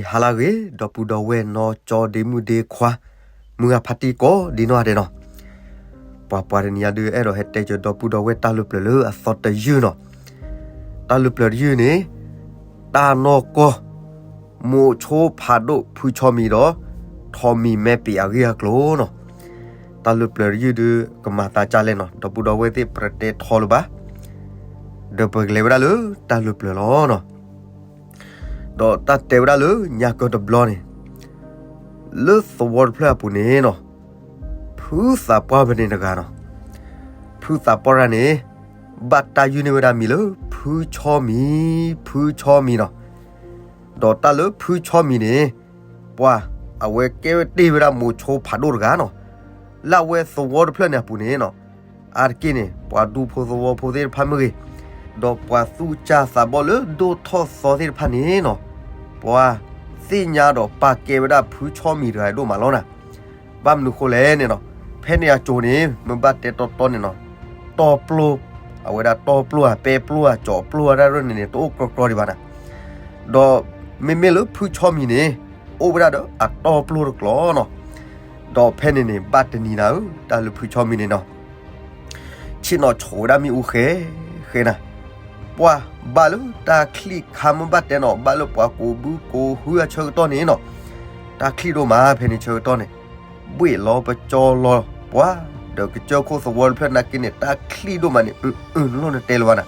ဟါလၢအဂ့ၤ ဒီပုၢ်ဒီဝဲၢ်နီၢ်ကၠီဒ့မုၣ်ဒ့ခွါ မုၢ်ဂၤဖါတံၢ်ကိးဒံနီၢ်ဂၤဒဲးနီၤ, ပှၤပှၤတနံၤညါဒုး အဲၣ်ဒိးဟဲတဲစၢၤဒီပုၢ်ဒီဝဲၢ်တၢ်လုၢ်ပျၢၤလၢအသီတယုၢ်နီၤ. တၢ်လုၢ်ပျၢၤတယုၢ်န့ၣ် တၢ်နီၢ်ကီၢ် မိးဆိဖးဒိၣ်ဖုဆီမံၤဒီး ထိးမံၤမဲပံးအဂ့ၢ်အကျိၤနီၤ. တၢ်လုၢ်ပျၢၤတယုၢ်ဒုး ကမၤသးဒ်လဲၣ်နီၤ, ဒီပုၢ်ဒီဝဲၢ်သ့ၣ် ပတတဲထီလၢၤဘၣ်, ဒီးပကလဲၤဝဲဒၣ်လၢတၢ်လုၢ်ပျၢၤလီၤနီၤ. ဒီးတၢ်တဲဝဲဒၣ်လၢညါကၢတဘျီန့ၣ် လၢသဝီတဖျၢၣ်အပူၤန့ၣ်နီၤ, ဖုသးပှၢ်ဖဲန့ၣ်တဂၤနီၤ. ဖုသးပှၢ်တဂၤန့ၣ် ဘၣ်တၢ်ယုၢ်န့ၢ်ဝဲဒၣ်မံၤလၢ ဖုဆီမံၤ, ဖုဆီမံၤနီၤ. ဒီးတၢ်လၢဖုဆီမံၤန့ၣ် ပှၤအဝဲကဲဝဲတ့ၢ်ဝဲဒၣ်မိးဆိဖးဒိၣ်တဂၤနီၤ. လၢအဝဲသဝီတဖျၢၣ်န့ၣ်အပူၤန့ၣ်နီၤ, အါတက့ၢ်န့ၣ် ပှၤဒူဖိသဝီဖိသ့ၣ်တဖၣ်မ့ၢ်ဂ့ၤ, ဒီးပှၤသူၣ်စၢ်သးဘီၣ်လၢဒိၣ်ထီၣ်သီသ့ၣ်တဖၣ်န့ၣ်နီၤ, ပှၤသ့ၣ်ညါဒီးပာ်ကဲဝဲဒၣ်ဖုဆီမံၤတဂၤဒိၣ်မးလီၤနၤ. ဘၣ်မနုၤဃိလဲၣ်န့ၣ်နီၤ, ဖဲန့ၣ်အစိၤန့ၣ် မ့ၢ်ဘၣ်တဲတီတီန့ၣ်နီၤ, တီပျိ, အဝဲဒၣ်တီပျိဧါ ပဲပျိဧါ ကၠီပျိဧါ တၢ်ရဲၣ်န့ၣ်န့ၣ် တအိၣ်ကြီကြီဒံးဘၣ်နၤ. ဒီးမ့မ့ၢ်လၢဖုဆီမံၤန့ၣ် အိၣ်ဝဲဒၣ်ဒီးအတီပျိတကျိာ်နီၤ. ဒီးဖဲန့ၣ်န့ၣ် ဘၣ်တနံၤနၤဧၢ, တၢ်လၢဖုဆီမံၤန့ၣ်နီၤ ဆ့ၣ်နီၤဆိးဝဲဒၣ်မ့ၣ်အူဃဲဃဲနၤ. ပှၤဘၣ်လၢတၢ်ချံၣ်ခါမ့ၢ်ဘၣ်တဲနီၤ, ဘၣ်လၢပှၤကူးဘုကူးဟုအဆၢကတီၢ်န့ၣ်နီၤ, တၢ်ချံၣ်ဒိၣ်မးဖဲန့ၣ်ဆၢကတီၢ်န့ၣ်, ဘှ့ၣ်လီၤပကၠီလီၤပှၤ, ဒီးကစၢၢ်ခိၣ်သဝီတဖျၢၣ်နာ်က့န့ၣ် တၢ်ချံၣ်ဒိၣ်မးန့ၣ် အၢၣ်အၢၣ်လိၣ်နတဲလၢၤဘၣ်နၤ.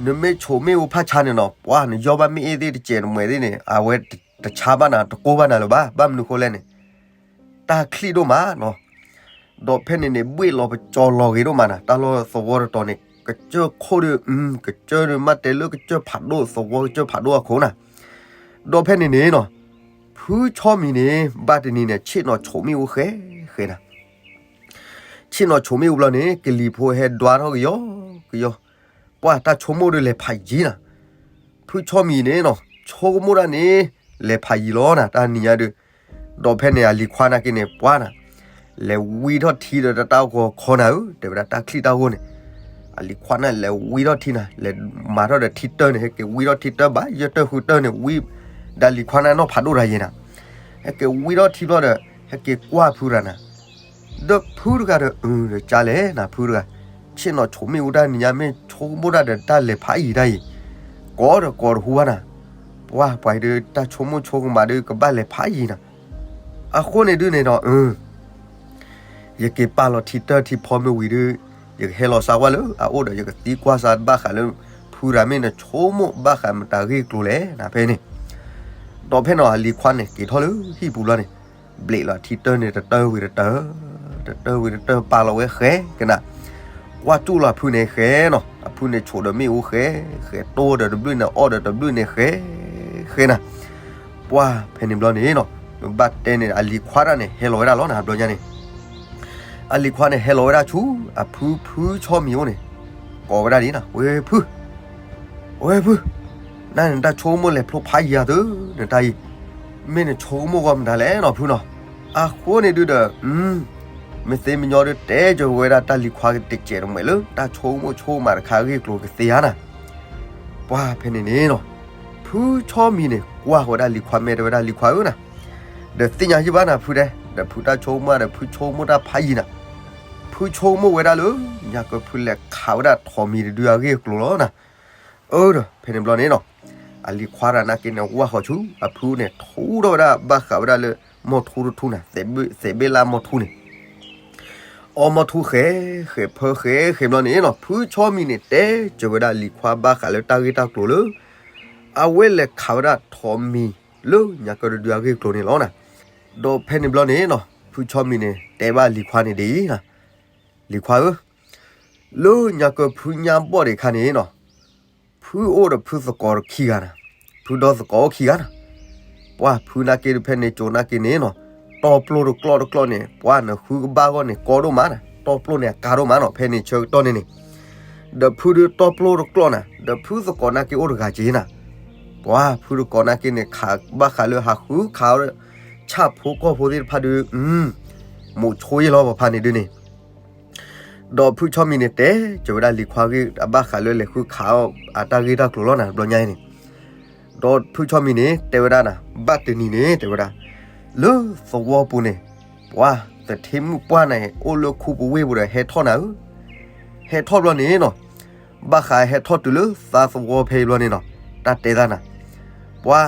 နမ့ၢ်ဆိးမ့ၣ်အူဖးဆါန့ၣ်နီၤ, ပှၤနယီၢ်ဘၣ်မ့ၣ်အ့ၣ်သ့ၣ်တစဲးတမှဲၤသ့ၣ်န့ၣ် အဝဲတဆါဘၣ်နၤ တကိၢ်ဘၣ်နၤလၢၤဘၣ်. ဘၣ်မနုၤဃိလဲၣ်န့ၣ် တၢ်ချံၣ်ဒိၣ်မးနီၤ. ဒီးဖဲန့ၣ်န့ၣ် ဘှ့ၣ်လီၤပကၠီလီၤဂ့ၤဒိၣ်မးနၤ, တၢ်လီၢ်သဝီတတီၤန့ၣ် ကစၢၢ်ခိၣ်ဒီး ကစၢၢ်ဒီးမ့ၢ်တဲလၢကစၢၢ်ဖးဒိၣ် သဝီကစၢၢ်ဖးဒိၣ်အခိၣ်နၤ. ဒီးဖဲန့ၣ်န့ၣ်နီၤ, ဖုဆီမံၤန့ၣ် ဘၣ်တနံၤန့ၣ် ဆ့ၣ်နီၤဆိးမ့ၣ်အူဃဲဃဲနၤ. ဆ့ၣ်နီၤဆိးမ့ၣ်အူဘျီန့ၣ် ကလံၤဖိဟဲဒွးထီၣ်ကယီကယီ, ပှၤတၢ်ဆိကမိၣ်ဒီးလဲၤဖးယံၤနၤ. ဖုဆီမံၤန့ၣ်နီၤ ဆိကမိၣ်တၢ်န့ၣ် လဲၤဖးယံၤလီၤနၤ တၢ်နံၤညါဒီး, ဒီးဖဲန့ၣ်အလံၤခွါနာ်က့န့ၣ် ပှၤနၤ လဲၤဝံထီၣ်ထံဒီးတၢ်ဂီၤခီနၤဧၢ တဲဝဲဒၣ်တၢ်ချံၣ်တၢ်ဂီၤန့ၣ်, အလံၤခွါန့ၣ်လဲၤဝံထီၣ်ထံနၤ လဲၤမၤထီၣ်ဒီးထံတၢၢ်န့ၣ် ဟဲက့ၤဝံထီၣ်ထံတၢၢ်ဘၣ် ယဲၢ်တၢၢ်ဃုတၢၢ်န့ၣ် ဝံ, ဒီးအလံၤခွါန့ၣ်နီၢ်ဖးဒိၣ်တဂၤယဲနၤ, ဟဲက့ၤဝံထီၣ်ထံဘျီဒီး ဟဲက့ၤကွၢ်ဖုတဂၤနၤ ဒီးဖုတဂၤဒီး အၢ ဒီးကလဲၣ်နၤဖုတဂၤ, ဆ့ၣ်နီၤဆိးမ့ၣ်အူတၢ်နံၤညါ မ့ၢ်ဆိကမိၣ်တၢ်ဒီးတၢ်လဲၤဖးယံၤတၢ်အံၤ, ကိးဒီးကိးတဟူဘၣ်နၤ, ပှၤပှၤအံၤဒီး တၢ်ဆိကမိၣ်ဆိကမးဒီး ကဘၣ်လဲၤဖးယံၤနၤ, အဃိန့ၣ်ဒုးန့ၣ်ဒီး အၢ ယက့ၤပာ်လီၤထံတၢၢ်ထံဖီမ့ၢ်ဝံၤဒီး ယကဟဲလီၤစါကွၢ်လၢအအိၣ်ဒီး ယကသံကွၢ်စါဘၣ်ဃးလၢ ဖုတဂၤမ့ၢ်နဆိကမိၣ်ဘၣ်ဃးမတၤဂ့ၢ်ကျိၤလဲၣ်နၤဖဲန့ၣ်, ဒီးဖဲန့ၣ်အလံၤခွါန့ၣ် က့ၤထီၣ်လၢဟံၣ်ပူၤဘျီန့ၣ် ဘျ့းလီၤထံတၢၢ်န့ၣ် တတၢၢ်ဝံၤတတၢၢ်, တတၢၢ်ဝံၤတတၢၢ် ပာ်လီၤဝဲဃဲကနၤ, ကွၢ်ကၠူၣ်လီၤအဖုန့ၣ်ဃဲနီၤ အဖုန့ၣ်ဆိးဒီးမ့ၣ်အူဃဲ, ဃဲတိၢ်ဒီးတဘျုးန့ၣ် အီၣ်ဒီးတဘျုးန့ၣ်ဃဲ, ဃဲနၤ, ပှၤဖဲန့ၣ်ဘျီန့ၣ်နီၤ ပဘၣ်တဲန့ၣ် အလံၤခွါတၢ်န့ၣ် ဟဲလီၤဝဲဒၣ်လီၤနၤ ဘျီညါန့ၣ် အလံၤခွါန့ၣ် ဟဲလီၤဝဲဒၣ်ဆူ အဖုဖုဆီမံၤအိၣ်န့ၣ်, ကိးဝဲဒၣ်ဒ်နီၤ ဝဲဖု, ဝဲဖု, နနတၢ်ဆိကမိၣ်လဲၤဖျိဖးယံၤဧါသု, နတၢ်အံၤ, မ့ၢ်နဆိကမိၣ်ဂီၢ်မတၤလဲၣ်နီၤဖုနီၤ, အဃိန့ၣ်ဒုးဒီး မ့ၢ်သ့မညီဒုး တဲကၢၤဝဲဒၣ်တၢ်လံၤခွါကတစဲးတမှဲၤလၢ တၢ်ဆိကမိၣ်ဆိကမးတခါအဂ့ၢ်ကျိၤကသ့ဧါနၤ, ပှၤဖဲန့ၣ်န့ၣ်နီၤ, ဖုဆီမံၤန့ၣ် ကွၢ်ဃီၤဝဲဒၣ်လံၤခွါမဲာ်တဲဝဲဒၣ်လံၤခွါဧၢနၤ, ဒီးသ့ၣ်ညါယံၢ်ဘၣ်နၤဖုတဲ, ဒီးဖုတၢ်ဆိကမိၣ်ဒီး ဖုဆိကမိၣ်တၢ်ဖးယံၤနၤ, ဖုဆိကမိၣ်ဝဲဒၣ်လၢ ညါကၢဖုလဲၤခးဝဲဒၣ်ထိးမံၤတဒုအဂ့ၢ်အကျိၤလီၤနၤ, အၢဒီး ဖဲန့ၣ်ဘျီန့ၣ်နီၤ, အလံၤခွါတၢ်နာ်က့န့ၣ် ဝၢ်ဃီၤဆူ အဖုန့ၣ် ထူထီၣ်ဝဲဒၣ်ဘၣ်ဃးဝဲဒၣ်လၢ မီၢ်ထူတထူနၤ, သဲးဘ့ၣ်လၢမီၢ်ထူန့ၣ် အီၣ်မီၢ်ထူဃဲ, ဃဲဖၢဃဲဃဲဘျီန့ၣ်နီၤ, ဖုဆီမံၤန့ၣ် တဲကၢၤဝဲဒၣ်လံၤခွါဘၣ်ဃးလၢတၢ်ဂ့ၢ်တၢ်ကျိၤလၢ အဝဲလဲၤခးဝဲဒၣ်ထိးမံၤလၢညါကၢတဒုအဂ့ၢ်ကျိၤန့ၣ်လီၤနၤ, ဒီးဖဲန့ၣ်ဘျီန့ၣ်နီၤ, ဖုဆီမံၤန့ၣ် တဲဘၣ်လံၤခွါန့ၣ်ဒ်အံၤ, လံၤခွါဧၢ, လၢညါကၢဖုညါဘီၣ်ဒံးခါန့ၣ်နီၤ, ဖုအိၣ်ဒီးဖုသကိးခံဂၤနၤ, ဖုဒီသကိးအိၣ်ခံဂၤနၤ, ပှၤဖုနာ်က့ဒီးဖဲန့ၣ်ကၠိနာ်က့န့ၣ်နီၤ, တီပျိတကျီၢ်တကျီၢ်န့ၣ် ပှၤနဃုကဘၣ်ဂီၢ်န့ၣ် ကီဒိၣ်မးနၤ, တီပျိန့ၣ်အကါဒိၣ်မးနီၤ, ဖဲန့ၣ်ဆၢကတီၢ်န့ၣ်န့ၣ်, ဒီးဖုဒီးတီပျိတကျီၢ်နၤ, ဒီးဖုသကိးနာ်က့အိၣ်တဂၤက့နၤ, ပှၤဖုသကိးနာ်က့န့ၣ် ခးဘၣ်ဃးလၢဟးဃုခးအီၤ ဆၣ်ဖိကီၢ်ဖိသ့ၣ်တဖၣ်ဒီး, မိးဆိယ့ၢ်လီၤပဖါန့ၣ်ဒုးန့ၣ် ဒီးဖုဆီမံၤန့ၣ် တဲကၢၤဝဲဒၣ်လံၤခွါဂ့ၢ်အဘၣ်ဃးလၢလဲၤဃုခးအီၤအတၢ်ဂ့ၢ်တၢ်ကျိၤလီၤနၤ, ဘျီညါအံၤန့ၣ်, ဒီးဖုဆီမံၤန့ၣ် တဲဝဲဒၣ်နၤ, ဘၣ်တနံၤန့ၣ် တဲဝဲဒၣ်, လၢသဝီပူၤန့ၣ် ပှၤသထ့မုၣ်ပှၢ်န့ၣ် အိၣ်လၢခူပူၤဝ့ၢ်ပူၤဒီး ဟဲထီၣ်နၤဧၢ, ဟဲထီၣ်ဘျီန့ၣ်နီၤ, ဘၣ်ဃးဟဲထီၣ်တုၤလၢသးသဝီဖဲအံၤဘျီန့ၣ်နီၤ, တၢ်တဲသးနၤ, ပှၤ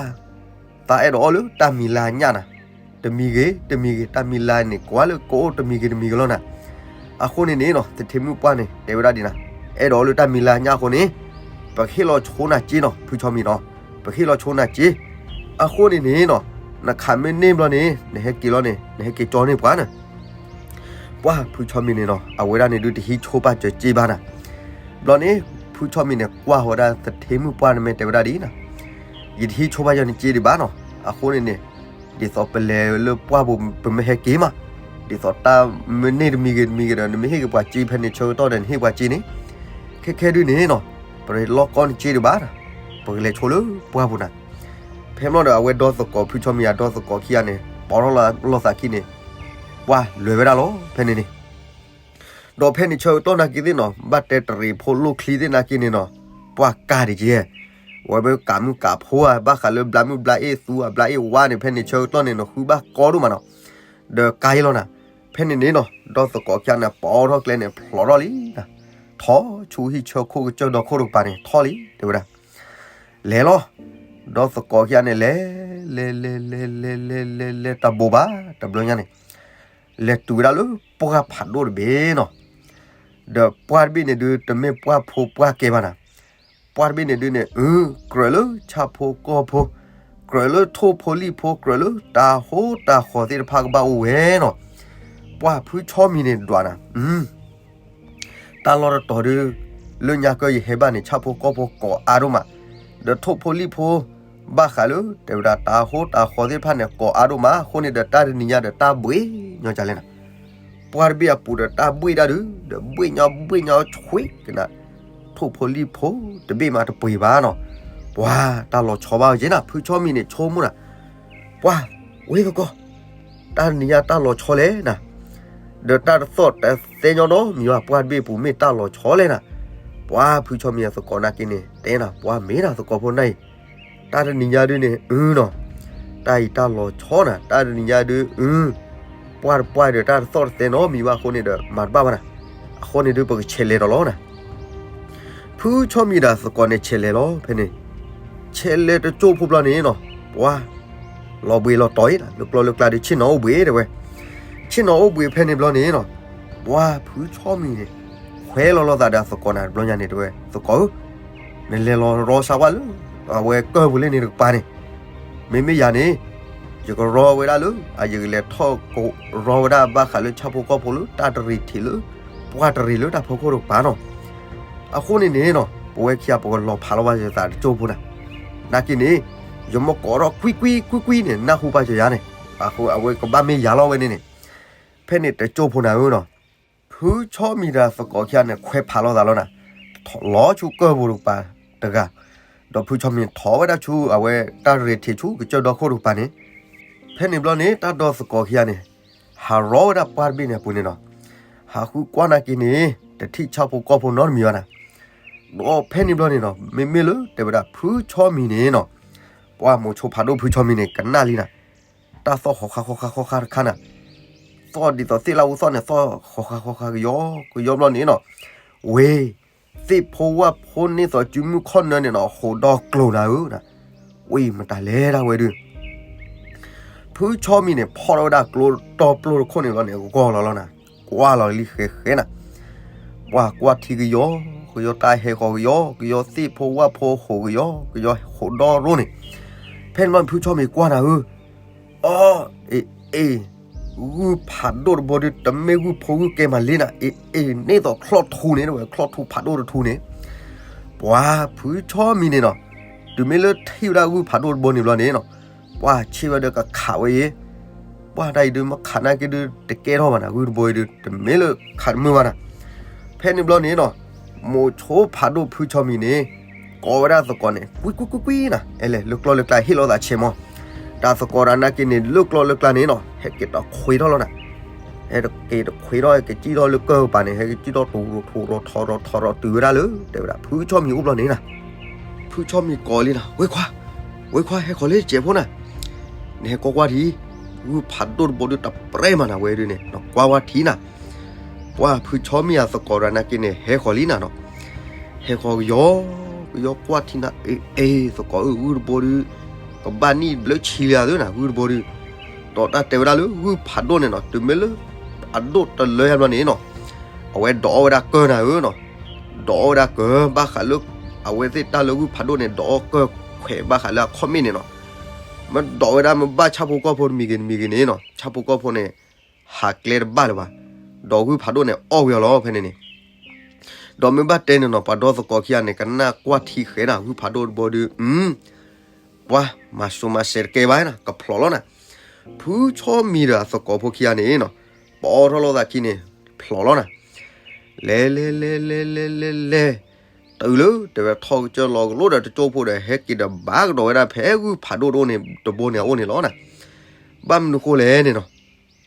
သးအဲၣ်ဒိးအီၣ်လၢတၢ်မံၤလါညၣ်နၤ, တမံၤဂ့ၤ တမံၤဂ့ၤ တၢ်မံၤလါန့ၣ် ကွၢ်လၢကအိၣ်တမံၤဂ့ၤတမံၤဂ့ၤလီၤနၤ. အဃိန့ၣ်န့ၣ်နီၤ သထ့မုၣ်ပှၢ်န့ၣ် တဲဝဲဒၣ်ဒ်နၤ, အဲၣ်ဒိးအီၣ်လၢတၢ်မံၤလါညၣ်အဃိန့ၣ် ပဟ့ၣ်လီၤဆိနၤစ့နီၤ ဖုဆီမံၤနီၤ, ပဟ့ၣ်လီၤဆိနၤစ့. အဃိန့ၣ်န့ၣ်နီၤ နခးမ့ၢ်န့ၢ်ဘျီန့ၣ် နဟဲက့ၤလီၤန့ၣ် နဟဲက့ၤကၠီန့ၢ်ပှၤနၤ. ပှၢ်ဖုဆီမံၤန့ၣ်နီၤ အဝဲဒၣ်န့ၣ်ဒုး တဟံးဆိပာ်စၢၤစ့ဘၣ်နၤ. ဘျီန့ၣ် ဖုဆီမံၤန့ၣ် ကွၢ်ဝဲဒၣ်သထ့မုၣ်ပှၢ်န့ၣ် မ့ၢ်တဲဝဲဒၣ်ဒ်အံၤနၤ, ယတဟံးဆိပာ်စၢၤနစ့ဒံးဘၣ်နီၤ. အဃိန့ၣ်န့ၣ် ဒ်သိးပလဲၤလၢပှၢ်ပူၤ ပမ့ၢ်ဟဲက့ၤမး, ဒ်သိးတၢ်မ့ၢ်န့ၢ်တမံၤဂ့ၤတမံၤဂ့ၤဒီး နမ့ၢ်ဟ့ၣ်က့ၤပှၤစ့ဖဲန့ၣ် ဆၢကတီၢ်ဒီးနဟ့ၣ်ပှၤစ့န့ၣ်, ခဲခဲဒုးန့ၣ်နီၤ ပတလီၢ်ကီနစ့ဒံးဘၣ်, ပကလဲၤဆိလၢပှၢ်ပူၤနၤ. ဖဲမ့ၢ်ဒီးအဝဲဒီသကိး ဖုဆီမံၤအဒီသကိးခံဂၤန့ၣ် ပိာ်ထီၣ်လိာ်သးခံန့ၣ် ပှၢ်လဲၤဝဲဒၣ်လီၤ ဖဲန့ၣ်န့ၣ်. ဒီးဖဲန့ၣ်ဆၢကတီၢ်နာ်က့သ့ၣ်နီၤ ဘၣ်တဲတရံးဖိလိၣ်ချံသ့ၣ်နာ်က့န့ၣ်နီၤ ပှၢ်ကါဒံးက့, ဝဲမ့ၢ်ကးမုၢ်ကးဖိဧါ ဘၣ်ဃးလၢဘျါမုၢ်ဘျါအ့ၣ်သူဧါ ဘျါအ့ၣ်ဝါန့ၣ် ဖဲန့ၣ်ဆၢကတီၢ်န့ၣ်နီၤ ဃုဘၣ်ကီဒိၣ်မးနီၤ, ဒီးကါအ့ၣ်လီၤနၤ. ဖဲန့ၣ်န့ၣ်နီၤ ဒီသကိးခံဂၤန့ၣ် ပိာ်ထီၣ်ကျဲန့ၣ် ဖျိးထီၣ်လံနၤ, ထီၣ်ဆူဟံၣ်ဆၢခိၣ်ကစၢၢ်ဒီခိၣ်တကပၤန့ၣ် ထီၣ်လံ တဲဝဲဒၣ် လဲၤလီၤ. ဒီသကိးခံဂၤန့ၣ် လဲၤ လဲၤ လဲၤ လဲၤ လဲၤ လဲၤ လဲၤ လဲၤ တဘိးဘၣ် တဘျီညါန့ၣ် လဲၤတုၤဝဲဒၣ်လၢပှၢ်ဖးဒိၣ်တဘ့ၣ်နီၤ. ဒီးပှၢ်တဘ့ၣ်န့ၣ်ဒုး တမ့ၢ်ပှၢ်ဖိပှၢ်ကဲဘၣ်နၤ. ပှၢ်တဘ့ၣ်န့ၣ်ဒုးန့ၣ် အု ကြၢးလၢဆၣ်ဖိကီၢ်ဖိ, ကြၢးလၢထိၣ်ဖိလံၣ်ဖိ, ကြၢးလၢတၢ်ဟိတၢ်ဃီၤသ့ၣ်တဖၣ်ကဘၣ်အိၣ်ဝဲနီၤ. ပှၢ်ဖုဆီမံၤန့ၣ်ဒွးနၤ အု တၢ်လီၢ်တတီၤဒုး လၢညါကၢယဟဲဘၣ်န့ၣ် ဆၣ်ဖိကီၢ်ဖိကိးအါဒိၣ်မး, ဒီးထိၣ်ဖိလံၣ်ဖိ ဘၣ်ဃးလၢ တဲဝဲဒၣ်တၢ်ဟိတၢ်ဃီၤသ့ၣ်တဖၣ်န့ၣ် ကိးအါဒိၣ်မး အဃိန့ၣ်ဒီး တၢ်တနံၤညါဒီးတၢ်ဘှ့ၣ်ညီကလဲၣ်နၤ. ပှၢ်တဘ့ၣ်အပူၤဒီးတၢ်ဘှ့ၣ်ဒၣ်ဒုး ဒီးဘှ့ၣ်ညီဘှ့ၣ်ညီဆွ့ကနၤ ထိၣ်ဖိလံၣ်ဖိတဘ့ၣ်မးတပှ့ၤဘၣ်နီၤ. ပှၢ်တၢ်လီၤဆီဘၣ်ဝဲက့နၤ ဖုဆီမံၤန့ၣ် ဆိကမိၣ်နၤ ပှၢ်ဝ့သကိး တၢ်တနံၤညါတၢ်လီၤဆီလဲၣ်နၤ, ဒီးတၢ်တသီၣ်တသဲညီနီတမံၤဘၣ် ပှၢ်တဘ့ၣ်ပူၤမ့ၢ်တၢ်လီၤဆီလဲၣ်နၤ. ပှၢ်ဖုဆီမံၤအသကိးနာ်က့န့ၣ် တဲနၤ ပှၢ်မ့ၢ်နၤသကိးဖိနၢ်အံၤ, တၢ်တနံၤညါဒုးန့ၣ် အုနီၤ, တၢ်အံၤတၢ်လီၤဆီနၤ တၢ်တနံၤညါဒုး အု ပှၢ်တပှၢ်ဒီးတၢ်တသီၣ်တသဲနီတမံၤဘၣ်အဃိန့ၣ်ဒီး မၤတဘၣ်ဘၣ်နၤ, အဃိန့ၣ်ဒုးပကဆဲးလဲၤဒီးလီၤနၤ. ဖုဆီမံၤဒီးသကိးန့ၣ်ဆဲးလဲၤလီၤ ဖဲန့ၣ် ဆဲးလဲၤတကၠိၢ်ဖိဘျီန့ၣ်နီၤ ပှၢ် လီၤဘှံးလီၤတီၤအံၤ လၢကျီလၢကျါဒုး ဆ့ၣ်နီၤအိၣ်ဘှံး တဲဝဲ, ဆ့ၣ်နီၤအိၣ်ဘှံးဖဲန့ၣ်ဘျီန့ၣ်နီၤ ပှၢ်ဖုဆီမံၤန့ၣ် ခွဲးလီၤလိာ်သးဒီးသကိးနၤတဘျီညါန့ၣ် တဲဝဲ သကိးဧၢ, နလဲၤလီၤရီစါဝါလၢ အဝဲကၢၢ်ပူၤလၢန့ၣ်တကပၤန့ၣ်, မ့မ့ၢ်ယၤန့ၣ် ယကရီဝဲဒၣ်လၢ အယကလဲၤထီၣ်ကရီဝဲဒၣ်ဘၣ်ဃးလၢဆၣ်ဖိကီၢ်ဖိလၢတၢ်တရံးထံးလၢ ပှၢ်တရံးလၢတၢ်ဖီခိၣ်တကပၤနီၤ. အဃိန့ၣ်န့ၣ်နီၤ ပဝဲခံဂၤပကလီၤဖးလီၤဘၣ်ယသးတကၠိၢ်ဖိနၤ, နာ်က့န့ၣ် ယမ့ၢ်ကိးထီၣ်ကွံကွံကွံကွံန့ၣ် နၢ်ဟူဘၣ်စၢၤယၤန့ၣ်, အဝဲကဘၣ်မ့ၢ်ယၤလီၤဝဲန့ၣ်န့ၣ်, ဖဲန့ၣ်တကၠိၢ်ဖိနၤဧၢနီၤ ဖုဆီမံၤဒီးသကိးခံဂၤန့ၣ် ခွဲးဖးလိာ်သးလီၤနၤ, လီၤဆူကၢၢ်ပူၤတကပၤတဂၤ, ဒီးဖုဆီမံၤထီၣ်ဝဲဒၣ်ဆူအဝဲတၢ်ရ့းထံးဆူကစၢၢ်ဒီခိၣ်တကပၤန့ၣ်, ဖဲန့ၣ်ဘျီန့ၣ် တၢ်ဒီသကိးခံဂၤန့ၣ် ဟးရီဝဲဒၣ်ပှၢ်တဘ့ၣ်န့ၣ်အပူၤန့ၣ်နီၤ, ဟးဃုကွၢ်နာ်က့န့ၣ် တထံၣ်ဆၣ်ဖိကီၢ်ဖိနီတမံၤဘၣ်နၤ, ဒီးဖဲန့ၣ်ဘျီန့ၣ်နီၤ မ့မ့ၢ်လၢတဲဝဲဒၣ်ဖုဆီမံၤန့ၣ်နီၤ, ပှၢ်မိၤဆိဖးဒိၣ်ဖုဆီမံၤန့ၣ် ကနၣ်လံနၤ တၢ်သီၣ်ဃီၤဃာ်ဃီၤဃာ်ဃီၤဃာ်တခါနၤ, သီၣ်ဒ်သိးသ့ၣ်လၣ်အူသီၣ်န့ၣ် သီၣ်ဃီၤဃာ်ဃီၤဃာ်ကယီကယီဘျီန့ၣ်နီၤ, ဝ့ၢ် သ့ၣ်ဖိဝၣ်ဖိန့ၢ်သိးစုမုၢ်ခီၣ်နၢန့ၣ်နီၤ ဟိးဒီကျိၤနၤဧၢ, ဝ့ၢ်မတၤလဲၣ်ဒၣ်ဝဲဒုး ဖုဆီမံၤန့ၣ် ဖီၣ်ထီၣ်ဝဲဒၣ်ကျိတီပျိတခိၣ်န့ၣ်ဘျီန့ၣ် ဂီၢ်လီၤလီၤနၤ, ကွၢ်လီၤလံဃဲဃဲနၤ, ပှၢ်ကွၢ်ထံကယီကယီ တၢ်ဟဲဃီၤကယီကယီ သ့ၣ်ဖိဝၣ်ဖိဟိးကယီကယီ ဟိးဒီရိန့ၣ်, ဖဲန့ၣ်ဘျီန့ၣ် ဖုဆီမံၤကွၢ်နၤဧၢ, အီ အ့ အ့ ဂုၢ်ဖးဒိၣ်တဘိဒုး တမ့ၢ်ဂုၢ်ဖိဂုၢ်ကဲမၤလ့နၤ, အ့ အ့ န့ၢ်သိးချီၣ်ထူန့ၣ် ဝဲချီၣ်ထူဖးဒိၣ်တထူန့ၣ်, ပှၢ်ဖုဆီမံၤန့ၣ်နီၤ, တုၤမ့ၢ်လၢထံၣ်ဝဲဒၣ်ဂုၢ်ဖးဒိၣ်တဘိန့ၣ်ဘျီန့ၣ်နီၤ, ပှၢ်ဆ့ၣ်ဝဲဒီးကခးဝဲအံၤ, ပှၢ်တၢ်အံၤဒုးမ့ၢ်ခးနာ်က့ဒုး တကဲထီၣ်ဘၣ်နၤ ဂုၢ်တဘိအံၤဒုး တမ့ၢ်လၢခးတမုာ်ဘၣ်နၤ, ဖဲန့ၣ်ဘျီန့ၣ်နီၤ, မိၤဆိဖးဒိၣ်ဖုဆီမံၤန့ၣ် ကိးဝဲဒၣ်သကိးန့ၣ် ကွံကွံကွံကွံနၤ, အဲလဲၣ် လၢကျီၢ်လၢကျါဟ့ၣ်လိာ်သးဆဲးမီၤ, တၢ်သကိးတၢ်နာ်က့န့ၣ် လၢကျီၢ်လၢကျါန့ၣ်နီၤ ဟဲက့ၤတခွ့ထီၣ်လီၤနၤ, ဟဲက့ၤတခွ့ထီၣ် ဟဲက့ၤစံၣ်ထီၣ်လၢကၢၢ်ပၤန့ၣ် ဟဲက့ၤစံၣ်ထီၣ်တူၤရူၤထူရူၤထီရူၤထီရူၤတုၤဝဲဒၣ်လၢ တဲဝဲဒၣ် ဖုဆီမံၤအိၣ်ဘျီန့ၣ်နၤ, ဖုဆီမံၤကိးလံနၤ ဝ့ခွါ, ဝဲခွါဟဲဃီၤလၢစဲးဖိနၤ, နဟဲကွၢ်ကွၢ်ထံ, ဂုၢ်ဖးဒိၣ်တဘိဒုးတပြဲၢ်မးနၤဝဲဒုးန့ၣ် နကွၢ်ဝဲထံနၤ, ပှၢ်ဖုဆီမံၤအသကိးတဂၤနာ်က့န့ၣ် ဟဲဃီၤလံနၤနီၤ, ဟဲဃီၤကယီ, ကယီကွၢ်ထံနၤ အ့ အ့ သကိးဧၢ ဂုၢ်တဘိဒုး ကဘၣ်နံၣ်ဘျၢဆံလံဧါသၢနၤ ဂုၢ်တဘိဒုး, ဒီးတၢ်တဲဝဲဒၣ်လၢဂုၢ်ဖးဒိၣ်န့ၣ်နီၤ တုၤမ့ၢ်လၢ အဒိၣ်တလၢယါဘျီန့ၣ်နီၤ, အဝဲဒိးအီၣ်ဝဲဒၣ်ကၢၢ်နၤဧၢနီၤ, ဒိးအီၣ်ဝဲဒၣ်ကၢၢ် ဘၣ်ဃးလၢ အဝဲသ့ၣ်တၢ်လၢဂုၢ်ဖးဒိၣ်န့ၣ် ဒိးအီၣ်ကၢၢ်ခွဲးဘၣ်ဃးလၢအခီၣ်မ့ၣ်န့ၣ်နီၤ, မ့ၢ်ဒိးဝဲဒၣ်မ့ၢ်ဘၣ်ဆၣ်ဖိကီၢ်ဖိတမံၤဂ့ၤတမံၤဂ့ၤန့ၣ်နီၤ ဆၣ်ဖိကီၢ်ဖိန့ၣ် ဟးကျဲတဘၣ်လၢၤဘၣ်, ဒီးဂုၢ်ဖးဒိၣ်န့ၣ်အီၣ်ဝဲအီၤလီၤဖဲန့ၣ်န့ၣ် ဒီးမ့ၢ်ဘၣ်တဲန့ၣ်နီၤ ပှၤဒီသကိးခံဂၤန့ၣ် ကနၣ်ကွၢ်ထံဃဲနၤ ဂုၢ်ဖးဒိၣ်တဘိဒုး, ပှၤမၤစိၤမၤစဲးတကဲဘၣ်နၤ ကဖျိးလီၤနၤ, ဖုဆီမံၤဒီးအသကိးဖိခံဂၤန့ၣ်နီၤ, ပအီၣ်ထီၣ်လိာ်သးခံန့ၣ် ဖျိးလီၤနၤ, လဲၤလဲၤလဲၤလဲၤလဲၤလဲၤလဲၤ, တုၤလၢတဲဝဲထီၣ်ကစၢၢ်လီၤကလိဒီးတကၠိဖိဒီး ဟဲက့ၤဒီးဘၣ်ကဒီးဝဲဒၣ်ဖဲဂုၢ်ဖးဒိၣ်တအိၣ်န့ၣ် တဘိန့ၣ်အအိၣ်န့ၣ်လီၤနၤ, ဘၣ်မနုၤဃိလဲၣ်န့ၣ်နီၤ,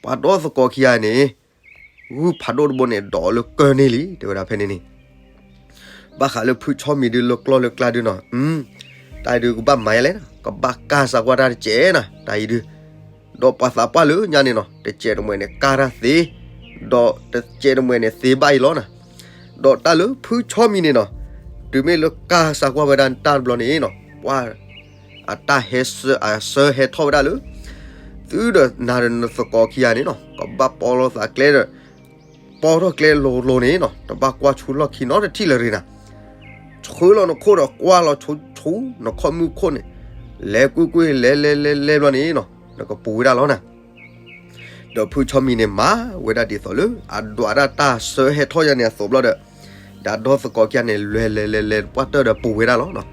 ပှၤဒီသကိးခံဂၤန့ၣ် ဂုၢ်ဖးဒိၣ်တဘိန့ၣ် ဒိးလၢကၢၢ်န့ၢ်လံ တဲဝဲဒၣ်ဖဲန့ၣ်န့ၣ်, ဘၣ်ဃးလၢဖုဆီမံၤဒုးလၢကျီၢ်လၢကျါဒုးနီၤ, တၢ်အံၤဒုးကဘၣ်မၤယါလဲၣ်နၤ ကဘၣ်ကၢ်စၢ်ကွၢ်တၢ်တစဲးနၤ တၢ်အံၤဒုး, ဒီးပှၤသးပှၢ်လၢညါန့ၣ်နီၤ တစဲးတမှဲၤန့ၣ် ကၢ်တၢ်သ့, ဒီးတစဲးတမှဲၤန့ၣ် သ့ဘၣ်အံၤလီၤနၤ, ဒီးတၢ်လၢဖုဆီမံၤန့ၣ်နီၤ, တုၤမ့ၢ်လၢကၢ်စၢ်ကွၢ်ဝဲဒၣ်တၢ်တဘျီန့ၣ်နီၤ, ပှၤ အတၢ်ဟဲဆၢ အဆၢဟဲထီၣ်ဝဲဒၣ်လၢ သုဒီးနၤဒီးနသကိးခံဂၤန့ၣ်နီၤ ကဘၣ်ပီလိာ်သးကျဲဒီး ပီထီၣ်ကျဲလိၤလိၤန့ၣ်နီၤ တဘၣ်ကွၢ်ဆူလီၢ်ခံနီတထံၣ်လၢၤရ့နၤ, ဆှၢလီၤနခိၣ်ဒီးကွၢ်လီၤဆူ ဆူနခီၣ်မုၢ်ခိၣ်န့ၣ်, လဲၤကွ့ၢ်ကွ့ၢ်လဲၤလဲၤလဲၤလဲၤဘျီန့ၣ်နီၤ နကပူၤဝဲဒၣ်လီၤနၤ ဒီးဖုဆီမံၤန့ၣ် မၤဝဲဒၣ်ဒ်သိးလၢ အဒွးတၢ်တၢ်ဆၢဟဲထီၣ်ယါန့ၣ်အသိးဘျီဒီး, ဒီးဒီသကိးခံဂၤန့ၣ် လဲၤလဲၤလဲၤလဲၤပှၢ်တၢၢ်ဒီးပူၤဝဲဒၣ်လီၤ.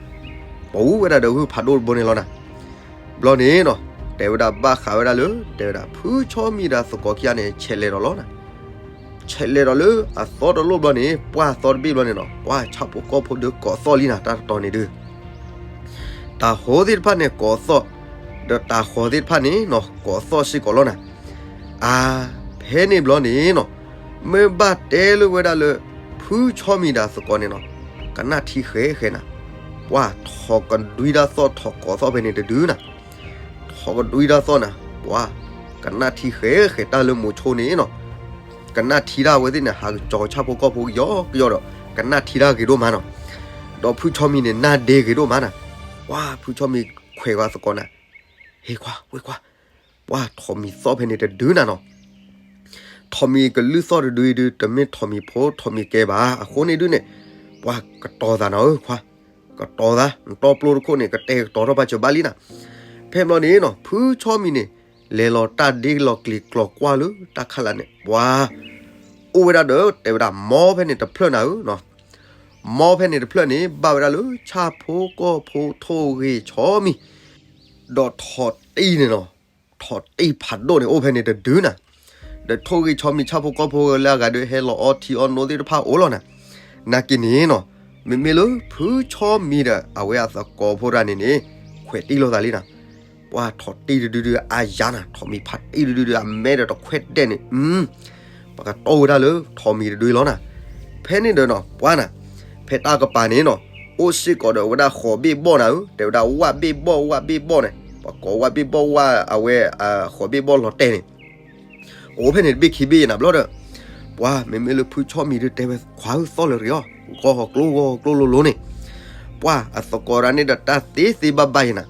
ပူၤဝဲဒၣ်ဒီးဂုၢ်ဖးဒိၣ်တဘိန့ၣ်လီၤနၤ. ဘျီန့ၣ်နီၤ တဲဝဲဒၣ်ဘၣ်ဃးဝဲဒၣ်လၢ တဲဝဲဒၣ်ဖုဆီမံၤဒီးသကိးခံဂၤန့ၣ် ဆဲးလဲၤဒီးလီၤနၤ. ဆဲးလဲၤဒီးလၢအသီတလိၣ်ဘျီန့ၣ် ပှၢ်သီတဘ့ၣ်ဘျီန့ၣ်နီၤ ပှၢ်ဆၣ်ဖိကီၢ်ဖိဒုးကိးသီၣ်လံနၤ တၢ်တတီၤန့ၣ်ဒုး တၤဟိသ့ၣ်တဖၣ်န့ၣ်ကိးသီၣ်, ဒီးတၤဃီၤသ့ၣ်တဖၣ်န့ၣ်နီၤ ကိးသီၣ်စ့ၢ်ကီးလီၤနၤ. အါ, ဖဲန့ၣ်ဘျီန့ၣ်နီၤ မ့ၢ်ဘၣ်တဲလၢဝဲဒၣ်လၢ ဖုဆီမံၤဒီးသကိးန့ၣ်နီၤ ကနၣ်ထံဃဲဃဲနၤ. ပှၢ်ထီၣ်ကဒွံတၢ်သီၣ်ထီၣ်ကိးသီၣ်ဖဲန့ၣ်တဒုနၤ. ထီၣ်ကဒွံတၢ်သီၣ်နၤ ပှၢ်ကနၣ်ထံဃဲဃဲတၢ်လၢမိၤဆိန့ၣ်နီၤ ကနၣ်ထံတၢ်ဝဲသ့ၣ်န့ၣ် ဟးကစီၤဆၣ်ဖိကီၢ်ဖိကယီကယီဒီး ကနၣ်ထံတၢ်ဂ့ၤဒိၣ်မးနီၤ. ဒီးဖုဆီမံၤန့ၣ် နၢ်ဒ့ဂ့ၤဒိၣ်မးနၤ. ပှၢ်ဖုဆီမံၤခွဲးဝဲသကိးနၤ, ဟ့ၣ်ခွါ ဝ့ၢ်ခွါ, ပှၢ်ထိးမံၤသီၣ်ဖဲန့ၣ်တဒုနၤနီၤ. ထိးမံၤကလုၢ်သီၣ်တဒုအံၤဒုး တမ့ၢ်ထိးမံၤဖိထိးမံၤကဲဘၣ်. အဃိန့ၣ်ဒုးန့ၣ် ပှၢ်ကတီၤသးနၤဧၢခွါ, ကတီၤသး, နတီပျိတခိၣ်န့ၣ် ကတဲာ်ကတီၤထီၣ်ပာ်စၢၤဘၣ်လံနၤ. ဖဲဘျီန့ၣ်နီၤ ဖုဆီမံၤန့ၣ် လဲၤလီၤတၢ်ဒ့လီၤကျံၤကျိၤကွၢ်လၢတၢ်ခါလာ်န့ၣ် ပှၢ် အိၣ်ဝဲဒၣ်ဒီး တဲဝဲဒၣ်မီဖဲန့ၣ်တဖျၢၣ်နၤဧၢ. မီဖဲန့ၣ်တဖျၢၣ်န့ၣ် ဘၣ်ဝဲဒၣ်လၢဆၣ်ဖိကီၢ်ဖိထိၣ်ဂ့ၤဆီမံၤ ဒီးထိးတံၢ်န့ၣ်နီၤ, ထိးတံၢ်ဖးဒိၣ်န့ၣ် အိၣ်ဖဲန့ၣ်တဒုနၤ. ဒီးထိၣ်ဂ့ၤဆီမံၤ ဆၣ်ဖိကီၢ်ဖိလၢအဂၤဒီး ဟဲလီၤအီထံအီနိသ့ၣ်တဖၣ်အိၣ်လီၤနၤ. နာ်က့န့ၣ်နီၤ မ့မ့ၢ်လၢဖုဆီမံၤဒီး အဝဲအသကိးဖိတဂၤန့ၣ်န့ၣ် ခွဲးတံၢ်လိာ်သးလံနၤ. ပှၢ်ထိးတံၢ်တဒုဒုအါယၤနၤ, ထိးမံၤဖးတံၢ်တဒုဒုအမဲဒီးတခွဲးဒဲးန့ၣ် ပကတီၢ်ဝဲဒၣ်လၢထိးမံၤတဒုလီၤနၤ. ဖဲန့ၣ်ဒီးနီၤ ပှၢ်နၤ, ဖဲတၢ်ကပၤန့ၣ်နီၤ အိၣ်စ့ၢ်ကီးဒီးဝဲဒၣ်ဃိးဘ့ၣ်ဘီၣ်နၤဧၢ, တဲဝဲဒၣ်ဝၣ်ဘ့ၣ်ဘီၣ် ဝၣ်ဘ့ၣ်ဘီၣ်န့ၣ် ပှၤကိးဝၣ်ဘ့ၣ်ဘီၣ်ဝၣ် အဝဲဃိးဘ့ၣ်ဘီၣ်လီၤတဲာ်န့ၣ် အိၣ်ဖဲန့ၣ်တဘ့ၣ်ခံဘ့ၣ်နၤဘျီဒီး ပှၢ်မ့မ့ၢ်လၢဖုဆီမံၤဒုးတဲဝဲခွါဧၢသီၣ်လၢၤတဂ့ၤအီၤ, ဂီၢ်ဂီၢ်ကျိဂီၢ်ဂီၢ်ကျိလိၤလိၤန့ၣ် ပှၢ်အသကိးတဂၤန့ၣ်ဒီးတၢ်သ့သ့ဘၣ်ဘၣ်အံၤနၤ,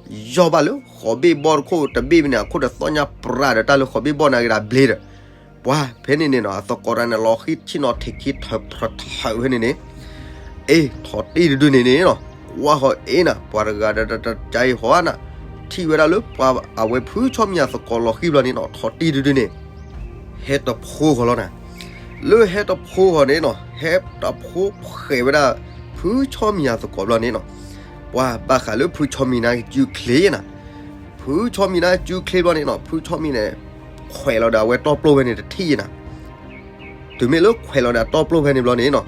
ယီၢ်ဘၣ်လၢဃိးဘ့ၣ်ဘီၣ်တခိၣ်တဘ့ၣ်န့ၣ် အခိၣ်တသီၣ်ညါပြးဒီးတၢ်လၢဃိးဘ့ၣ်ဘီၣ်န့ၣ်ကဒါဘျ့ဒီး ပှၢ်ဖဲန့ၣ်န့ၣ်နီၤ အသကိးတဂၤန့ၣ်လီၤဃံထံၣ်နီၤထံးခံထၢၣ်ဖျၢၣ်ထၢၣ်ဝဲန့ၣ်န့ၣ် အ့ ထိးတံၢ်တဒုန့ၣ်န့ၣ်နီၤ ကွၢ်ဃီၤအ့နၤ ပှၤတဂၤဒီးတကါအံၤဃီနၤ ထံၣ်ဝဲဒၣ်လၢပှၤအဝဲဖုဆီမံၤအသကိးလီၤဃံဘျီန့ၣ်နီၤ ထိးတံၢ်တဒုန့ၣ် ဟဲတဖိဃီၤလီၤနၤ. လၢဟဲတဖိဃီၤန့ၣ်နီၤ ဟဲတဖိဖှဲးဝဲဒၣ် ဖုဆီမံၤအသကိးဘျီန့ၣ်နီၤ ပှၢ်ဘၣ်ဃးလၢဖုဆီမံၤန့ၣ်ကစုချ့နၤ ဖုဆီမံၤန့ၣ်ကစုချ့ဘျီန့ၣ်နီၤ ဖုဆီမံၤန့ၣ် ခွဲးလီၤဒီးအဝဲတီပျိဖဲန့ၣ်တထံၣ်နၤ တုၤမ့ၢ်လၢခွဲးလီၤဒီးတီပျိဖဲန့ၣ်ဘျီန့ၣ်နီၤ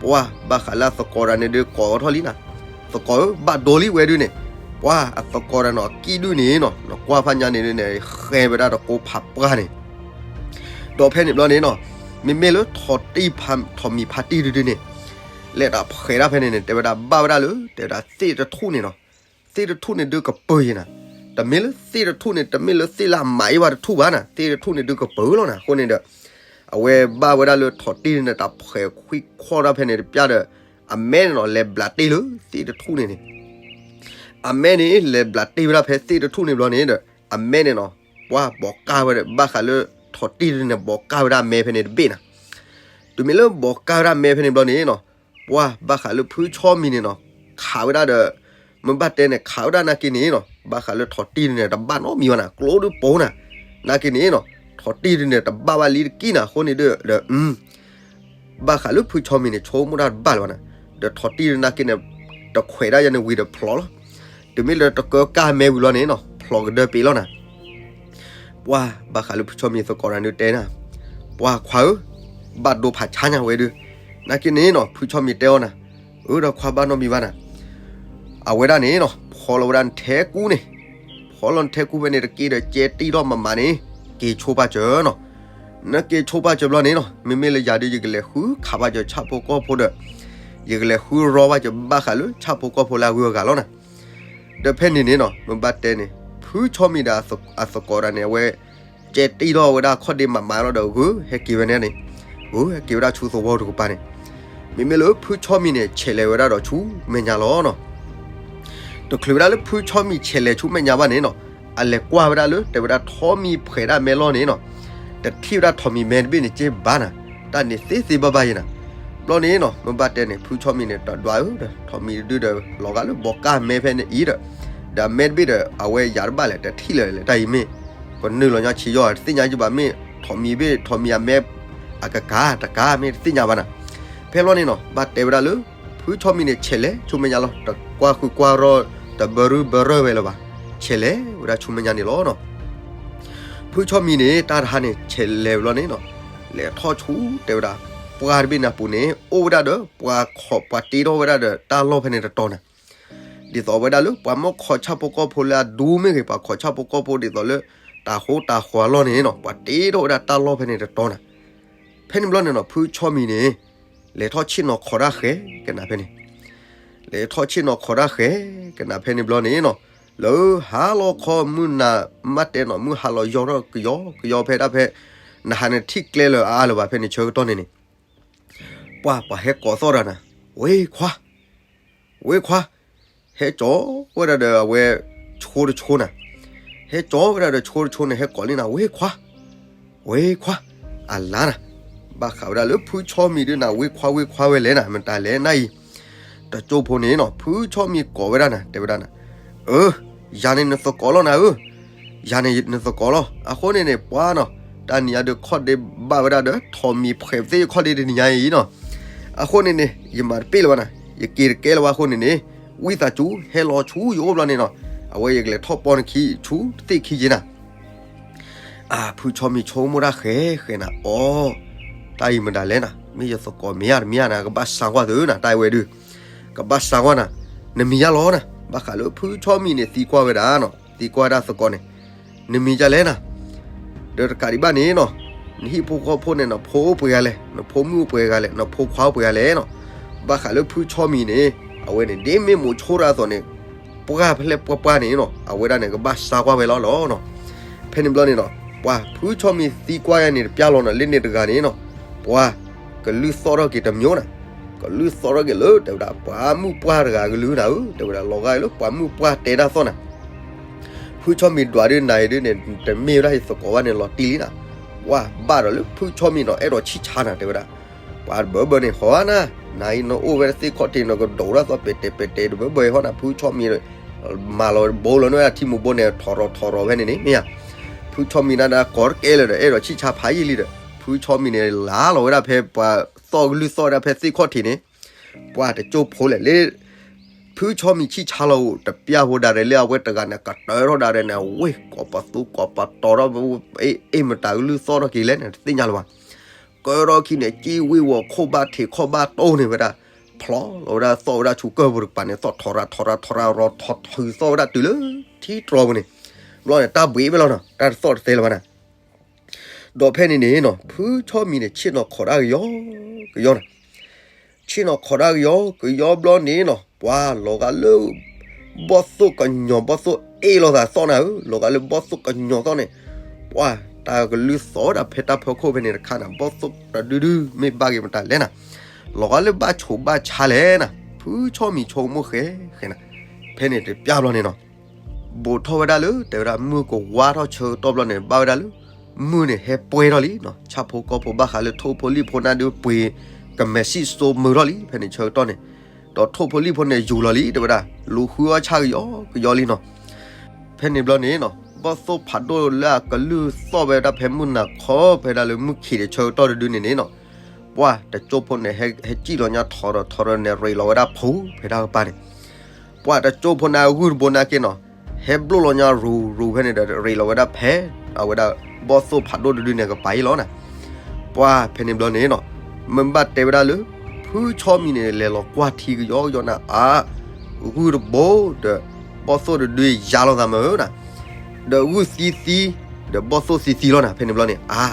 ပှၢ်ဘၣ်ဃးလၢအသကိးတဂၤန့ၣ်ဒုးကိးထီၣ်လံနၤ သကိးဧၢ ဘၣ်ဒိလံဝဲဒုးန့ၣ် ပှၢ်အသကိးတဂၤနီၤ အကံၣ်ဒုးန့ၣ်နီၤ နကွၢ်ဖးညါန့ၣ်ဒုးန့ၣ် ဃဲဝဲဒၣ်တကိးဖးပှၢ်န့ၣ် ဒီးဖဲန့ၣ်ဘျီန့ၣ်နီၤ မ့မ့ၢ်လၢထိးတံၢ်ဖး ထိးမံၤဖးတံၢ်တဒုန့ၣ် လဲၤတၢ်ဖှဲးဒၣ်ဖဲန့ၣ်န့ၣ် တဲဝဲဒၣ်ဘၣ်ဝဲဒၣ်လၢ တဲဝဲဒၣ်သ့ၣ်တထူၣ်န့ၣ်နီၤ သ့ၣ်တထူၣ်န့ၣ်ဒုးကပၢၤယံၤနၤ, တမ့ၢ်လၢသ့ၣ်တထူၣ်န့ၣ် တမ့ၢ်လၢသ့ၣ်လၢအမၤအ့ၣ်ဝဲတထူၣ်ဘၣ်နၤ, သ့ၣ်တထူၣ်န့ၣ်ဒုးကပၢၤလီၤနၤ. အဃိန့ၣ်ဒီး အဝဲဘၣ်ဝဲဒၣ်လၢထိးတံၢ်န့ၣ် တၢ်ဖှဲးခွံခွီၣ်တၢ်ဖဲန့ၣ်တပျၢ်ဒီး အမဲန့ၣ်နီၤ လဲၤဘျးတ့ၢ်လၢသ့ၣ်တထူၣ်န့ၣ်န့ၣ် အမဲန့ၣ် လဲၤဘျးတ့ၢ်ဝဲဒၣ်ဖဲသ့ၣ်တထူၣ်န့ၣ်ဘျီန့ၣ်ဒီး အမဲန့ၣ်နီၤ ပှၢ်ဘီးကၢ်ဝဲဒီး ဘၣ်ဃးလၢထိးတံၢ်န့ၣ် ဘီးကၢ်ဝဲဒၣ်အမဲဖဲန့ၣ်တဘ့ၣ်နၤ. တုၤမ့ၢ်လၢဘီးကၢ်ဝဲဒၣ်အမဲဖဲန့ၣ်ဘျီန့ၣ်နီၤ ပှၢ်ဘၣ်ဃးလၢဖုဆီမံၤန့ၣ်နီၤ ခးဝဲဒၣ်ဒီး မ့ၢ်ဘၣ်တဲန့ၣ် ခးဝဲဒၣ်နာ်က့န့ၣ်နီၤ ဘၣ်ဃးလၢထိးတံၢ်န့ၣ် တဘၣ်နီတမံၤဘၣ်နၤ ကျိဒုးပိၤနၤ, နာ်က့န့ၣ်နီၤ ထိးတံၢ်န့ၣ် တဘၣ်ဘၣ်လံတက့ၢ်နၤ အဃိန့ၣ်ဒီး ဘၣ်ဃးလၢဖုဆီမံၤန့ၣ် ဆိကမိၣ်တၢ်တဘၣ်လၢၤဘၣ်နၤ, ဒီးထိးတံၢ်နာ်က့န့ၣ် တခွဲးဒၣ်ယၤန့ၣ်ဝံၤဒီးဖျိးလီၤ. တုၤမ့ၢ်လၢတကၢကၢ်မဲဝံၤလီၤန့ၣ်နီၤ ဖျိးကဒၢပ့ၤလီၤနၤ. ပှၢ်ဘၣ်ဃးလၢဖုဆီမံၤသကိးတၢ်န့ၣ်တဲနၤ, ပှၢ်ခွါဧၢ, ဘၣ်ဒိဖးဆါညါဝဲဒုး, နာ်က့န့ၣ်နီၤ ဖုဆီမံၤတဲအီၤနၤ, အၢ ဒီးခွါဘၣ်နီတမံၤဘၣ်နၤ အဝဲဒၣ်န့ၣ်နီၤ ဖီလီၤဝဲဒၣ်နထဲကူန့ၣ်, ဖီလီၤနထဲကူဖဲန့ၣ်တက့ၢ်ဒီး ကဲတံၢ်ထီၣ်မးမးန့ၣ် က့ၤဆိပာ်စၢၤနီၤ. နက့ၤဆိပာ်စၢၤဘျီန့ၣ်နီၤ မ့မ့ၢ်လၢယၤဒုး ယကလဲၤဃုခးဘၣ်စၢၤဆၣ်ဖိကီၢ်ဖိဒီး ယကလဲၤဃုရီဘၣ်စၢၤဘၣ်ဃးလၢဆၣ်ဖိကီၢ်ဖိလၢအဂုၤအဂၤလီၤနၤ. ဒီးဖဲန့ၣ်န့ၣ်နီၤ မ့ၢ်ဘၣ်တဲန့ၣ် ဖုဆီမံၤဒီးအသကိးတၢ်န့ၣ် အဝဲ ကဲတံၢ်ထီၣ်ဝဲဒၣ်ခီၣ်ဒ့မးမးလီၤဒီး ဂုၤဟဲက့ၤဝဲန့ၣ်န့ၣ်, ဂုၤဟဲက့ၤဝဲဒၣ်ဆူသဝီတကပၤန့ၣ်, မ့မ့ၢ်လၢဖုဆီမံၤန့ၣ် ဆဲးလဲၤဝဲဒၣ်ဒီးဆူမဲာ်ညါလီၤနီၤ. တချုးဝဲဒၣ်လၢဖုဆီမံၤဆဲးလဲၤဆူမဲာ်ညါဘၣ်န့ၣ်နီၤ အလဲၤကွၢ်ဝဲဒၣ်လၢ တဲဝဲဒၣ်ထိးမံၤဖှဲးဒၣ်မဲလီၢ်န့ၣ်နီၤ, တထံၣ်ဝဲဒၣ်ထိးမံၤမဲတဘ့ၣ်န့ၣ်က့ဘၣ်နၤ, တၢ်န့ၣ်သ့သ့ဘၣ်ဘၣ်ယဲနၤ. ဘျီန့ၣ်နီၤ မ့ၢ်ဘၣ်တဲန့ၣ် ဖုဆီမံၤန့ၣ် တဒွးဧၢဒီး ထိးမံၤတဒုဒီး လီၤဂာ်လၢဘီးကၢ်မဲဖဲန့ၣ်အံၤဒီး, ဒီးမဲတဘ့ၣ်ဒီး အဝဲယၤတဘၣ်လဲၣ် တထံၣ်လၢၤလဲၣ် တၢ်အံၤမ့ၢ် ပနုာ်လီၤညီဆံးယီၤ တသ့ၣ်ညါယဘၣ် မ့ၢ်ထိးမံၤဘ့ၣ် ထိးမံၤအမဲ အကကၤတကၤမ့ၢ်တသ့ၣ်ညါဘၣ်နၤ. ဖဲဘျီန့ၣ်နီၤ ဘၣ်တဲဝဲဒၣ်လၢ ဖုဆီမံၤန့ၣ် ဆဲးလဲၤဆူမဲာ်ညါလီၤ တကွၢ်ဃုကွၢ်ရီ တဘၢရုဘၢရၢဝဲလၢၤဘၣ်, ဆဲးလဲၤဝဲဒၣ်ဆူမဲာ်ညါန့ၣ်လီၤနီၤ. ဖုဆီမံၤန့ၣ် တၢ်တဟါန့ၣ် ဆဲးလဲၤဝဲလီၤန့ၣ်နီၤ, လဲၤထီၣ်ဆူတဲဝဲဒၣ် ပှၢ်တဘ့ၣ်န့ၣ်အပူၤန့ၣ် အိၣ်ဝဲဒၣ်ဒီး ပှၤခိး ပှၤတ့ထီၣ်ဝဲဒၣ်ဒီးတၢ်လီၢ်ဖဲန့ၣ်တတီၤနၤ. ဒ်သိးဝဲဒၣ်လၢ ပှၤမ့ၢ်ခိးဆၣ်ဖိကီၢ်ဖိလၢအဒူမ့ၢ်ဂ့ၤ ပှၤခိးဆၣ်ဖိကီၢ်ဖိဒ်သိးလၢ တၢ်ဃိတၢ်ဃီၤအလီၢ်န့ၣ်နီၤ ပှၤတ့ထီၣ်ဝဲဒၣ်တၢ်လီၢ်ဖဲန့ၣ်တတီၤနၤ. ဖဲန့ၣ်ဘျီန့ၣ်နီၤ ဖုဆီမံၤန့ၣ် လဲၤထီၣ်ဆ့ၣ်နီၤခိးတၢ်ဃဲကနၤဖဲန့ၣ် လဲၤထီၣ်ဆ့ၣ်နီၤခိးတၢ်ဃဲကနၤဖဲန့ၣ်ဘျီန့ၣ်နီၤ, လၢဟါလီၤခီမုၢ်နၤ မ့ၢ်တဲနီၤ မုၢ်ဟါလီၤယီၤထီၣ်ကယီကယီဖဲဒၣ်ဖဲ နဟါန့ၣ်ထံၣ်ကျဲလၢအအါလၢၤဘၣ်ဖဲန့ၣ်ဆၢကတီၢ်န့ၣ်န့ၣ် ပှၢ်ပှၤဟဲကိးသီၣ်တၢ်နၤ, ဝ့ခွါ ဝ့ခွါ, ဟဲကၠီဝဲဒၣ်ဒီးအဝဲ ဆိတဆိနၤ, ဟဲကၠီဝဲဒၣ်ဒီးဆိတဆိန့ၣ် ဟဲကိးလံနၤ ဝ့ခွါ ဝ့ခွါ, အလါနၤ, ဘၣ်ဃးဝဲဒၣ်လၢဖုဆီမံၤဒုးနၤ ဝ့ခွါဝ့ခွါဝဲလဲၣ်နၤ မတၤလဲၣ်နၤအံၤ, တကၠိဖိန့ၣ်နီၤ ဖုဆီမံၤကိးဝဲဒၣ်နၤ တဲဝဲဒၣ်နၤ, အၢ ယၤန့ၣ်နသကိးလီၤနၤဧၢ, ယၤန့ၣ်နသကိးလီၤ အဃိန့ၣ်န့ၣ် ပှၢ်နီၤ တၢ်နံၤညါဒုးခီၣ်ဒ့ဘၣ်ဝဲဒၣ်ဒီး ထိးမံၤဖှဲးသ့ၣ်ခီၣ်ဒ့တနံၤညါအံၤနီၤ, အဃိန့ၣ်န့ၣ် ယမၤတပ့ၣ်လၢၤဘၣ်နၤ ယက့ၤတကဲလၢၤဘၣ်အဃိန့ၣ်န့ၣ် ဝံသးစူၤဟဲလီၤဆူယအိၣ်ဘျီန့ၣ်နီၤ, အဝဲယကလဲၤထီၣ်ပီနခံဆူသ့ၣ်ခံက့နၤ အၢ ဖုဆီမံၤဆိကမိၣ်တၢ်ဃဲဃဲနၤ အီ တၢ်အံၤမတၤလဲၣ်နၤ မ့ၢ်ယသကိးမ့ၢ်ဧါတမ့ၢ်ဧါနၤ ကဘၣ်စါကွၢ်သုနၤ တၢ်အံၤဝဲဒုး ကဘၣ်စါကွၢ်နၤ နမံၤယါလီၤနၤ ဘၣ်ဃးလၢဖုဆီမံၤန့ၣ် သံကွၢ်ဝဲဒၣ်နီၤ သံကွၢ်ဝဲဒၣ်သကိးန့ၣ် နမံၤယါလဲၣ်နၤ ဒီးတကးဒံးဘၣ်န့ၣ်နီၤ နဟံၣ်ဖိဃီဖိန့ၣ် နဖိအိၣ်ပှဲၤဂၤလဲၣ် နဖိမုၣ်အိၣ်ပှဲၤဂၤလဲၣ် နဖိခွါအိၣ်ပှဲၤဂၤလဲၣ်နီၤ ဘၣ်ဃးလၢဖုဆီမံၤန့ၣ် အဝဲန့ၣ် ဒ်မ့ၢ်မိၤဆိတၢ်အသိးန့ၣ် ပှၢ်ဖဲလဲၣ်ပှၢ်ပှၢ်န့ၣ်နီၤ အဝဲဒၣ်န့ၣ် ကဘၣ်စါကွၢ်ဝဲလီၤလီၤနီၤ ဖဲန့ၣ်ဘျီန့ၣ်နီၤ ပှၢ်ဖုဆီမံၤသံကွၢ်ယါန့ၣ် တပျၢ်လီၤနီၤ လၢန့ၣ်တဂၤန့ၣ်နီၤ ပှၢ်ကလုၢ်သီၣ်ထီၣ်က့ၤတမျိုးနၤ ကလုၢ်သီၣ်ထီၣ်က့ၤလၢ တဲဝဲဒၣ် ပှၤမုၣ်ပှၢ်တဂၤကလုၢ်နၤဧၢ တဲဝဲဒၣ်လီၤဂာ်လၢပှၤမုၣ်ပှၢ်တဲတၢ်သီၣ်နၤ ဖုဆီမံၤဒွးဒုးနၤအံၤဒုးန့ၣ် တမ့ၢ်ဝဲဒၣ်ယသကိးဘၣ်န့ၣ် လီၤတံၢ်လံနၤ ပှၢ်ဘၣ်ဒီးလၢဖုဆီမံၤနီၤ အဲၣ်ဒိးဆံၣ်ဆါနၤ တဲဝဲဒၣ် ပှၤတဘၢဘၢန့ၣ် ဟီနၤ နၤအံၤနအိၣ်ဝဲသ့ၣ်ခီၣ်ထံး နကဒိးတၢ်သီၣ်ပဲာ်တဲာ်ပဲာ်တဲာ်တဘၢဘၢဟီနၤ ဖုဆီမံၤ မၤလီၤဘိလီၤန့ၢ်ဝဲဒၣ်ထံမူဘိန့ၣ် ထီၣ်ရီၣ်ထီၣ်ရီၣ်ဖဲန့ၣ်န့ၣ် မ့ၢ်ဧါ ဖုဆီမံၤနၤဒၣ်ကိးတကဲလၢာ်ဒီး အဲၣ်ဒိးဆံၣ်ဆါဖးယံာ်လံဒီး ဖုဆီမံၤန့ၣ် လါလီၤဝဲဒၣ်ဖဲပှၤသီၣ်ကလုၢ်သီၣ်ဝဲဒၣ်ဖဲသ့ၣ်ခီၣ်ထံးန့ၣ် ပှၤတကၠိဖိလဲၣ်လၢ ဖုဆီမံၤဆံၣ်ဆါလီၤအိၣ် တပျၢ်ဖိဒၣ်ရဲၣ်လၢအဝဲတဂၤန့ၣ် ကတၢၢ်ထီၣ်ဒၣ်ရဲၣ်န့ၣ် ဝ့ၢ်ကိးပသူကိးပတီၤထီၣ် အ့ၣ်မတၤကလုၢ်သီၣ်ထီၣ်က့ၤလဲၣ်န့ၣ် တသ့ၣ်ညါလၢၤဘၣ် ကၢထီၣ်ခံန့ၣ် ကံၣ်ဝ့ၢ်ဝီၤခိၣ်ဘၣ်ထံးခီၣ်ဘၣ်တိၢ်န့ၣ်ဝဲဒၣ် ဖျိလီၤဝဲဒၣ်သီၣ်ဝဲဒၣ်ဆူကၢၢ်ပူၤတကပၤန့ၣ် သီၣ်ထီၣ်ရၣ်ထီၣ်ရၣ်ထီၣ်ရၣ်ရီၤထီၣ်ထုးသီၣ်ဝဲဒၣ်တုၤလၢထံတြီပူၤန့ၣ် ဘျီန့ၣ် တၢ်ဘှံးဝဲလီၤနီၤ တၢ်တသီၣ်တသဲလၢၤဘၣ်နၤ ဒီးဖဲန့ၣ်န့ၣ်နီၤ ဖုဆီမံၤန့ၣ် ဆ့ၣ်နီၤခိးတၢ်ကယီကယီနၤ ဆ့ၣ်နီၤခိးတၢ်ကယီကယီဘျီန့ၣ်နီၤ ပှၤလီၤဂာ်လၢ ဘီၣ်သိၣ်ကညီၤ ဘီၣ်သိၣ်အ့ၣ်လိာ်သးသီၣ်နၤဧၢ, လီၤဂာ်လၢဘီၣ်သိၣ်ကညီၤသီၣ်န့ၣ်, ပှၢ်တၢ်ကလုၢ်သီၣ်ဝဲဒၣ်ဖဲတၢ်ဖီခိၣ်ဖဲန့ၣ်တခါနၤ, ဘီၣ်သိၣ်တဒုဒုမ့ၢ်ဘၣ်ဂ့ၤမတၤလဲၣ်နၤ, လီၤဂာ်လၢဘၣ်ဆိးဘၣ်ဆါလဲၣ်နၤ, ဖုဆီမံၤဆိကမိၣ်ဃဲဃဲနၤ, ဖဲန့ၣ်တပျၢ်ဘျီန့ၣ်နီၤ ဘူးထီၣ်ဝဲဒၣ်လၢ တဲဝဲဒၣ်မုၢ်ကဝါထီၣ်ဆၢကတီၢ်ဘျီန့ၣ် ဘၣ်ဝဲဒၣ်လၢ မုၢ်န့ၣ်ဟဲပှဲၤထီၣ်လံနီၤ, ဆၣ်ဖိကီၢ်ဖိဘၣ်ဃးလၢထိၣ်ဖိလံၣ်ဖိနၢ်ဒုပှ့ၤ ကမဲာ်ဆံၣ်စိမုာ်ထီၣ်လံ ဖဲန့ၣ်ဆၢကတီၢ်န့ၣ်, ဒီးထိၣ်ဖိလံၣ်ဖိန့ၣ်ယူၤလီၤလံ တဲဝဲဒၣ်, လူၤဃုအီၣ်ဆၣ်ကယီကယီလံနီၤ. ဖဲန့ၣ်ဘျီန့ၣ်နီၤ ဘီၣ်သိၣ်ဖးဒိၣ်လၢအကလုၢ်သီၣ်ဝဲဒၣ်ဖဲမုၢ်နၤခီ ဖဲဒၣ်လၢမုၢ်ခံးတဆၢကတီၢ်တဒုန့ၣ်န့ၣ်နီၤ, ပှၢ်တကၠိဖိန့ၣ် ဟဲစံၣ်လီၤညါထီရီၤထီရီၤန့ၣ် ရ့းလီၤဝဲဒၣ်ဖူဖဲတၢ်ကပၤန့ၣ် ပှၢ်တကၠိဖိန့ၣ်ဂုၢ်တဘိန့ၣ်က့ၤနီၤ, ဟဲဘျိၣ်လီၤညါရူၤရူၤဖဲန့ၣ်ဒီး ရ့းလီၤဝဲဒၣ်ဖဲ အဝဲဒၣ်ဘီၣ်သိၣ်ဖးဒိၣ်တဒုန့ၣ်ကပၤအံၤလီၤနၤ. ပှၢ်ဖဲန့ၣ်ဘျီန့ၣ်နီၤ မ့ၢ်ဘၣ်တဲဝဲဒၣ်လၢ ဖုဆီမံၤန့ၣ် လဲၤလီၤကွၢ်ထံကယီကယီနၤ အါ ဂုၢ်တဘိဒီး ဘီၣ်သိၣ်တဒုယါလိာ်သးမးဧၢနၤ, ဒီးဂုၢ်သံသံ ဒီးဘီၣ်သိၣ်သံသံလီၤနၤ. ဖဲန့ၣ်ဘျီန့ၣ် အါ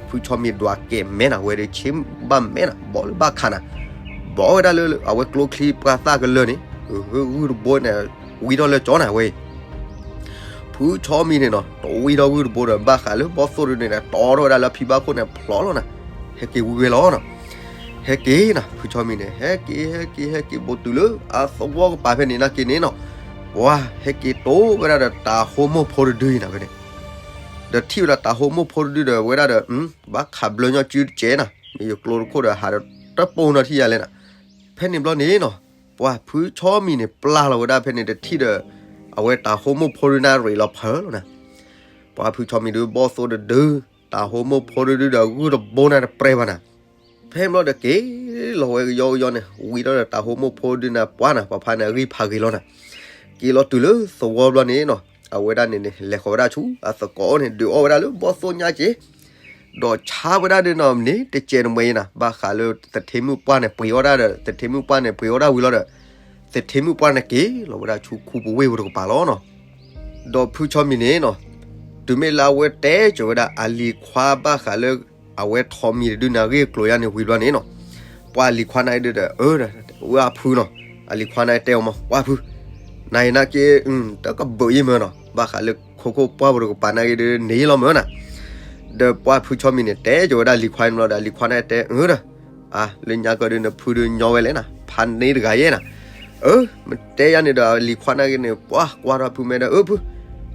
ဖုဆီမံၤဒွးကဲမဲနၤ ဝဲဒၣ်ဆ့ဘၣ်မဲနၤ ဘီၣ်လၢဘၣ်ခးနၤ, ဘီၣ်ဝဲဒၣ်လၢအဝဲကျိချံပှၢ်သၣ်ကလၢာ်န့ၣ် ဂုၢ်တဘိန့ၣ် ဝံထီၣ်လၢကၠီနၤဝဲ ဖုဆီမံၤန့ၣ်နီၤ တဝံထီၣ်ဂုၢ်တဘိဒီး ဘၣ်ဃးလၢဘီၣ်သိၣ်တဒုန့ၣ် တီထီၣ်ဝဲဒၣ်လၢအဖံဘၣ်ခိၣ်န့ၣ်ဖျိးလီၤနၤ, ဟဲက့ၤဝံဝဲလီၤနီၤ. ဟဲက့ၤနၤ ဖုဆီမံၤန့ၣ် ဟဲက့ၤ ဟဲက့ၤ ဟဲက့ၤဘူးတုၤလၢ အသဝီကပၤဖဲန့ၣ်နာ်က့န့ၣ်နီၤ, ပှၢ်ဟဲက့ၤတိၤဝဲဒၣ်ဒီးတၤဟိမိၢ်ဖိတဒုအံၤနၤဖဲန့ၣ်, ဒီးထံၣ်ဝဲဒၣ်တၤဟိမိၢ်ဖိတဒုဒီးဝဲဒၣ်ဒီး ဘၣ်ခးဘျၢညီစုတကဲးနၤ, မ့ၢ်ယကျိတခိၣ်ဒီးဟးဒီးတပိၢ်နီၢ်ထံၣ်ယၤလဲၣ်နၤ. ဖဲန့ၣ်ဘျီန့ၣ်နီၤ ပှၢ်ဖုဆီမံၤန့ၣ် ပျၢ်လီၤဝဲဒၣ်ဖဲန့ၣ်တထံၣ်ဒီး အဝဲတၤဟိမိၢ်ဖိဒုနၢ်ရ့းလီၤဖၢလီၤနၤ. ပှၢ်ဖုဆီမံၤဒုဘီၣ်သိၣ်တဒု တၤဟိမိၢ်ဖိဒုဒီးဂုၢ်တဘိနၤတပြဲၤဘၣ်နၤ. ဖဲန့ၣ်ဘျီဒီးက့ၤလီၤဝဲကယီကယီန့ၣ် ဝံၤထီၣ်ဒီးတၤဟိမိၢ်ဖိဒုနၤပှၢ်နၤ ပှၤဖါန့ၣ်အဂံၢ်ဖးဂ့ၤလီၤနၤ. က့ၤလီၤတုၤလၢသဝီဘျီန့ၣ်နီၤ အဝဲဒၣ်န့ၣ်န့ၣ် လဲၤဃီၤဝဲဒၣ်ဆူအသကိးန့ၣ် ဒုးအီၣ်ဝဲဒၣ်လၢဘီၣ်သိၣ်ညါက့ၤ ဒီးဆါဝဲဒၣ်ဒ်နီၤန့ၣ် တကဲးတမှဲၤအံၤနၤ ဘၣ်ဃးလၢသထ့မုၣ်ပှၢ်န့ၣ် ပှ့ၤအီၣ်ဒၣ်ဒီး သထ့မုၣ်ပှၢ်န့ၣ် ပှ့ၤအီၣ်ဒၣ်ဝံၤလီၤဒီး သထ့မုၣ်ပှၢ်န့ၣ်က့ၤလီၤဝဲဒၣ်ဆူခူပဝ့ၢ်ပူၤတကပၤလီၤနီၤ. ဒီးဖုဆီမံၤန့ၣ်နီၤ တုၤမ့ၢ်လၢအဝဲတဲစၢၤဝဲဒၣ်အလံၤခွါဘၣ်ဃးလၢ အဝဲထိးမံၤတဒုန့ၣ်အဂ့ၢ်အကျိၤယါန့ၣ်ဝံၤဘျီန့ၣ်နီၤ ပှၢ်လံၤခွါန့ၣ်ဒုဒီး အၢ ဝဲအဖုနီၤ အလံၤခွါန့ၣ်တဲအီၤမး ပှၢ်ဖု နၤအံၤနာ်က့ တကဘုးယံမၢနီၤ ဘၣ်ဃးလၢခိခိၣ်ပှၢ်ပူၤတကပၤနာ်က့ဒုန့ၣ်လီၤမၢနၤ. ဒီးပှၢ်ဖုဆီမံၤန့ၣ် တဲစၢၤဝဲဒၣ်လံၤခွါန့ၣ်လီၤဒီး လံၤခွါန့ၣ်တဲ အၢ ဒီး အါ လၢညါကဒီးနဖုဒုညီဝဲလဲၣ်နၤ ဖးန့ၢ်တဂၤယဲနၤ. အၢ မ့ၢ်တဲယါန့ၣ်ဒီး လံၤခွါနာ်က့န့ၣ် ပှၢ်ကွၢ်ထီၣ်ဖုမဲဒီး အၢ ဖု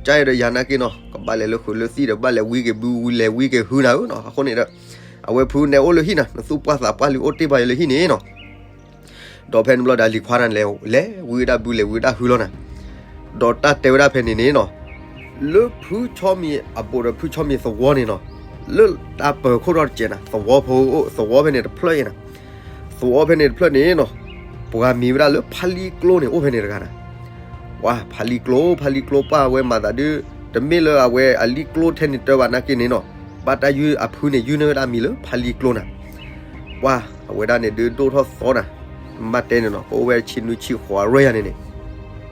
ကါအံၤဒီးယၤနာ်က့နီၤ ကဘၣ်လဲၤလၢဃုာ်လၢသံၣ်ဒီး ဘၣ်လဲၤဝံက့ၤဘု ဝံလဲၤဝံက့ၤဟုနၤဧၢနီၤ. အဃိန့ၣ်ဒီး အဝဲဖုနဲအိၣ်လၢဟံၣ်နၤ နသူၣ်ပှၢ်သးပှၢ်လံအိၣ်တ့ၢ်ဘၣ်ယၤလၢဟံၣ်န့ၣ်နီၤ. ဒီးဖဲန့ၣ်ဘျီဒီး လံၤခွါန့ၣ်လဲၤ လဲၤဝံဝဲဒၣ်ဘုလဲၤဝံဝဲဒၣ်ဟုလီၤနၤ. ဒီးတၢ်တဲဝဲဒၣ်ဖဲန့ၣ်န့ၣ်နီၤ လၢဖုဆီမံၤအဘူးဒီးဖုဆီမံၤသဝီန့ၣ်နီၤ လၢတၢ်ပၢၤခိၣ်ထီၣ်တစဲးနၤ သဝီဖိ သဝီဖဲန့ၣ်တဖျၢၣ်အံၤနၤ သဝီဖဲန့ၣ်တဖျၢၣ်န့ၣ်နီၤ ပှၤမံၤဝဲဒၣ်လၢဖါလံကျိန့ၣ် အိၣ်ဖဲန့ၣ်တဂၤနၤ. ပှၢ်ဖါလံကျိ ဖါလံကျိပှၢ်ဝဲမၤသးဒု တမ့ၢ်လၢအဝဲအလံကျိထဲန့ၣ်တၢ်ဘၣ်နာ်က့န့ၣ်နီၤ ဘၣ်တၢ်ယုၢ်အဖုန့ၣ် ယုၢ်န့ၢ်ဝဲဒၣ်မံၤလၢဖါလံကျိနၤ. ပှၢ်အဝဲဒၣ်န့ၣ်ဒုဒိၣ်ထီၣ်သီနၤ မ့ၢ်တဲန့ၣ်နီၤ ကအိၣ်ဝဲဆံနွံဆံဃိးအရွဲၣ်ယါန့ၣ်န့ၣ်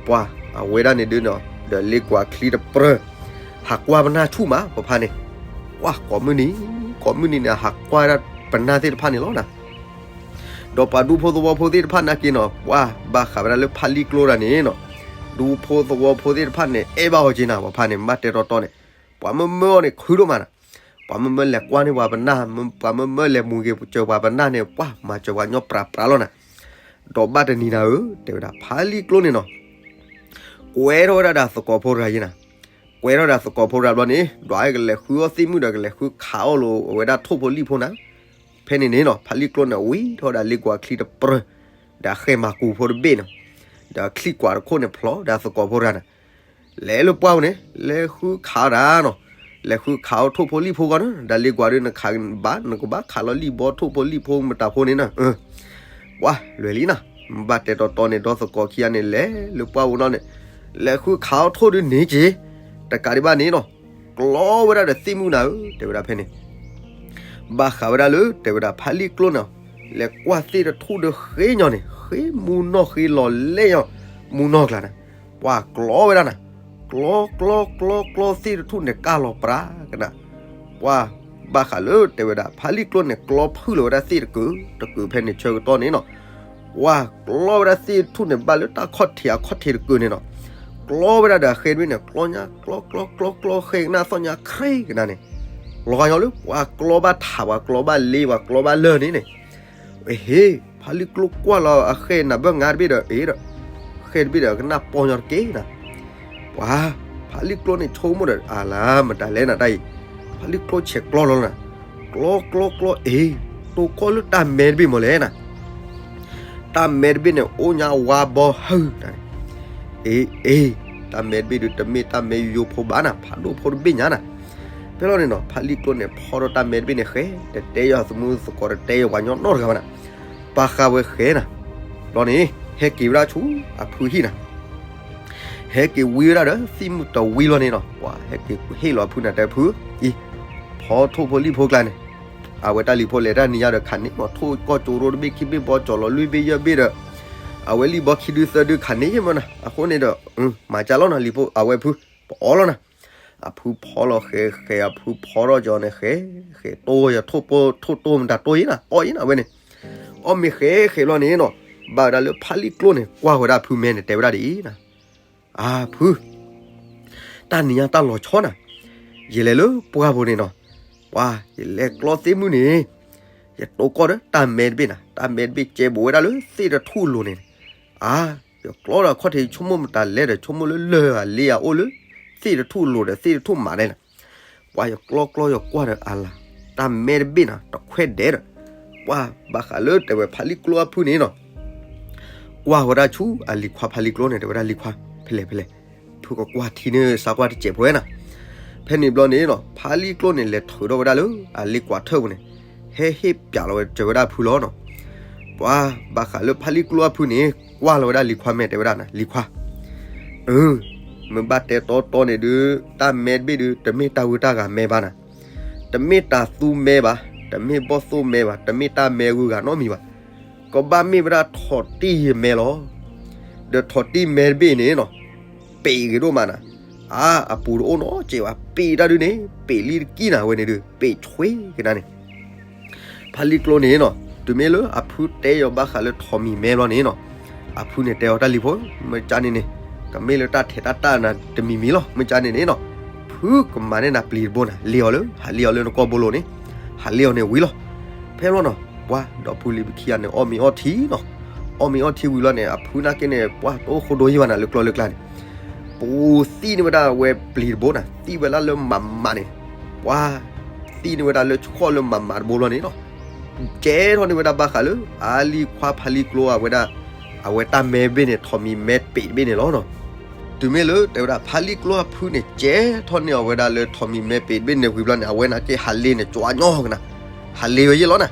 ပှၢ်အဝဲဒၣ်န့ၣ်ဒုနီၤ ဒီးလ့ကွၢ်ချံတပြၢ ဟးကွၢ်ပနၢ်ဆူၣ်မး ပဖါန့ၣ် ပှၢ်ကိးမုၢ်နံၤ ကိးမုၢ်နံၤန့ၣ် ဟးကွၢ်ဝဲဒၣ်ပနၢ်သ့ၣ်တဖၣ်န့ၣ်လီၤနၤ. ဒီးပှၤဒူဖိသဝီဖိသ့ၣ်တဖၣ်နာ်က့နီၤ ပှၢ်ဘၣ်ဃးဝဲဒၣ်လၢဖါလံကျိဒၣ်န့ၣ်နီၤ ဒူဖိသဝီဖိသ့ၣ်တဖၣ်န့ၣ် အဲၣ်ဘၣ်အီၤက့နၤ ပဖါန့ၣ် မ့ၢ်တဲတီတီန့ၣ် ပှၤမၢမၢအီၤန့ၣ် ခုဒိၣ်မးနၤ. ပှၤမၢမၢလဲၤကွၢ်န့ၢ်ပှၤပနၢ် ပှၤမၢမၢလဲၤမူၤက့ၤစၢၤပှၤပနၢ်န့ၣ် ပှၢ်မၤစၢၤပှၤညီပြးပြးလီၤနၤ. ဒီးဘၣ်တနံၤနၤဧၢ တဲဝဲဒၣ် ဖါလံကျိန့ၣ်နီၤ ကွဲထီၣ်ဝဲဒၣ်ဒီးသကိးဖိတဂၤယဲနၤ. ကွဲထီၣ်ဒီးသကိးဖိတဂၤဘျီန့ၣ် ဒွးကလဲၤဃုအီၣ်သ့ၣ်မုၣ်ဒီးကလဲၤဃုခးအီၣ်လိာ်အဝဲဒၣ်ထိၣ်ဖိလံၣ်ဖိနၤ. ဖဲန့ၣ်န့ၣ်နီၤ ဖါလံကျိန့ၣ် ဝံၤထီၣ်ဝဲဒၣ်လ့ကွၢ်ချံတပြၢ ဒီးဃဲမၤကူဖိတဘ့ၣ်နီၤ ဒီးချံကွၢ်တခိၣ်န့ၣ်ဖျိးဒီးသကိးဖိတဂၤနၤ လဲၤလၢပှၢ်ပူၤန့ၣ် လဲၤဃုခးအီၣ်တၢ်နီၤ လဲၤဃုခးအီၣ်ထိၣ်ဖိလံၣ်ဖိဂီၢ်နီၤ ဒီးလ့ကွၢ်ဒုးနခးဘၣ် နကဘၣ်ခးလီၤလံၣ်ဘီထိၣ်ဖိလံၣ်ဖိမတၤဖိန့ၣ်နီၤ ပှၢ်လွဲၢ်လံနၤ ဘၣ်တဲတီတီန့ၣ် ဒီသကိးခံဂၤန့ၣ် လဲၤလၢပှၢ်ပူၤနီၤန့ၣ် လဲၤဃုခးအီၣ်ထိၣ်ဒုးန့ၣ်က့ၤ တကးဒံးဘၣ်န့ၣ်နီၤ ကျီဝဲဒၣ်ဒီးသ့ၣ်မုၣ်နၤဧၢ တဲဝဲဒၣ်ဖဲန့ၣ် ဘၣ်ဃးဝဲဒၣ်လၢ တဲဝဲဒၣ်ဖါလံကျိန့ၣ် လဲၤကွၢ်သ့ၣ်တထူၣ်ဒီးဃ့ညီန့ၣ် ဃ့မူနီၢ်ဃ့လီၤလဲၣ်ညီ မူနီၢ်ကျါန့ၣ် ပှၢ်ကျီဝဲဒၣ်နၤ ကျီကျီကျီကျီသ့ၣ်တထူၣ်န့ၣ် ကၢ်လီၤပြးကနၣ် ပှၢ်ဘၣ်ဃးလၢ တဲဝဲဒၣ်ဖါလံကျိန့ၣ် ကျီဖုၣ်လီၤဝဲဒၣ်သ့ၣ်တကုာ်တကုာ်ဖဲန့ၣ်ဆၢကတီၢ်န့ၣ်နီၤ ပှၢ်ကျီဝဲဒၣ်သ့ၣ်တထူၣ်န့ၣ် ဘၣ်လၢတၢ်ခီၣ်ထံးအခီၣ်ထံးတကုာ်န့ၣ်နီၤ ကျီဝဲဒၣ်ဒီးအဃဲတဘ့ၣ်န့ၣ် ကျီညါ ကျီ ကျီ ကျီ ကျီ ဃဲကနၣ်သီၣ်ညါ ခြ့ကနၣ်န့ၣ်, လီၤဂာ်ညီလၢပှၤကျီဘၣ်ထး ပှၤကျီဘၣ်လ့ ပှၤကျီဘၣ်လၢၢ်န့ၣ်န့ၣ်, ဟ့ၣ် ဖါလံၣ်ကျိကွၢ်လီၤအဃဲနၤဘၢၣ်ငါတဘ့ၣ်ဒီး အ့ဒီး ဃဲတဘ့ၣ်ဒီး ကနၣ်ပီညါတက့ၢ်နၤ. ပှၤ ဖါလံၣ်ကျိန့ၣ်ဆိကမိၣ်ဒီး အလါ မတၤလဲၣ်နၤတၢ်အံၤ, ဖါလံၣ်ကျိဆဲးကျီလီၤနၤ, ကျီ ကျီ ကျီ အ့ တိၢ်ကီၢ်လၢတၢ်မဲတဘ့ၣ်မ့ၢ်လဲၣ်နၤ. တၢ်မဲတဘ့ၣ်န့ၣ် အိၣ်ညါဝါဘီဟၢနၤ, အ့ အ့ တၢ်မဲတဘ့ၣ်ဒုး တမ့ၢ်တၢ်မဲယိယိဖိဘၣ်နၤ, ဖးဒိၣ်ဖိတဘ့ၣ်ညါနၤ. ဖဲလီၤန့ၣ်နီၤ ဖါလံၣ်ကျိန့ၣ် ဖီထီၣ်တၢ်မဲတဘ့ၣ်န့ၣ်ဃဲ, တတဲယီၤသမူသကိး တတဲယီၤပှၤညီနီတဂၤဘၣ်နၤ, ပာ်ဃာ်ဝဲဃဲနၤ. ဘျီန့ၣ် ဟဲက့ၤဝဲဒၣ်ဆူအဖုဟံၣ်နၤ, ဟဲက့ၤဝံဝဲဒၣ်ဒီး သံၣ်မုၢ်တဝံလီၤန့ၣ်နီၤ, ပှၤဟဲက့ၤဟ့ၣ်လီၤအဖုနၤတဲဖု, အံၤ ဖီထိၣ်ဖိလံၣ်ဖိကျါန့ၣ်, အဝဲတၢ်လံၤဖိလဲၤတၢ်နံၤညါဒီး ခးန့ၢ်မး ထိၣ်ကီၢ်ကၠိရိတဘ့ၣ်ခံဘ့ၣ် ဘီကၠီၤလီၤလွံၢ်ဘ့ၣ်ယဲၢ်ဘ့ၣ်ဒီး အဝဲလံၣ်ဘီခံဒုသၢဒုခးန့ၢ်မးနၤ, အဃိန့ၣ်ဒီး မၤကၢ်လီၤနၤ လံၤဖိ အဝဲဖု ပအီၣ်လီၤနၤ. အဖုဖီလီၤဃဲဃဲ အဖုဖီထီၣ်ကၠီန့ၣ်ဃဲ, ဃဲတိၢ်ယထိၣ်ပိ ထိၣ်တိၢ်မတၤတိၢ်ယံၤနၤ အီၣ်ယံၤနၤဝဲန့ၣ်, အီၣ်မ့ၢ်ဃဲဃဲဘျီန့ၣ်နီၤ, ဘၣ်ဝဲဒၣ်လၢဖါလံၣ်ကျိန့ၣ် ကွၢ်ဝဲဒၣ်ဖုမဲန့ၣ် တဲဝဲဒၣ်ဒ်အံၤနၤ, အဖု တၢ်နံၤညါတၢ်လီၤဆီနၤ, ယလဲၤလၢပှၢ်ပူၤန့ၣ်နီၤ, ပှၤ ယလဲၤကျီသ့ၣ်မုၢ်န့ၣ်, ယတိၢ်ကီၢ်ဒီးတၢ်မဲတဘ့ၣ်နၤ, တၢ်မဲတဘ့ၣ်ကဲဘူးဝဲဒၣ်လၢသ့ၣ်တထူၣ်အလိၤန့ၣ်, အါ ယကျီဒီးခီၣ်ထံး ဆိကမိၣ်မတၤလဲၣ်ဒီး ဆိကမိၣ်လၢလၢၢ်အလ့အအိၣ်လၢ သ့ၣ်တထူၣ်အလိၤဒီး သ့ၣ်တထူၣ်မးဒဲးနၤ, ပှၤယကျီကျီယကွၢ်ဒီးအလၤ, တၢ်မဲတဘ့ၣ်နၤ တခွဲးဒဲးဒီး, ပှၤဘၣ်ဃးလၢတဲဝဲဖါလံၣ်ကျိအဖုန့ၣ်နီၤ ကွၢ်ဝဲဒၣ်ဆူအလံၤခွါဖါလံၣ်ကျိန့ၣ် တဲဝဲဒၣ်လံၤခွါ ဖဲလဲၣ်ဖဲလဲၣ်, ဖုကကွၢ်ထံန့ၣ် စးကွၢ်တစဲးဖိဝဲနၤ. ဖဲန့ၣ်ဘျီန့ၣ်နီၤ ဖါလံၣ်ကျိန့ၣ် လဲၤထုးထီၣ်ဝဲဒၣ်လၢအလ့ကွၢ်ထၢၣ်ပူၤန့ၣ်, ဟဲဟ့ၣ်ပၠးလီၤဝဲစၢၤဝဲဒၣ်ဖုလီၤနီၤ. ပှၤဘၣ်ဃးလၢဖါလံၣ်ကျိအဖုန့ၣ် ကွၢ်လီၤဝဲဒၣ်လံၤခွါမဲာ်တဲဝဲဒၣ်နၤ လံၤခွါ အၢ မ့ၢ်ဘၣ်တဲတီတီန့ၣ်ဒုး တၢ်မဲတဘ့ၣ်ဒုး တမ့ၢ်တၢ်ဝံတၢ်ဂၤမဲဘၣ်နၤ, တမ့ၢ်တၤသူမဲဘၣ်, တမ့ၢ်ဘီၣ်သိၣ်မဲဘၣ်, တမ့ၢ်တၢ်မဲဂုၤဂၤနီတမံၤဘၣ်, ကဘၣ်မ့ၢ်ဝဲဒၣ်ထိးတံၢ်မဲလီၤ. ဒီးထိးတံၢ်မဲတဘ့ၣ်န့ၣ်နီၤ ပ့းဂ့ၤဒိၣ်မးနၤ, အါ အပူၤတအိၣ်နီတစဲးဘၣ်, ပ့းတၢ်ဒုးန့ၣ် ပ့းလံတကံၢ်နၤဝဲန့ၣ်ဒုး ပ့းဆွ့ကနၤန့ၣ် ဖါလံၣ်ကျိန့ၣ်နီၤ တုၤမ့ၢ်လၢအဖုတဲအီၤဘၣ်ဃးလၢထိးမံၤမဲဘျီန့ၣ်နီၤ, အဖုန့ၣ်တဲအီၤတၢ်လံၤဖိ မ့ၢ်ကန့ၣ်န့ၣ် ကမ့ၢ်လၢတၢ်ထဲးတၢ်တၢ်နၤတမံၤမံၤလီၤ, မ့ၢ်ကန့ၣ်န့ၣ်နီၤ ဖုကမၤန့ၢ်နၤပျံၤတဘိနၤ, လ့အီၤလၢ ဟးလ့အီၤလၢနကိာ်ဘိလိၤန့ၣ်, ဟးလ့အီၤန့ၣ်ဝံၤလီၤ. ဖဲလီၤနီၤ ပှၤဒီပုၢ်လံၤပခံဂၤန့ၣ် အီၣ်မ့ၤအီထံနီၤ, အီၣ်မ့ၤအီထံဝံၤလီၤန့ၣ် အဖုနာ်က့န့ၣ် ပှၤတအိၣ်ဃိဒိယံၤဘၣ်နၤ လၢကျီလၢကျါန့ၣ် ပူၤသံန့ၢ်ဝဲဒၣ်ဝဲပျံၤတဘိနၤ, သံဝဲဒၣ်လၢမးမးန့ၣ်, ပှၤ သံန့ၢ်ဝဲဒၣ်လၢဆှီၣ်လၢမးမးတဘိလီၤန့ၣ်နီၤ, ကဲထီၣ်န့ၢ်ဝဲဒၣ်ဘၣ်ဃးလၢ အလံၤခွါဖါလံၣ်ကျိအဝဲဒၣ် အဝဲတၢ်မဲတဘ့ၣ်န့ၣ် ထိးမံၤမဲပ့းတဘ့ၣ်န့ၣ်လီၤနီၤ. တုၤမ့ၢ်လၢတဲဝဲဒၣ် ဖါလံၣ်ကျိအဖုန့ၣ် ကဲထီၣ်န့ၢ်အီၤဝဲဒၣ်လၢထိးမံၤမဲပ့းတဘ့ၣ်န့ၣ်ဝံၤဘျီန့ၣ် အဝဲနာ်က့ဟးလ့န့ၣ် ကၠီညီကနၤ, ဟးလ့ဝဲယဲၢ်လီၤနၤ,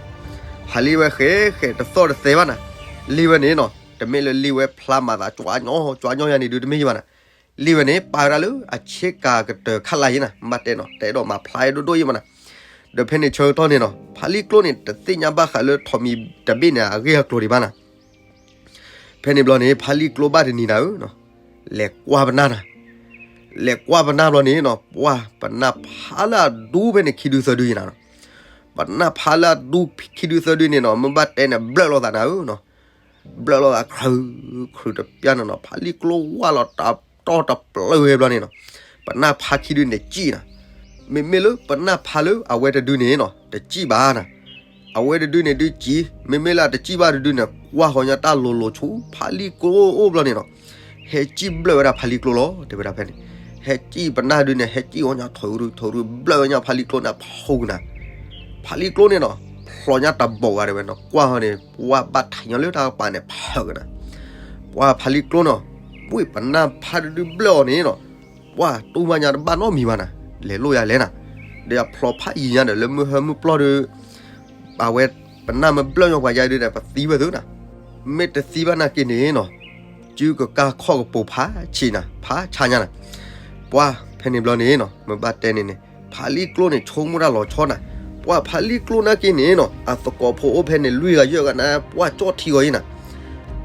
ဟးလ့ဝဲဃဲဃဲ တသီၣ်တသဲဘၣ်နၤ, လ့ဝဲန့ၣ်နီၤ တမ့ၢ်လၢလ့ဝဲဖျါမၤသး ကၠီညီ ကၠီညီယၤန့ၣ်ဒုး တမ့ၢ်ယံၤဘၣ်နၤ, လ့ဝဲန့ၣ် ပာ်ဝဲဒၣ်လၢအဆ့ကၤကတၢၢ်ခါလၢ်ယံၤနၤ, မ့ၢ်ဘၣ်တဲနီၤ တအဲၣ်ဒိးမၤဖျါအဲၣ်ဒိၣ်ဒိၣ်ယံၤဘၣ်နၤ. ဒီးဖဲန့ၣ်ဆၢကတီၢ်န့ၣ်နီၤ ဖါလံၣ်ကျိန့ၣ် တသ့ၣ်ညါဘၣ်ဃးလၢထိးမံၤတဘ့ၣ်န့ၣ် အဂ့ၢ်အကျိၤဒံးဘၣ်နၤ. ဖဲန့ၣ်ဘျီန့ၣ် ဖါလံၣ်ကျိဘၣ်တနံၤနၤဧၢ, လဲၤကွၢ်ပနၢ်နၤ, လဲၤကွၢ်ပနၢ်ဘျီန့ၣ်နီၤ ပှၤပနၢ်ဖးလၢအဒူဖဲန့ၣ်ခံဒုသၢဒုယံၤနၤနီၤ, ပနၢ်ဖးလၢအဒူခံဒုသၢဒုန့ၣ်နီၤ မ့ၢ်ဘၣ်တဲန့ၣ် ဘျၢၣ်လိာ်သးနၤဧၢနီၤ, ဘျၢၣ်လိာ်သး ခြုး ခြုးတပျၢ်နၤနီၤ ဖါလံၣ်ကျိဝၢ်လီၤတၢ်တီၢ်တပျၢၢ်ဝဲဘျီန့ၣ်နီၤ, ပနၢ်ဖးခံဒုန့ၣ်စံၣ်နၤ, မ့မ့ၢ်လၢပနၢ်ဖးလၢအဝဲတဒုန့ၣ်နီၤ တစံၣ်ဘၣ်နၤ, အဝဲတဒုန့ၣ်ဒုစံၣ် မ့မ့ၢ်လၢအတစံၣ်ဘၣ်တဒုန့ၣ် ကွၢ်ဃီညါတၢ်လိၤလိၤဆူဖါလံၣ်ကျိအိၣ်ဘျီန့ၣ်နီၤ, ဟဲစံၣ်ဘျၢၣ်ဝဲဒၣ်ဖါလံၣ်ကျိလီၤ တဲဝဲဒၣ်ဖဲန့ၣ်, ဟဲစံၣ်ပနၢ်ဒုန့ၣ် ဟဲစံၣ်ဃီညါထိၣ်ရူၤထိၣ်ရူၤဘျၢၣ်ဝဲညါဖါလံၣ်ကျိန့ၣ်ဖီကနၤ ဖါလံၣ်ကျိန့ၣ်နီၤ ဖျိညါတဘီဂၤဒၣ်ဝဲနီၤ ကွၢ်ဃီန့ၣ် ပှၤဘၣ်ထံးညါလၢတၢ်ကပၤန့ၣ်ဖးကနၤ, ပှၤဖါလံၣ်ကျိနီၤ ဝ့ၢ်ပနၢ်ဖးတဒုဘျၢၣ်အီၤန့ၣ်နီၤ, ပှၤတူၢ်ဘၣ်ညါတဘၣ်နီတမံၤဘၣ်နၤ, လဲၤလိာ်ယၤလဲၣ်နၤ, ဒီးအဖျိဖးယံၤညါဒီးလၢမုၢ်ဟၢမုၢ်ပျီၢ်ဒီး အဝဲပနၢ်မ့ၢ်ဘျၢၣ်ညါပှၤယါဒုဒီး ပသံဝဲသုနၤ, မ့ၢ်တသံဘၣ်နာ်က့န့ၣ်နီၤ, စုကကါခီၣ်ကပိၤဖးဆံးနၤ ဖးဆါညါနၤ, ပှၤဖဲန့ၣ်ဘျီန့ၣ်နီၤ မ့ၢ်ဘၣ်တဲန့ၣ်န့ၣ် ဖါလံၣ်ကျိန့ၣ် ဆိကမိၣ်တၢ်လီၤဆီနၤ, ပှၤဖါလံၣ်ကျိနာ်က့န့ၣ်နီၤ အသကိးဖိအိၣ်ဖဲန့ၣ် လွံၢ်ဂၤယဲၢ်ဂၤနၤ ပှၤကၠီၣ်ထံဂီၤယံၤနၤ,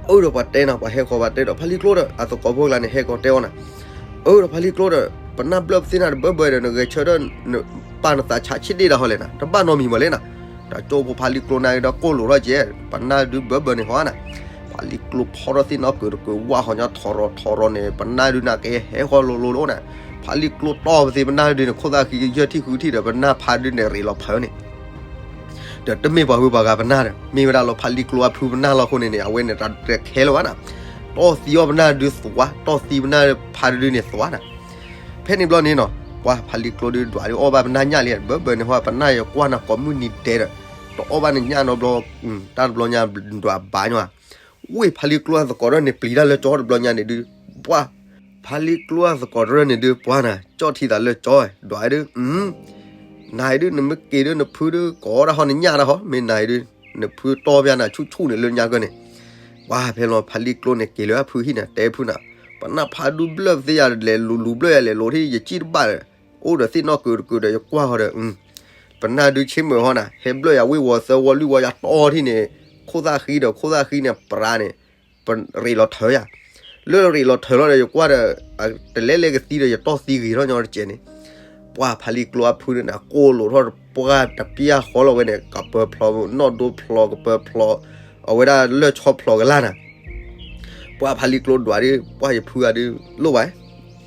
အၢဒီးပှၤတဲနၤ ပှၤဟဲဃီၤပှၤတဲဒီး ဖါလံၣ်ကျိဒီး အသကိးဖိကျါန့ၣ် ဟဲကီၤတဲအီၤနၤ, အၢဒီးဖါလံၣ်ကျိဒီး ပနၢ်ဘျၢၣ်ပသ့ၣ်နၤတဘၢဘၢဒီး နဂဲၤဆၢထၢၣ် ပာ်နသးဆးဆံးဒ့ၣ်ဒၣ်ဟီလဲၣ်နၤ, တဘၣ်နီတမံၤမးလဲၣ်နၤ, တၢ်ကၠိဖိဖါလံၣ်ကျိနၤဒီးကိၢ်လိာ်ထီၣ်ကဲ ပနၢ်ဒုဘၢဘၢန့ၣ်ဟီနၤ, ဖါ ဖးလံာ်ကျိဖီထီၣ်သ့ၣ်နီၣ်ကုာ်တကုာ် ဝၣ်ဃီညီထီရီၤထီရီၤန့ၣ် ပနၢ်ဒုးနာ်က့ဟဲဃီလိၤလိၤလီၤန့ၣ်, ဖးလံာ်ကျိတီၢ်ပသ့ ပနၢ်ဒုးန့ၣ် ခိၣ်သၣ်ဃံယဲၢ်ထံၣ်ဃုထံၣ်ဒီး ပနၢ်ဖးဒုးန့ၣ်ရ့းလီၤဖးန့ၣ် ဒီးတမ့ၢ်ပှၤဟုပှၤဂၤပနၢ်ဒီး မ့ၢ်ဝဲဒၣ်လီၤဖးလံာ်ကျိအဖုပနၢ်လီၤအဃိန့ၣ်န့ၣ် အဝဲန့ၣ်တၢ်တခဲလၢၤဘၣ်နၤ, တီၢ်သံအီၣ်ပနၢ်ဒုးသွါ တီၢ်သံပနၢ်ဖးဒုးန့ၣ်သွါနၤ. ဖဲန့ၣ်ဘျီန့ၣ်နီၤ ပှၤဖးလံာ်ကျိဒုးဒွးဒုးအီၣ်ဘၣ်ပနၢ်ညၣ်လံ ဘၢဘၢန့ၣ်ဟီ ပနၢ်ယကွၢ်နၤကိးမုၢ်နံၤဒဲးဒီး တအီၣ်ဘၣ်နညၣ်နီတဘျီ, တၢ်တဘျီညါဒွးဘၣ်ညီ ဝ့ၢ်ဖးလံာ်ကျိအသကိးတရၢၢ်န့ၣ် ပျံၤတၢ်လၢကၠီတဘျီညါန့ၣ်ဒုး, ပှၤ, ဖးလံာ်ကျိအသကိးတရၢၢ်န့ၣ်ဒုး ပှၤနၤ ကၠီၣ်ထံသးလၢကၠီ, ဒွးဒုး, နၤအံၤဒုး နမ့ၢ်က့ၤဒုး နဖုဒုး ကိးတၢ်ဟီ နညၣ်တၢ်ဟီ မ့ၢ်နၤအံၤဒုး နဖုတီၢ်ပျါနၤ ဆူၣ်ဆူၣ်န့ၣ်လၢညါကၢၢ်န့ၣ်, ပှၤဖဲလီၤဖးလံာ်ကျိန့ၣ် က့ၤလၢအဖုဟံၣ်န့ၣ် တဲဖုနၤ, ပနၢ်ဖးဒုးဘျၢၣ်သ့ယၤ လဲၤလူၤလူၤဘျၢၣ်ယၤ လဲၤလိၤထံၣ် ယစံၣ်တဘၣ်ဒီး အိၣ်ဒီးသ့ၣ်နီၣ်ကုာ်တကုာ်ဒီး ယကွၢ်ဃီဒီး ပနၢ်ဒုးဆ့မုၢ်ဟီနၤ ဟဲဘျၢၣ်ယၤဝ့ၢ်ဝီၤသၢဝီလွံၢ်ဝီ ယၤတီၢ်ထံၣ်န့ၣ်, ခိၣ်သၣ်ဃံဒီး ခိၣ်သၣ်ဃံန့ၣ် ပြးန့ၣ် ပရ့းလီၤထၢယၤ, လၢရ့းလီၤထၢလီၤဒီး ယကွၢ်ဒီး တလဲလဲကသံဒီး ယတီၢ်သံဂ့ၤထီၣ်ညီတကဲးန့ၣ်, ပှၤဖးလံာ်ကျိအဖုန့ၣ် ကိၢ်လိာ်ထီၣ် ပှၤတပျၢ်ဃီလီၤဝဲန့ၣ် ကပၢၤဖျိး နီၣ်ဒိဖျိး ကပၢၤဖျိး အဝဲဒၣ်လၢၢ်ဆီဖျိးကလၢ်နၤ ပှၤဖးလံာ်ကျိဒွးဒုး ပှၤယဖုဂၤဒုး လိၣ်ဘၣ်,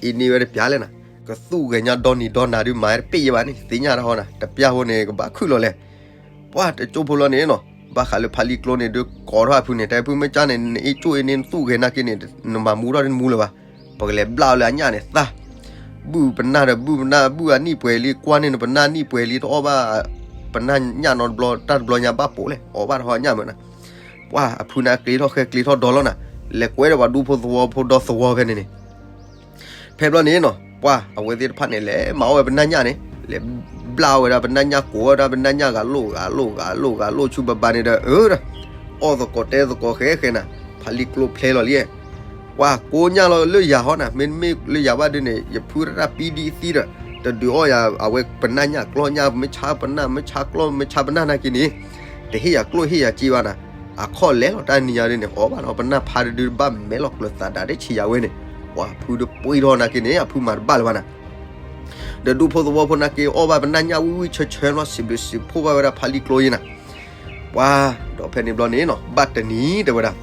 အံၤန့ၢ်ဝဲတပျၢ်လဲၣ်နၤ, ကသူၣ်ဂဲၤညါဒီနံၤဒီနၤဒုး မၤတပ့ၢ်ယဲဘၣ်န့ၣ် သ့ၣ်ညါတၢ်ဟီနၤ တပျၢ်ဖိန့ၣ် ကဘၣ်ခုၣ်လီၤလဲၣ်. ပှၤတကၠိဖိလီၤန့ၣ်နီၤ ဘၣ်ဃးလၢဖးလံာ်ကျိန့ၣ်ဒုး ကိးထီၣ်အဖုန့ၣ် တဲဖုမ့ၢ်ကၢ်န့ၣ် နအ့ၣ်ကၠိၣ်အ့ၣ်န့ၣ် နသူၣ်ဂဲၤနာ်က့န့ၣ် နမၤမူထီၣ်တမူလၢၤဘၣ်, ပကလဲၤဘျၣ်အီၤလၢအညၣ်န့ၣ်သၣ် ဘုၣ်ပနၢ်ဒီး ဘုၣ်ပနၢ် ဘုၣ်အနံၣ်ပှဲၤလံ ကွၢ်န့ၢ်နပနၢ်နံၣ်ပှဲၤလံ တအီၣ်ဘၣ် ပနၢ်ညၣ်နီတဘျီ တၢ်တဘျီညါဘၣ်ပိာ်လဲၣ် အီၣ်ဘၣ်တဟီညၣ်မုၢ်နၤ, ပှၤအဖုန့ၣ်ကျ့ထီၣ်ဃဲကျ့ထီၣ်ဒီလီၤနၤ, လဲၤကွဲဒီးပှၤဒူဖိသဝီဖိဒီသဝီဖဲန့ၣ်န့ၣ် ဖဲဘျီန့ၣ်နီၤ ပှၤအဝဲသ့ၣ်တဖၣ်န့ၣ် လဲၤမၤအီၣ်ဝဲပနၢ်ညၣ်န့ၣ် လဲၤဘျၣ်အီၣ်ဝဲဒၣ်ပနၢ်ညၣ် ကိးဝဲဒၣ်ပနၢ်ညၣ် ဂၤလိာ်ဂၤလိာ်ဂၤလိာ်ဂၤလိာ်ဆူဘၣ်ဘၣ်န့ၣ်ဒီး အၢ အီၣ်သကိးတဲသကိးဃဲဃဲနၤ ဖးလံာ်ကျိဖျဲလီၤလံ, ပှၤကိးညၣ်လီၤလၢယၤဟီနၤ မ့တမ့ၢ်လၢယၤဘၣ်ဒုးန့ၣ် ယဖုတၢ်ပံဒံသံဒီး တဒုးအီၣ်ယၤ အဝဲပနၢ်ညၣ်ကျီၢ်ညၣ် မ့ၢ်ဆါပနၢ် မ့ၢ်ဆါကျီၢ် မ့ၢ်ဆါပနၢ်နာ်က့န့ၣ် တဟ့ၣ်ယၤကျိၣ်ဟ့ၣ်ယၤစ့ဘၣ်နၤ, အခီၣ်လဲၤလီၤတၢ်နံၤညါဒုးန့ၣ် အီၣ်ဘၣ်ဒီးပနၢ်ဖးတဒုးဘၣ်မဲလီၤကျၢၤသးဒၣ်တဆံးယၤဝဲန့ၣ်, ပှၤဖုတပှ့ၤထီၣ်နာ်က့န့ၣ် အဖုမၤတဘၣ်လၢၤဘၣ်နၤ ဒီးဒူဖိသဝီဖိနာ်က့ အီၣ်ဘၣ်ပနၢ်ညၣ်ဝံၣ်ဝံၣ်ဆၢဆၢလီၤ စံးဘျုးစံးဖှိၣ်ဘၣ်ဝဲဒၣ်ဖးလံာ်ကျိယဲနၤ, ပှၤ, ဒီးဖဲန့ၣ်ဘျီန့ၣ်နီၤ ဘၣ်တနံၤတဲဝဲဒၣ်,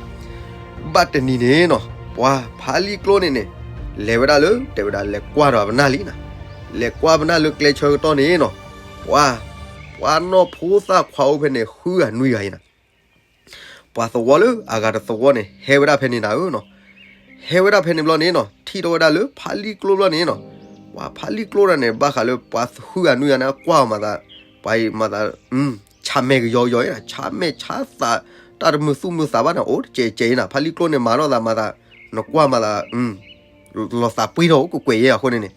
ဘၣ်တနံၤန့ၣ်နီၤ ပှၤဖးလံာ်ကျိန့ၣ်န့ၣ် လဲၤဝဲဒၣ်လၢ တဲဝဲဒၣ်လဲၤကွၢ်ဒီးပနၢ်လံနၤ, လဲၤကွၢ်ပနၢ်လၢကျဲဆၢကတီၢ်န့ၣ်နီၤ, ပှၤ, ပှၤနီၢ်ဖိသၣ်ခွါအိၣ်ဖဲန့ၣ် ဃုဂၤနွံဂၤယဲနၤ ပှၤသဝီလၢအဂၤတသဝီန့ၣ် ဟဲဝဲဒၣ်ဖဲန့ၣ်နၤဧၢနီၤ, ဟဲဝဲဒၣ်ဖဲန့ၣ်ဘျီန့ၣ်နီၤ ထံၣ်ထီၣ်ဝဲဒၣ်လၢဖးလံာ်ကျိဘျီန့ၣ်နီၤ, ပှၤဖးလံာ်ကျိတၢ်န့ၣ် ဘၣ်ဃးလၢပှၤဃုဂၤနွံဂၤန့ၣ် ကွၢ်အီၤမၤသး, ပှၤအံၤမၤသး, ဆးမဲာ်ကယီကယီ, ဆးမဲာ်ဆါသး, တၢ်တမုာ်သူၣ်မုာ်သးဘၣ်န့ၣ် အိၣ်တကဲးကဲးနၤ, ဖးလံာ်ကျိန့ၣ် မၤထီၣ်သးမၤသး, နကွၢ်မၤသး, လီၤသးပှ့ၤထီၣ်အိၣ်ကကွဲးယဲအဃိန့ၣ်န့ၣ်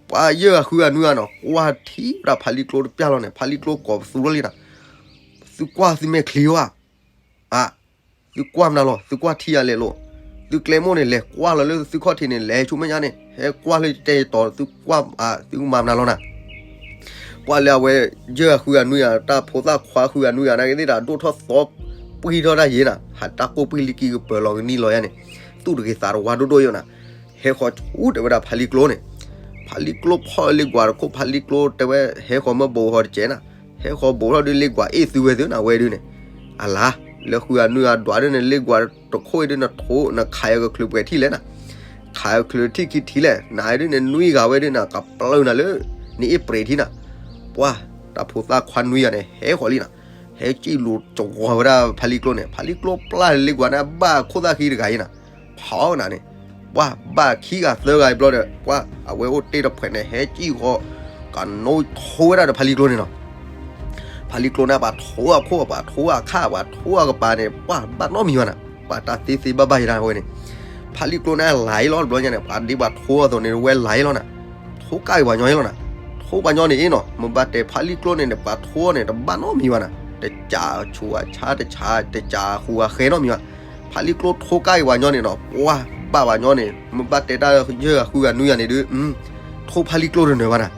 ပှၤယဲၢ်ဂၤဃုဂၤနွံဂၤနီၤ ကွၢ်ထံၣ်ဝဲဒၣ်ဖးလံာ်ကျိတပျၢ်လီၤန့ၣ် ဖးလံာ်ကျိကိးပသူထီၣ်လံနၤ, သုကွၢ်သုမဲာ်ချံဧါ, အ, သုကွၢ်မနုၤလီၤ သုကွၢ်ထံဂၤလဲၣ်လိၤ, သုကျဲမိၢ်န့ၣ် လဲၤကွၢ်လီၤလၢသုခီၣ်ထံးန့ၣ် လဲၤဆူမဲာ်ညါန့ၣ် ဟဲကွၢ်လၢယတဲယတီၤ သုကွၢ်, သုမၤမနုၤလီၤနၤ ပှၤလၢအဝဲ ယဲၢ်ဂၤဃုဂၤနွံဂၤ တၢ်ဖိသၣ်ခွါဃုဂၤနွံဂၤနာ်က့သ့ၣ်ဒီး ဒိၣ်ထီၣ်သီပှံထီၣ်တၢ်ယဲနၤ, ဟးတၢ်ကိၢ်ပှံၢ်လံကံကပၢၤလီၤကနံၣ်လီၤယဲန့ၣ်, သူၣ်တဂ့ၤသးတဝါဒိၣ်ဒိၣ်ယဲနၤ, ဟဲဃီၤဆူတဲဝဲဒၣ်ဖးလံာ်ကျိန့ၣ်, ဖးလံာ်ကျိဖီၣ်လၢလ့ကွၢ်တခိၣ် ဖးလံာ်ကျိတဲဝဲ ဟဲဃီၤမၢဘိးဃီၤတကဲးနၤ, ဟဲဃီၤဘိးထီၣ်ဒုးလ့ကွၢ်အ့ၣ်သုဝဲသုနၤဝဲဒုးန့ၣ်, အလါ, လၢဃုဂၤနွံဂၤဒွးဒုးန့ၣ် လ့ကွၢ်တခိၣ်အံၤဒုးနထိးနခးယၤကချုးပှဲၤထံၣ်လဲၣ်နၤ ခးယၤကချုးထံၣ်ခံထံၣ်လဲၣ် နၤဒုးန့ၣ်နွံဂၤဝဲဒုးနၤ ကပျၢ်နၤလၢ နအ့ၣ်ပြဲးထံၣ်နၤ, ပှၤ, တၢ်ဖိသၣ်ခွါနွံဂၤန့ၣ် ဟဲဃီၤလံနၤ, ဟဲကံၣ်လူၤကဝီၤဝဲဒၣ်ဖးလံာ်ကျိန့ၣ် ဖးလံာ်ကျိပျၢ်လ့ကွၢ်န့ၣ် ဘၣ်ခိၣ်သၣ်ဃံတဂၤအံၤနၤ, ဖီနၤန့ၣ်, ပှၤ, ဘၣ်ခံဂၤသၢဂၤအံၤဘျီဒီး ပှၤ, အဝဲအိၣ်တ့ၢ်တဖှဲးန့ၣ် ဟဲကံၣ်ဃီၤ ကနိထိးဝဲဒၣ်ဒီးဖးလံာ်ကျိန့ၣ်နီၤ ဖးလံာ်ကျိန့ၣ် ပှၤထိအခိၣ် ပှၤထိအခၣ် ပှၤထိအကပၤန့ၣ် ပှၤဘၣ်နီတမံၤဘၣ်နၤ, ပှၤတၢ်သ့သ့ဘၣ်ဘၣ်ယဲဒၣ်ဝဲန့ၣ်, ဖးလံာ်ကျိန့ၣ်လၤအံၤလီၤ တဘျီညါန့ၣ် ပှၤဒ်ပှၤထိအသိးန့ၣ် ဝဲလၤအံၤလီၤနၤ, ထိကၣ်က့ၤပှၤညီအံၤလီၤနၤ, ထိပှၤညီန့ၣ်အံၤနီၤ မ့ၢ်ဘၣ်တဲဖးလံာ်ကျိန့ၣ်န့ၣ် ပှၤထိန့ၣ် တဘၣ်နီတမံၤဘၣ်နၤ, တကးဆူးအဆါ တကးဃူအဃဲနီတမံၤဘၣ်, ဖးလံာ်ကျိထိကၣ်က့ၤပှၤညီန့ၣ်နီၤ ပှၤဘၣ်ပှၤညီန့ၣ် မ့ၢ်ဘၣ်တဲတၢ်ယဲၢ်ဂၤဃုဂၤနွံဂၤန့ၣ်ဒုး ထိဖးလံာ်ကျိတနၢၤဘၣ်နၤ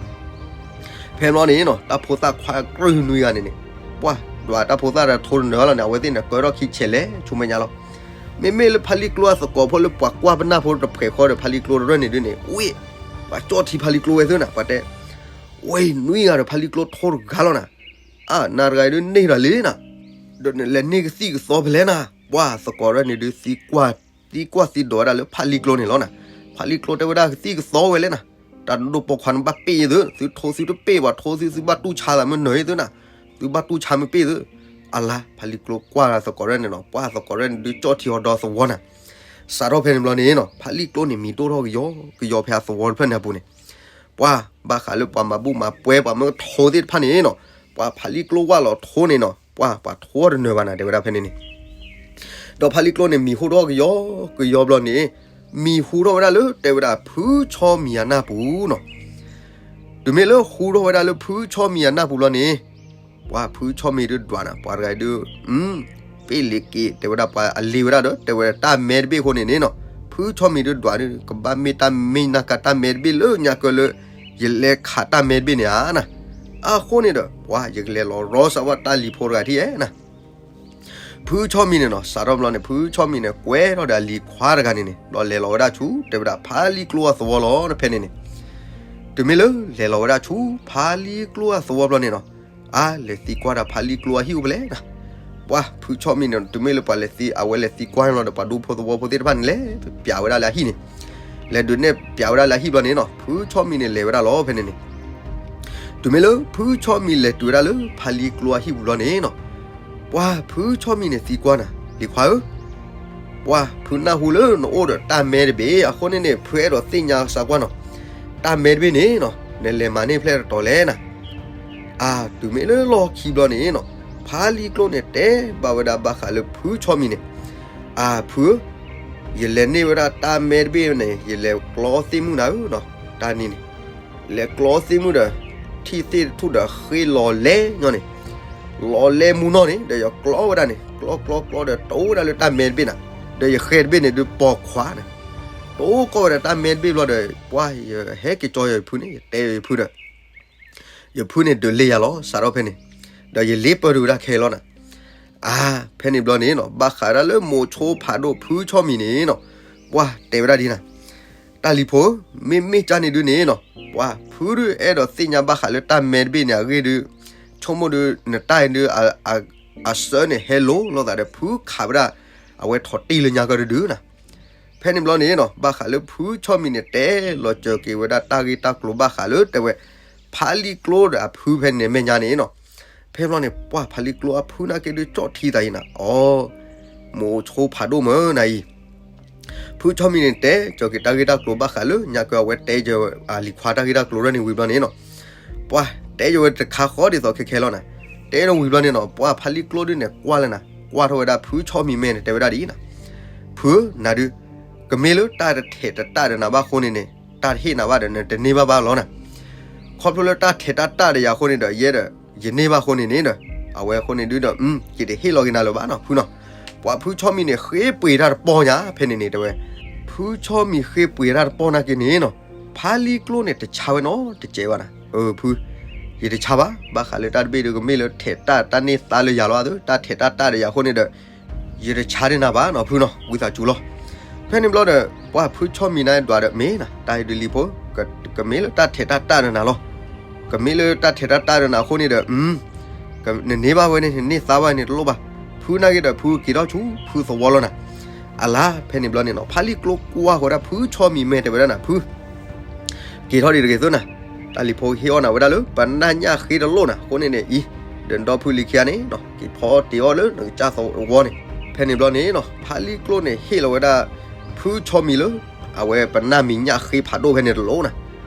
ဖဲဘျီန့ၣ်နီၤ တၢ်ဖိသၣ်ခွါကြၢၢ်နွံဂၤန့ၣ်န့ၣ် ပှၤဒွးတၢ်ဖိသၣ်ဒီးထိတနၢၤဘၣ်လီၤန့ၣ် အဝဲသ့ၣ်န့ၣ် ကၢထီၣ်ခံဆဲးလဲၤဆူမဲာ်ညါလီၤ. မ့မ့ၢ်လၢဖးလံာ်ကျိအသကိးဖိလၢပှၤကွၢ်ပနၢ်ဖိတဖှဲးဃီဒီး ဖးလံာ်ကျိတရၢၢ်န့ၣ်ဒုးန့ၣ် ဝ့ၢ် ပှၤကၠီၣ်ထံဖးလံာ်ကျိဝဲသ့ၣ်နၤ ပှၤတဲ ဝ့ၢ်နွံဂၤဒီးဖးလံာ်ကျိထိတဂၤလီၤနၤ, အါ နၤတဂၤအံၤဒုးန့ၢ်တၢ်လံနၤ, ဒီးနလဲၤန့ၢ်ကသံၣ်ကသီဖဲလဲၣ်နၤ ပှၢ်သကိးရဲၣ်န့ၣ်ဒုး သံကွၢ်သံဒိးဝဲဒၣ်လၢဖးလံကျိန့ၣ်လီၤနၤ. ဖးလံကျိတဲဝဲဒၣ်ကသံၣ်ကသီဝဲလဲၣ်နၤ, တၢ်ဒိၣ်ပိာ်ခွါန့ၣ်ဘၣ်ပ့ၢ်ယသု, သုထိသုတပ့ၢ်ဘၣ်, ထိသုသုဘၣ် တူၢ်ဆါသးမ့ၢ်နၢၤယသုနၤ, သုဘၣ်တူၢ်ဆါမ့ၢ်ပ့ၢ်သု. အလါ ဖးလံကျိကွၢ်သကိးရဲၣ်န့ၣ်နီၤ, ပှၢ်သကိးရဲၣ်န့ၣ်ဒုး ကၠီၣ်ထံအီၤဒီသဝီနၤ. စးထီၣ်ဖဲန့ၣ်ဘျီန့ၣ်နီၤ, ဖးလံကျိန့ၣ်မံၤဒိၣ်ထီၣ်ကယီကယီဖဲအသဝီတဖျၢၣ်န့ၣ်အပူၤန့ၣ်, ပှၢ်ဘၣ်ဃးလၢပှၤမၤဘူၣ်မၤပှဲၤ ပှၤမၢကထိသ့ၣ်တဖၣ်န့ၣ်နီၤ, ပှၢ်ဖးလံကျိဝၣ်လီၤထိန့ၣ်နီၤ, ပှၢ်ပှၤထိတနၢၤဘၣ်နၤ တဲဝဲဒၣ်ဖဲန့ၣ်န့ၣ်. ဒီးဖးလံကျိန့ၣ် မံၤဟူထီၣ်ကယီကယီဘျီန့ၣ်, မံၤဟူထီၣ်ဝဲဒၣ်လၢ တဲဝဲဒၣ်ဖုဆီမံၤအနၢ်ပူၤနီၤ. တုၤမ့ၢ်လၢဟူထီၣ်ဝဲဒၣ်လၢဖုဆီမံၤအနၢ်ပူၤဘျီန့ၣ်, ပှၢ်ဖုဆီမံၤဒုးဒွးနၤ, ပှၤတဂၤဒုး ပ့ၢ်လ့ၤက့ၤ တဲဝဲဒၣ်ပှၤအလ့ၤဝဲဒၣ်ဒီး တဲဝဲဒၣ်တၢ်မဲတဘ့ၣ်အဃိန့ၣ်န့ၣ်နီၤ, ဖုဆီမံၤဒုးဒွးဒုး ကဘၣ်မ့ၢ်တၢ်မ့ၢ်နၢ်ကါတၢ်မဲတဘ့ၣ်လၢညါကၢလၢ ယလဲၤခးတၢ်မဲတဘ့ၣ်န့ၣ်ဧါနၤ. အဃိန့ၣ်ဒီး ပှၢ်ယကလဲၤလီၤရီစးဝဲတၢ်လံၤဖိတဂၤထံၣ်ဧါနၤ. ဖုဆီမံၤန့ၣ်နီၤ, စးထီၣ်ဘျီန့ၣ် ဖုဆီမံၤန့ၣ် ကွဲထီၣ်ဒီးအလံၤခွါတဂၤန့ၣ်န့ၣ် ဘျီလဲၤလီၤဝဲဒၣ်ဆူ တဲဝဲဒၣ်ဖးလံကျိအသဝီလီၤနၤ ဖဲန့ၣ်န့ၣ်. တုၤမ့ၢ်လၢလဲၤလီၤဝဲဒၣ်ဆူ ဖးလံကျိအသဝီဘျီန့ၣ်နီၤ, အါ လဲၤသံကွၢ်ဒီးဖးလံကျိအဟံၣ်အိၣ်ဖဲလဲၣ်နၤ. ပှၢ်ဖုဆီမံၤန့ၣ် တုၤမ့ၢ်လၢပှၤလဲၤသံ အဝဲလဲၤသံကွၢ်န့ၣ်လီၤဒီး ပှၤဒူဖိသဝီဖိသ့ၣ်တဖၣ်န့ၣ် လဲၤပျးဝဲဒၣ်လၢအဟံၣ်န့ၣ်, လဲၤဒုးနဲၣ်ပျးဝဲဒၣ်လၢအဟံၣ်ဘျီန့ၣ်နီၤ, ဖုဆီမံၤန့ၣ် လဲၤဝဲဒၣ်လီၤဖဲန့ၣ်န့ၣ်. တုၤမ့ၢ်လၢဖုဆီမံၤလဲၤတုၤဝဲဒၣ်လၢဖးလံကျိအဟံၣ်ပူၤဘျီန့ၣ်နီၤ, ပှၢ်ဖုဆီမံၤန့ၣ်သံကွၢ်နၤ, လံၤခွါဧၢ, ပှၢ်ဖုနၢ်ဟူလၢနအိၣ်ဒီးတၢ်မဲတဘ့ၣ်အဃိန့ၣ်န့ၣ် ဖုအဲၣ်ဒိးသ့ၣ်ညါစးကွၢ်နီၤ, တၢ်မဲတဘ့ၣ်န့ၣ်နီၤ နလဲၤမၤန့ၢ်ဖျဲၣ်တတီၤလဲၣ်နၤ. အါ တုၤမ့ၢ်လၢလီၢ်ခံဘျီန့ၣ်နီၤ, ဖးလံကျိန့ၣ် တဲဘၣ်ဝဲဒၣ်ဘၣ်ဃးလၢဖုဆီမံၤန့ၣ်, အါဖုဧၢ, ယလဲၤန့ၢ်ဝဲဒၣ်တၢ်မဲတဘ့ၣ်န့ၣ် ယလဲၤကျီသ့ၣ်မုၣ်နၤဧၢနီၤ, တၢ်န့ၣ်န့ၣ် လဲၤကျီသ့ၣ်မုၣ်ဒီး ထံၣ်သ့ၣ်တထူၣ်ဒီးဃ့လီၤလဲၢ်ညီန့ၣ်, လီၤလဲၢ်မူနီၢ်န့ၣ် ဒီးယကျီဝဲဒၣ်န့ၣ် ကျီကျီကျီဒီး တိဝဲဒၣ်လၢတၢ်မဲတဘ့ၣ်နၤ, ဒီးယဃဲတဘ့ၣ်န့ၣ်ဒုးပိာ်ခွါန့ၣ်, တိကီၢ်ဝဲဒၣ်တၢ်မဲတဘ့ၣ်ဘျီဒီး ပှၢ်ယဟဲက့ၤကၠီယဖုန့ၣ် ယတဲယဖုဒီး ယဖုန့ၣ်ဒုးလ့ယၤလီၤ စးထီၣ်ဖဲန့ၣ်, ဒီးယလ့ပၢၢ်ဒုးဝဲဒၣ်ခဲလီၤနၤ. အါ ဖဲန့ၣ်ဘျီန့ၣ်နီၤ ဘၣ်ဃးဒၣ်လၢမိၤဆိဖးဒိၣ်ဖုဆီမံၤန့ၣ်နီၤ, ပှၢ်တဲဝဲဒၣ်ဒ်နၤ, တၢ်လံၤဖိဧၢ, မ့မ့ၢ်ကၢ်န့ၣ်ဒုးန့ၣ်နီၤ, ပှၢ်ဖုဒုးအဲၣ်ဒိးသ့ၣ်ညါဘၣ်ဃးလၢတၢ်မဲတဘ့ၣ်န့ၣ်အဂ့ၢ်ဒုး, ဆိကမိၣ်ဒုး နတၢ်အံၤဒုး အဆၢန့ၣ်ဟဲလိၤလိာ်သးဒီး ဖုခးဝဲဒၣ် အဝဲထီၣ်တံၢ်လၢညါကၢ်တဒုနၤ. ဖဲန့ၣ်ဘျီန့ၣ်နီၤ ဘၣ်ဃးလၢဖုဆီမံၤန့ၣ် တဲလီၤစၢၤက့ၤဝဲဒၣ်တၢ်ဂ့ၢ်တၢ်ကျိၤဘၣ်ဃးလၢတဲဝဲ ဖးလံကျိဒီးအဖုဖဲန့ၣ်မဲာ်ညါန့ၣ်နီၤ. ဖဲဘျီန့ၣ် ပှၢ်ဖးလံကျိအဖုနာ်က့ဒုးကၠီၣ်ထံသးအံၤနၤ, အိ မိၤဆိဖးဒိၣ်မၢနၤအံၤ ဖုဆီမံၤန့ၣ် တဲကၠီၤက့ၤတၢ်ဂ့ၢ်တၢ်ကျိၤဘၣ်ဃးလၢညါကၢ်အဝဲတဲကၠီၤအလံၤခွါတၢ်ဂ့ၢ်တၢ်ကျိၤရၢၢ်န့ၣ်ဝံၤဘျီန့ၣ်နီၤ, ပှၢ်တဲကၠီၤဝဲတခါဃီဒ်သိးခဲခဲလီၤနၤ, တဲဒီးဝံၤဘျီန့ၣ်နီၤ ပှၢ်ဖးလံကျိဒုးန့ၣ် ကွၢ်လၢနၤ ကွၢ်ထီၣ်ဝဲဒၣ်ဖုဆီမံၤမဲာ်န့ၣ် တဲဝဲဒၣ်ဒ်အံၤနၤ, ဖုဧၢ, နၤဒုး ကမ့ၢ်လၢတၢ်တထဲးတတၢ်ဒီးနၤဘၣ်အဃိန့ၣ်န့ၣ် တၢ်တဟ့ၣ်နၤဘၣ်ဒီး နတန့ၢ်ဘၣ်ဘၣ်လီၤနၤ. ခီဖျိလၢတၢ်ထဲးတၢ်တၢ်ဒီးယၤအဃိန့ၣ်ဒီး ယဲဒီး ယန့ၢ်ဘၣ်အဃိန့ၣ်န့ၣ်ဒီး အဝဲအဃိန့ၣ်ဒုးဒီး ယတဟ့ၣ်လီၤက့ၤနၤလၢၤဘၣ်နီၤ ဖုနီၤ. ပှၢ်ဖုဆီမံၤန့ၣ် ဃ့ပှ့ၤတၢ်တပီၢ်ညါဖဲန့ၣ်န့ၣ် တဲဝဲ, ဖုဆီမံၤဃ့ပှ့ၤတၢ်တပီၢ်နာ်က့န့ၣ်နီၤ ဖးလံကျိန့ၣ် တဆါဝဲနီတစဲးဘၣ်နၤ. အၢ ဖု ယတဆါဘၣ်. ဘၣ်ဃးလၢတၢ်တဘ့ၣ်ဒီး ကမ့ၢ်လၢထဲးတၢ်တၢ်န့ၢ်သါလၢယၤလီၤအသိး တၢ်ထဲးတၢ်တၢ်ဒီးယၤအဃိန့ၣ်ဒီး ယတဆါဒၣ်နၤဘၣ်နီၤ ဖုနီၤ ဝံသးစူၤလီၤ. ဖဲန့ၣ်ဘျီဒီး ပှၢ်ဖုဆီမံၤန့ၣ်ဒွးဒီး မ့ၢ်နၤ တၢ်အံၤဒုးလံၤဖိ ကမ့ၢ်လၢတၢ်ထဲးတၢ်တၢ်ဒီးနၤလီၤ. ကမ့ၢ်လၢတၢ်ထဲးတၢ်တၢ်ဒီးနၤအဃိန့ၣ်ဒီး နန့ၢ်ဘၣ်ဝဲန့ၣ် နန့ၢ်သါဘၣ်န့ၣ်တလိၣ်ဘၣ်. ဖုနာ်က့ဒီး ဖုက့ၤထီၣ်ဆူဖုသဝီလီၤနၤ. အလါ ဖဲန့ၣ်ဘျီန့ၣ်နီၤ ဖးလံကျိကွၢ်ဃီဒၣ်ဖုဆီမံၤမဲာ်တဲဝဲဒၣ်နၤ ဖု က့ၤထီၣ်ဒံးတဂ့ၤသုနၤ, တၢ်လံၤဖိဟ့ၣ်အီၣ်နၤဝဲဒၣ်လၢ ပနၢ်ညၣ်ဃ့တလိၣ်နၤ အဃိန့ၣ်န့ၣ်အံၤ ဒီးနဒီဖုလံၤခံဂၤန့ၣ်နီၤ က့ၤဖီတ့ၢ်အီၣ်လၢနကစၢ်သဝီန့ၣ်. ဖဲန့ၣ်ဘျီန့ၣ်နီၤ ဖးလံကျိန့ၣ် ဟ့ၣ်လီၤဝဲဒၣ် ဖုဆီမံၤလၢ အဝဲပနၢ်မံၤညၣ်ဃ့ဖးဒိၣ်ဖဲန့ၣ်တလိၣ်နၤ.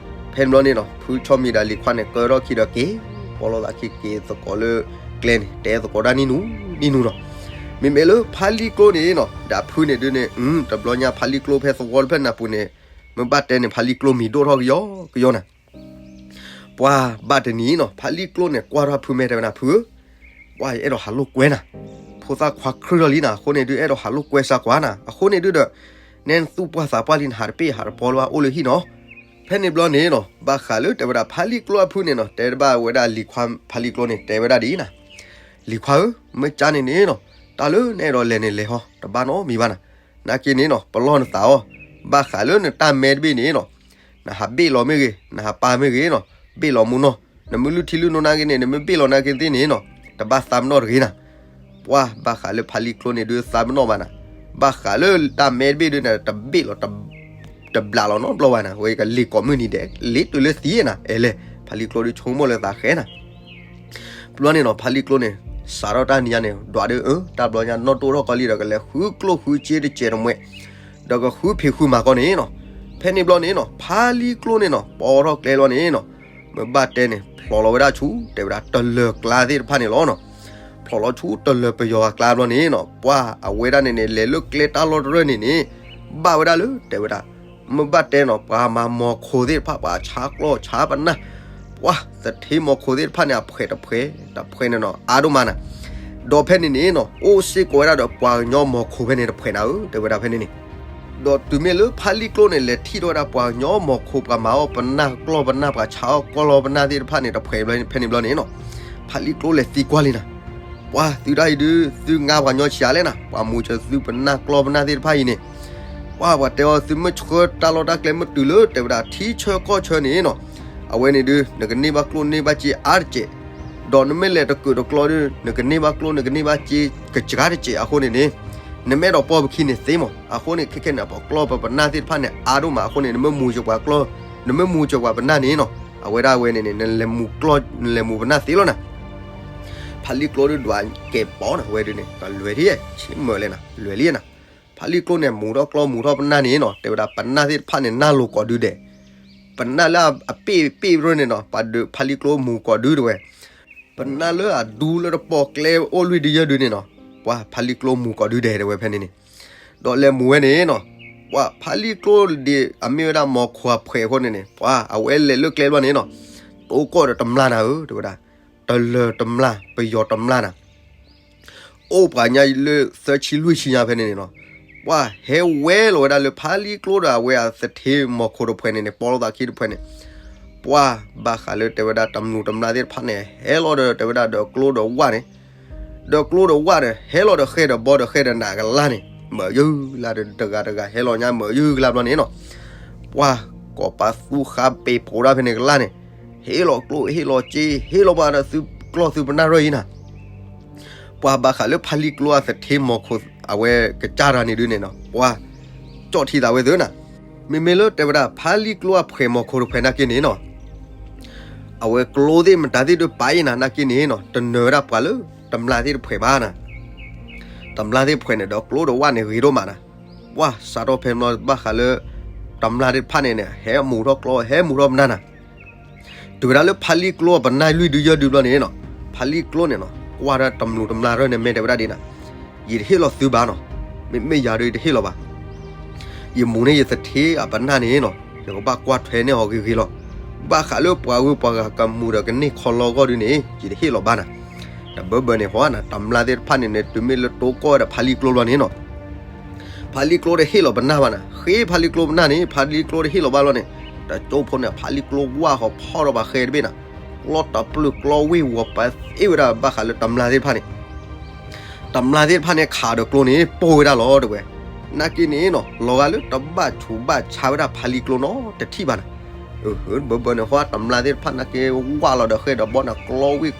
ဖဲန့ၣ်ဘျီန့ၣ်နီၤ ဖုဆီမံၤဒီးလံၤခွါန့ၣ် ကၢထီၣ်ခံဒီးက့ၤ ပီလီၤသးခံက့ၤသကိးလၢကျဲန့ၣ် တဲသကိးဒၣ်နံၣ်နူနံၣ်နူနီၤ. မ့မ့ၢ်လၢဖးလံကျိန့ၣ်နီၤ ဒီးဖုန့ၣ်ဒုးန့ၣ် တဘျီညါဖးလံကျိဖဲသဝီတဖျၢၣ်နၢ်ပူၤန့ၣ် မ့ၢ်ဘၣ်တဲန့ၣ် ဖးလံကျိမံၤဒိၣ်ထီၣ်ကယီကယီနၤ. ပှၢ်ဘၣ်တနံၤနီၤ ဖးလံကျိန့ၣ် ကွၢ်ထီၣ်ဖုမဲာ်တဲဝဲနၤ ဖုဧၢ, ပှၢ်ယအဲၣ်ဒိးဟးလိာ်ကွဲနၤ, ဖိသၣ်ခွါခြုၢ်ထီၣ်လံနၤ အဃိန့ၣ်ဒုး အဲၣ်ဒိးဟးလိာ်ကွဲစၢ်ကွၢ်နၤ အဃိန့ၣ်ဒုးဒီး နဲနသူၣ်ပှၢ်သးပှၢ်လံ နဟးတပ့ၢ်ဟးတပီလၢၤဘၣ် အိၣ်လၢဟံၣ်နီၤ. ဖဲန့ၣ်ဘျီန့ၣ်နီၤ ဘၣ်ဃးလၢတဲဝဲဒၣ်ဖးလံကျိအဖုန့ၣ်နီၤ တဲတဘၣ်ဝဲဒၣ်လံၤခွါဖးလံကျိန့ၣ် တဲဝဲဒၣ်ဒ်အံၤနၤ လံၤခွါဧၢ, မ့ၢ်ကၢ်န့ၣ်န့ၣ်နီၤ တၢ်လၢနအဲၣ်ဒိးလဲၤန့ၣ်လဲၤဟီ တဘၣ်နီတမံၤဘၣ်နၤ. နာ်က့န့ၣ်နီၤ ပလီၢ်နသးအီၤ, ဘၣ်ဃးလၢနတၢ်မဲတဘ့ၣ်န့ၣ်နီၤ နဟးဘ့ၣ်လီၤမ့ၢ်ဂ့ၤ, နဟးပာ်မ့ၢ်ဂ့ၤနီၤ, ဘ့ၣ်လီၤမူနီၤ, နမ့ၢ်လုၢ်ထံလုၢ်နိနာ်က့န့ၣ် နမ့ၢ်ဘ့ၣ်လီၤနာ်က့သ့ၣ်န့ၣ်နီၤ တဘၣ်သးပ့ၤနီၣ်တဂ့ၤနၤ. ပှၤဘၣ်ဃးလၢဖါလံကျိန့ၣ်ဒုးသးပ့ၤနီၣ်ဘၣ်နၤ, ဘၣ်ဃးလၢတၢ်မဲတဘ့ၣ်ဒုးန့ၣ် တဘ့ၣ်လီၤ တဘျးလီၤနီတဘျီဘၣ်နၤ, ဝဲကလ့ၤကိးမုၢ်နံၤဒဲး လ့ၤတုၤလၢသံနၤ, အဲလဲၣ်, ဖါလံကျိဒုးဆိကမိၣ်လၢသးဃဲနၤ. ဘျီန့ၣ်နီၤ ဖါလံကျိန့ၣ် စးထီၣ်တၢ်နံၤညါန့ၣ် ဒွးဒုး အၢ တၢ်ဘျီညါနီၣ်တိၢ်ထီၣ်ကီလံဒီး ကလဲၤဃုကျိၣ်ဃုစ့တစဲးတမှဲး, ဒီးကဃုဖံးဃုမၤကီန့ၣ်နီၤ. ဖဲန့ၣ်ဘျီန့ၣ်နီၤ ဖါလံကျိန့ၣ်နီၤ ပိာ်ထီၣ်ကျဲဘျီန့ၣ်နီၤ, မ့ၢ်ဘၣ်တဲန့ၣ် ဖျိးလီၤဝဲဒၣ်ဆူ တဲဝဲဒၣ်တလၢၤကျါသ့ၣ်တဖၣ်န့ၣ်လီၤနီၤ. ဖျိးလီၤဆူတလၢၤပယီၤအကျါဘျီန့ၣ်နီၤ, ပှၤအဝဲဒၣ်န့ၣ်န့ၣ် လဲၤလၢကျဲတၢ်လီၢ်တရၢၢ်န့ၣ်န့ၣ် ဘၣ်ဝဲဒၣ်လၢ တဲဝဲဒၣ် မ့ၢ်ဘၣ်တဲနီၤ ပှၤမၤမိၤခိသ့ၣ်တဖၣ် ပှၤဆါကျီၢ်ဆါပနၢ်, ပှၤသထ့မိၤခိသ့ၣ်တဖၣ်န့ၣ် အဖှဲးတဖှဲး တဖှဲးန့ၣ်နီၤ အါဒိၣ်မးနၤ. ဒီးဖဲန့ၣ်န့ၣ်နီၤ အိၣ်စ့ၢ်ကီးဝဲဒၣ်ဒီးပှၤကညီမိၤခိဖဲန့ၣ်တဖှဲးနၤဧၢ တဲဝဲဒၣ်ဖဲန့ၣ်န့ၣ်. ဒီးတုၤမ့ၢ်လၢဖါလံကျိန့ၣ် လဲၤထံၣ်ထီၣ်ဝဲဒၣ်ပှၤကညီမိၤခိ ပှၤမၤအီၣ်ပနၢ်ကျီၢ်ပနၢ် ပှၤဆါအီၣ်ကျီၢ်ပနၢ်သ့ၣ်တဖၣ်န့ၣ် တဖှဲးဖဲန့ၣ်ဘျီန့ၣ်နီၤ, ဖါလံကျိလဲၤသံကွၢ်လံနၤ, ပှၤသုတၢ်အံၤဒုး သုငါပှၤကညီဆံးအါလဲၣ်နၤ, ပှၤမူၤစၢၤသုပနၢ်ကျီၢ်ပနၢ်သ့ၣ်တဖၣ်အံၤန့ၣ်, ပှၤပှၤတဲအီၤ သုမ့ၢ်ဆှၢတၢ်လီၢ်တၢ်ကျဲမ့ၢ်တုၤလၢ တဲဝဲဒၣ်ထံဆၢကီၢ်ဆၢန့ၣ်နီၤ, အဝဲန့ၣ်ဒုး နကန့ၢ်ဘၣ်ကျိၣ်န့ၢ်ဘၣ်စ့အါတစဲး, ဒီးနမ့ၢ်လဲၤတကုးတကျီဒုး နကန့ၢ်ဘၣ်ကျိၣ် နကန့ၢ်ဘၣ်စ့ကစှၤတစဲးအဃိန့ၣ်န့ၣ်, နမ့ၢ်အဲၣ်ဒိးပိာ်ပခံန့ၣ်သ့မး, အဃိန့ၣ် ခဲခဲန့ၣ် ပကျီၢ်ပပနၢ်သ့ၣ်တဖၣ်န့ၣ် အါဒိၣ်မးအဃိန့ၣ် နမ့ၢ်မူၤစၢၤပှၤကျီၢ် နမ့ၢ်မူၤစၢၤပှၤပနၢ်န့ၣ်နီၤ, အဝဲဒၣ်ဝဲန့ၣ်န့ၣ် နလဲၤမူၤကျီၢ် နလဲၤမူၤပနၢ်သ့လီၤနၤ. ဖါလံကျိဒုးဒွးကဲးပီနၤ ဝဲဒုးန့ၣ် ကလွဲၤထံၣ် ဆ့မၢၤလဲၣ်နၤ လွဲၤလံနၤ. ဖါလံကျိန့ၣ် မူၤထီၣ်ကျီၢ်မူၤထီၣ်ပနၢ်န့ၣ်နီၤ တဲဝဲဒၣ်ပနၢ်သ့ၣ်တဖၣ်န့ၣ် နၢ်လိၤကိးဒုဒဲး, ပနၢ်လၢအပ့ၣ်ပ့ၣ်ရၢၢ်န့ၣ်နီၤ ပှၤဒုးဖါလံကျိမူၤကိးဒုတဲဝဲ, ပနၢ်လၢအဒူလၢတပီၢ်ကျဲအိၣ်လွံၢ်ဒုယဲၢ်ဒုန့ၣ်နီၤ, ပှၤဖါလံကျိမူၤကိးဒုဒဲးတဲဝဲဖဲန့ၣ်န့ၣ်, ဒီးလဲၤမူၤဝဲန့ၣ်နီၤ, ပှၤဖါလံကျိဒ်အမ့ၢ်ဝဲဒၣ်မိၤခိအဖှဲးအဃိန့ၣ်န့ၣ် ပှၤအဝဲလဲၤလၢကျဲဘျီန့ၣ်နီၤ, တိကိၢ်ဒီးတမျၢ်နၤဧၢ တဲဝဲဒၣ်, တလၢၤတမျၢ် ပယီၤတမျၢ်နၤ အိၣ်ပှၤညါလၢသၢဆံလွံၢ်ဆံညါဖဲန့ၣ်န့ၣ်နီၤ, ပှၤဟဲဝဲလီၤဝဲဒၣ်လၢဖါလံကျိဒီးအဝဲအသထ့မိၤခိတဖှဲးန့ၣ်န့ၣ် ပိာ်လိာ်သးခံတဖှဲးန့ၣ်, ပှၤဘၣ်ဃးလၢတဲဝဲဒၣ်တမျိာ်တမျၢ်သ့ၣ်တဖၣ်န့ၣ် ဟဲလီၤဒီးတဲဝဲဒၣ်ဒီးကျိဒီးဝၣ်န့ၣ်, ဒီးကျိဒီးဝၣ်ဒီး ဟဲလီၤဒီးဃဲၣ်ဒီးဘီဒီးဃဲၣ်ဒီးနးကလါန့ၣ် မ့ၢ်ယုၢ်လါဒီးတဂၤတဂၤ ဟဲလီၤညါမ့ၢ်ယုၢ်ကလါဘျီန့ၣ်နီၤ, ပှၤကိးပသူဃါပ့ၤပိာ်ဒၣ်ဖဲန့ၣ်ကလါန့ၣ်, ဟ့ၣ်လီၤကျိၣ်ဟ့ၣ်လီၤစ့ ဟ့ၣ်လီၤဘၣ်ဒီးသုကျီၢ်သုပနၢ်ရၢၢ်အံၤနၤ ပှၤဘၣ်ဃးလၢဖါလံကျိအသထ့မိၤခိ အဝဲကစၢ်တၢ်န့ၣ်ဒုန့ၣ်နီၤ, ပှၤကၠီၣ်ထံသးဝဲသ့ၣ်နၤ, မ့မ့ၢ်လၢတဲဝဲဒၣ် ဖါလံကျိအဖှဲးမိၤခိတဖှဲးနာ်က့န့ၣ်နီၤ, အဝဲကျိသ့ၣ်မတၤသ့ၣ်ဒုးပာ်အံၤနၤ နာ်က့န့ၣ်နီၤ တနၢၤဝဲဒၣ်ပှၤလၢတမျၢ်သ့ၣ်တဖှဲးဘၣ်နၤ, တမျၢ်သ့ၣ်တဖှဲးန့ၣ်ဒီးကျိဒီးဝၣ်န့ၣ်ဂ့ၤဒိၣ်မးနၤ, ပှၤစးထီၣ်ဖဲဘျီဘၣ်ဃးလၢ တမျၢ်သ့ၣ်တဖၣ်န့ၣ်န့ၣ် ဟဲမူၤထီၣ်ကျိ ဟဲမူၤထီၣ်ပနၢ်နၤ တုၤဝဲဒၣ်လၢဖါလံကျိအပနၢ်လွံၢ်ဒုယဲၢ်ဒုဘျီန့ၣ်နီၤ, ဖါလံကျိန့ၣ်နီၤ ကွၢ်ဒၣ်တမျိာ်တမျၢ်ရၢၢ်န့ၣ် မ့ၢ်တဲဝဲဒၣ်ဒ်နၤ, ယတဟ့ၣ်လီၤသုဘၣ်နီၤ, မ့မ့ၢ်ယၤဒီးယတဟ့ၣ်လီၤဘၣ်, ယမူၤန့ၢ်ယသထ့အပနၢ်န့ၣ်နီၤ ယကဘၣ်ကွၢ်ထွဲန့ၢ်အီၤဂ့ၤဂ့ၤလီၤ, ဘၣ်ဃးလၢပှၤဂုၤပှၤဂၤကမူၤဒီးကန့ၢ်ခီလီဂီၢ်ဒုန့ၣ် ယတဟ့ၣ်လီၤဘၣ်နၤ, တဘၢဘၢန့ၣ်ဟီနၤ တမျၢ်သ့ၣ်တဖၣ်န့ၣ်န့ၣ် တုၤမ့ၢ်လၢတိကိၢ်ဝဲဒီးဖါလံကျိဘျီန့ၣ်နီၤ ဖါလံကျိတဟ့ၣ်လီၤပနၢ်ဘၣ်နၤ, ဃ့ဖါလံကျိပနၢ်န့ၣ် ဖါလံကျိတဟ့ၣ်လီၤဘၣ်လီၤန့ၣ်, တကၠိဖိန့ၣ် ဖါလံကျိဝၢ်ဟီဖီၣ်ဒီးပှၤဃဲတဘ့ၣ်နၤ, ကျီတပျုာ်ကျီဝ့ၢ်ဝီၤပသ့ၣ်ဝဲဒၣ်ဘၣ်ဃးလၢတမျၢ်သ့ၣ်တဖၣ်န့ၣ်, တမျၢ်သ့ၣ်တဖၣ်န့ၣ်ခးဒီးကျိန့ၣ် ပိၢ်ဝဲဒၣ်လီၤတဲဝဲ, နာ်က့န့ၣ်နီၤ လီၤဂာ်လၢတဘၣ်ဆူးဘၣ်ဆါဝဲဒၣ်ဖါလံကျိနီတထံၣ်ဘၣ်နၤ, ဘၢဘၢန့ၣ်ဃီ တမျၢ်သ့ၣ်တဖၣ်နာ်က့ဝၢ်လီၤဒီးဃဲဒီးဘီနၤ ကျီဝ့ၢ်ကျီဝီ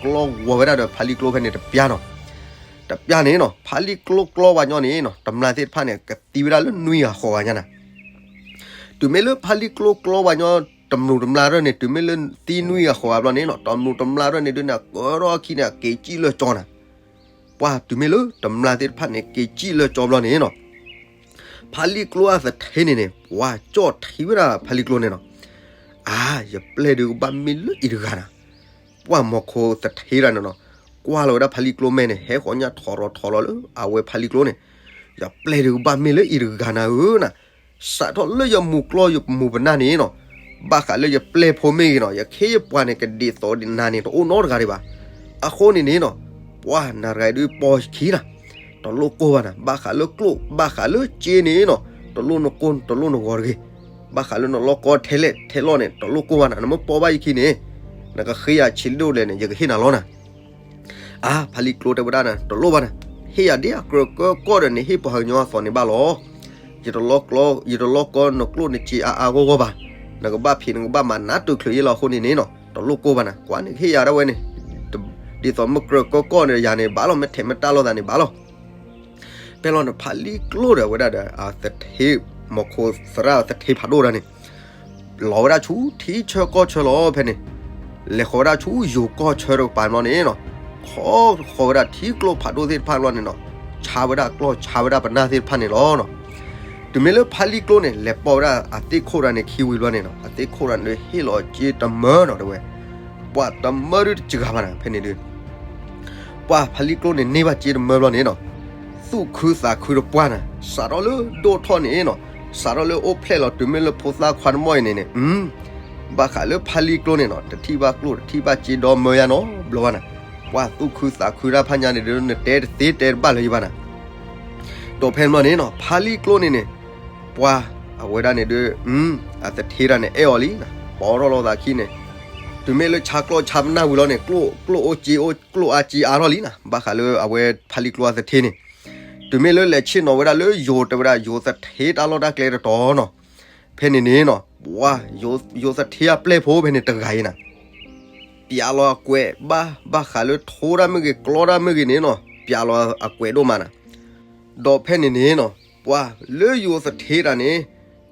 ၤဝဲဒၣ်ဒီးဖါလံကျိဖဲန့ၣ်တပျၢ်နီၤ တပျၢ်န့ၣ်နီၤ ဖါလံကျိကျီဝဲညီန့ၣ်နီၤ တမျၢ်သ့ၣ်တဖၣ်န့ၣ် ကသံဝဲဒၣ်လၢနွံဂၤဃိးဂၤညါနၤ, တုၤမ့ၢ်လၢဖါလံကျိကျီဝဲညီ တမျိာ်တမျၢ်ရၢၢ်န့ၣ် တုၤမ့ၢ်လၢသံနွံဂၤဃိးဂၤဘျီန့ၣ်နီၤ တမျိာ်တမျၢ်ရၢၢ်န့ၣ်ဒုးန့ၣ် ကၢထီၣ်အခံန့ၣ် အက့ၤကံၣ်လၢကၠီနၤ, ပှၤတုၤမ့ၢ်လၢတမျၢ်သ့ၣ်တဖၣ်န့ၣ် က့ၤကံၣ်လၢကၠီဘျီန့ၣ်နီၤ ဖါလံကျိအသထ့န့ၣ်န့ၣ် ပှၤကၠီၣ်ထံဝဲဒၣ်ဖါလံကျိန့ၣ်နီၤ, အါ ယပျဲၢ်ဒုးကဘၣ်မ့ၢ်လၢအံၤတဂၤနၤ, ပှၤမိၢ်ခိသထ့တၢ်န့ၣ်နီၤ, ကွၢ်လီၤဝဲဒၣ်ဖါလံကျိမဲာ်န့ၣ် ဟဲဃီညါထီၣ်ရီၤထီၣ်လီၤလၢအဝဲဖါလံကျိန့ၣ်, ယပျဲၢ်ဒုးကဘၣ်မ့ၢ်လၢအံၤတဂၤနၤဧၢနၤ, စးထီၣ်လၢယမူၤကျီၢ်ယမူၤပနၢ်န့ၣ်နီၤ, ဘၣ်ဃးလၢယပျဲၢ်ဖိမ့ၢ်ဂ့ၤနီၤ ယခ့ယပှၤန့ၣ် ကဒ်သိးဒ်နၤန့ၣ် တအိၣ်နီတဂၤဒံးဘၣ်. အဃိန့ၣ်န့ၣ်နီၤ, ပှၤနၤတဂၤအံၤဒုးပိာ်ယခံနၤ, တလိၣ်ကိၢ်ဘၣ်နၤ, ဘၣ်ဃးလၢကျိၣ် ဘၣ်ဃးလၢစ့န့ၣ်နီၤ, တလိၣ်နကိၢ်တလိၣ်နဂီၤတဂ့ၤ, ဘၣ်ဃးလၢနလီၢ်ကီထဲလဲၣ်ထဲလီၢ်န့ၣ် တလိၣ်ကိၢ်ဘၣ်နၤ, နမ့ၢ်ပိာ်ဘၣ်ယခံန့ၣ် နကဃ့ယၤဆံးဒိၣ်လဲၣ်န့ၣ် ယကဟ့ၣ်နၤလီၤနၤ. အါ ဖါလံကျိတဲဝဲဒၣ်နၤ တလိၣ်ဘၣ်နၤ, ဟ့ၣ်ယၤဒ်အကြၢးကၢကီၢ်ဒီးန့ၣ် ဟ့ၣ်ပှၤကညီအသိးန့ၣ်ဘၣ်လီၤ. ယတလီၢ်ကျီ ယတလီၢ်ကီနကျိၣ်နစ့အါအါဂီၢ်ဂီၢ်ဘၣ်, နကဘၣ်ဖံးနကဘၣ်မၤနးတုၤချုးယ့ၢ်လီၤအဃိန့ၣ်န့ၣ်နီၤ, တလိၣ်ကိၢ်ဘၣ်နၤ, ကွၢ်န့ၣ်ကဟ့ၣ်ယၤဒၣ်ဝဲန့ၣ်, တ ဒ်သိးမ့ၢ်ကြၢးကီကီၢ်န့ၣ် ယၤန့ၣ် ဘၣ်လီၤ, မ့ၢ်ထဲးမ့ၢ်တၢ်လိာ်သးန့ၣ် ဘၣ်လီၤ. ဖဲလီၤန့ၣ် ဖါလံၣ်ကျိဒီး အဝဲဒၣ်ဒီး အသထ့, မီၤခိသရၣ်သထ့ဖးဒိၣ်တၢ်န့ၣ် လီၤဝဲဒၣ်ဆူထံဆၢကီၢ်ဆၢလီၤဖဲန့ၣ်, လဲၤဃီၤဝဲဒၣ်ဆူယိၤကီၢ်ဆၢတကပၤဘျီန့ၣ်နီၤ, ခီဃီၤဝဲဒၣ်ထံကျိဖးဒိၣ်သ့ၣ်တဖၣ်ဘျီန့ၣ်နီၤ, ဆါဝဲဒၣ်ကျီၢ်ဆါဝဲဒၣ်ပနၢ်သ့ၣ်တဖၣ်န့ၣ်လီၤနီၤ. တုၤမ့ၢ်လၢဖါလံၣ်ကျိန့ၣ် လဲၤပိာ်ဝဲဒၣ်အသ့ၣ်ခိၣ်တၢ်န့ၣ် ခံဝံၤဘျီန့ၣ်နီၤ, အသ့ၣ်ခိၣ်တၢ်န့ၣ် ဟ့ၣ်လီၤစ့တမၢနီၤ တဲဝဲ, ပှၤတမၢဒုတစှၤဘၣ်နၤ ဖဲန့ၣ်ဒု ပှၤဖါလံၣ်ကျိန့ၣ် န့ၢ်ဘၣ်စ့တမၢဘျီန့ၣ်နီၤ, သူၣ်ခုသးခုတပှၢ်နၤ, စးထီၣ်လၢဒိၣ်ထီၣ်န့ၣ်နီၤ, စးထီၣ်လၢအိၣ်ဖျဲၣ်လီၤ တုၤမ့ၢ်လၢဖိသၣ်ခွါတမီၢ်အံၤန့ၣ်န့ၣ်, ဘၣ်ဃးလၢဖါလံၣ်ကျိန့ၣ်နီၤ, တထံၣ်ဘၣ်ကျိၣ်တထံၣ်ဘၣ်စ့ဒီမၢယါနီတဘျီဘၣ်နၤ, ပှၤသူၣ်ခုသးခုတၢ်ဖးညါန့ၣ်ဒီး နတဲတသ့တဲတဘၣ်လၢၤဘၣ်နၤ. ဒီးဖဲန့ၣ်ဘျီန့ၣ်နီၤ, ဖါလံၣ်ကျိန့ၣ်န့ၣ်, ပှၤအဝဲဒၣ်န့ၣ်ဒီး, အသထ့တၢ်န့ၣ် အဲၣ်အီၤလံ, ပိာ်ထီၣ်လိာ်သးခံန့ၣ်, တုၤမ့ၢ်လၢဆါကျီၢ်ဆါပနၢ်ဝံၤလီၤန့ၣ်, ကျိၣ်အိၣ်စ့အိၣ် ကျိၣ်အါစ့အါထီၣ်လံနၤ, ဘၣ်ဃးလၢအဝဲဖါလံၣ်ကျိအသထ့န့ၣ်, တုၤမ့ၢ်လၢလဲၤဆ့ၣ်နီၤဝဲဒၣ်လၢယိၤ တဲဝဲဒၣ်ယိၤသထ့တၢ်လီၢ်တၢ်ကျဲတတီၤနီၤ, ဖဲန့ၣ်န့ၣ်နီၤ, ပှၤယိၤသထ့အပျဲၢ်ဖိဖဲန့ၣ်တဂၤအံၤနၤ ပျးလီၤအကွဲးဘၣ်, ဘၣ်ဃးလၢထိတၢ်မ့ၢ်ဂ့ၤ ကျီတၢ်မ့ၢ်ဂ့ၤန့ၣ်နီၤ, ပျးလီၤအကွဲးဒိၣ်မးနၤ. ဒီးဖဲန့ၣ်န့ၣ်နီၤ, ပှၤလၢယိၤသထ့တၢ်န့ၣ်,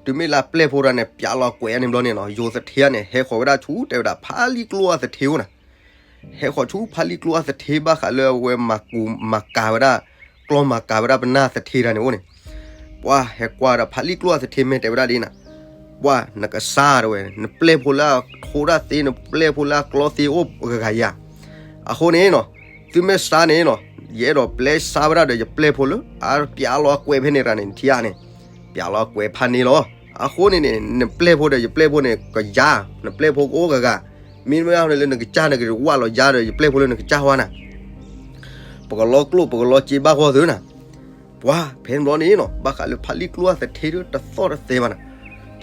တုၤမ့ၢ်လၢပျဲၢ်ဖိတၢ်န့ၣ် ပျးလီၤအကွဲးအန့ၣ်ဘျီန့ၣ်နီၤ, ယိၤသထ့န့ၣ် ဟဲဃီၤဝဲဒၣ်ဆူ တဲဝဲဒၣ်ဖါလံၣ်ကျိအသထ့အိၣ်နၤ, ဟဲဃီၤဆူဖါလံၣ်ကျိအသထ့ ဘၣ်ဃးလၢအဝဲမၤကူမၤကၤဝဲဒၣ်, ကျီမၤကၤဝဲဒၣ်ပနၢ်သထ့တၢ်န့ၣ်အိၣ်န့ၣ်, ပှၤဟဲကွၢ်ဒီးဖါလံၣ်ကျိအသထ့မ့ၢ်တဲဝဲဒၣ်ဒ်နၤ, ပှၤနကစၢ်တဲဝဲ, နပျဲၢ်ဖိလၢအထိတၢ်သ့ နပျဲၢ်ဖိလၢအကျီသ့အိၣ်ဂၤဂၤယၤ, အဃိန့ၣ်နီၤ, သုမ့ၢ်စါန့ၣ်နီၤ, ယအဲၣ်ဒိးပျဲစါဝဲဒၣ်ဒီးယပျဲၢ်ဖိလၢ အပျးလီၤအကွဲးဖဲန့ၣ်တၢ်န့ၣ် နထံၣ်ဧါန့ၣ်, ပျးလီၤအကွဲးဖးန့ၣ်လီၤ. အဃိန့ၣ်န့ၣ် နပျဲၢ်ဖိဒီးယပျဲၢ်ဖိန့ၣ် ကယၤ, နပျဲၢ်ဖိကအိၣ်ဂၤဂၤ, မ့မ့ၢ်လၢနကစၢ်န့ၣ် ကဝၢ်လီၤယၤဒီးယပျဲၢ်ဖိလၢနကစၢ်ဝဲနၤ, ပကလီကျိၣ် ပကလီစ့ဘၣ်ဂီၢ်သုနၤ. ပှၤဖဲန့ၣ်ဘျီန့ၣ်နီၤ, ဘၣ်ဃးလၢဖါလံၣ်ကျိအသထ့ဒီးတသီၣ်တသဲဘၣ်နၤ,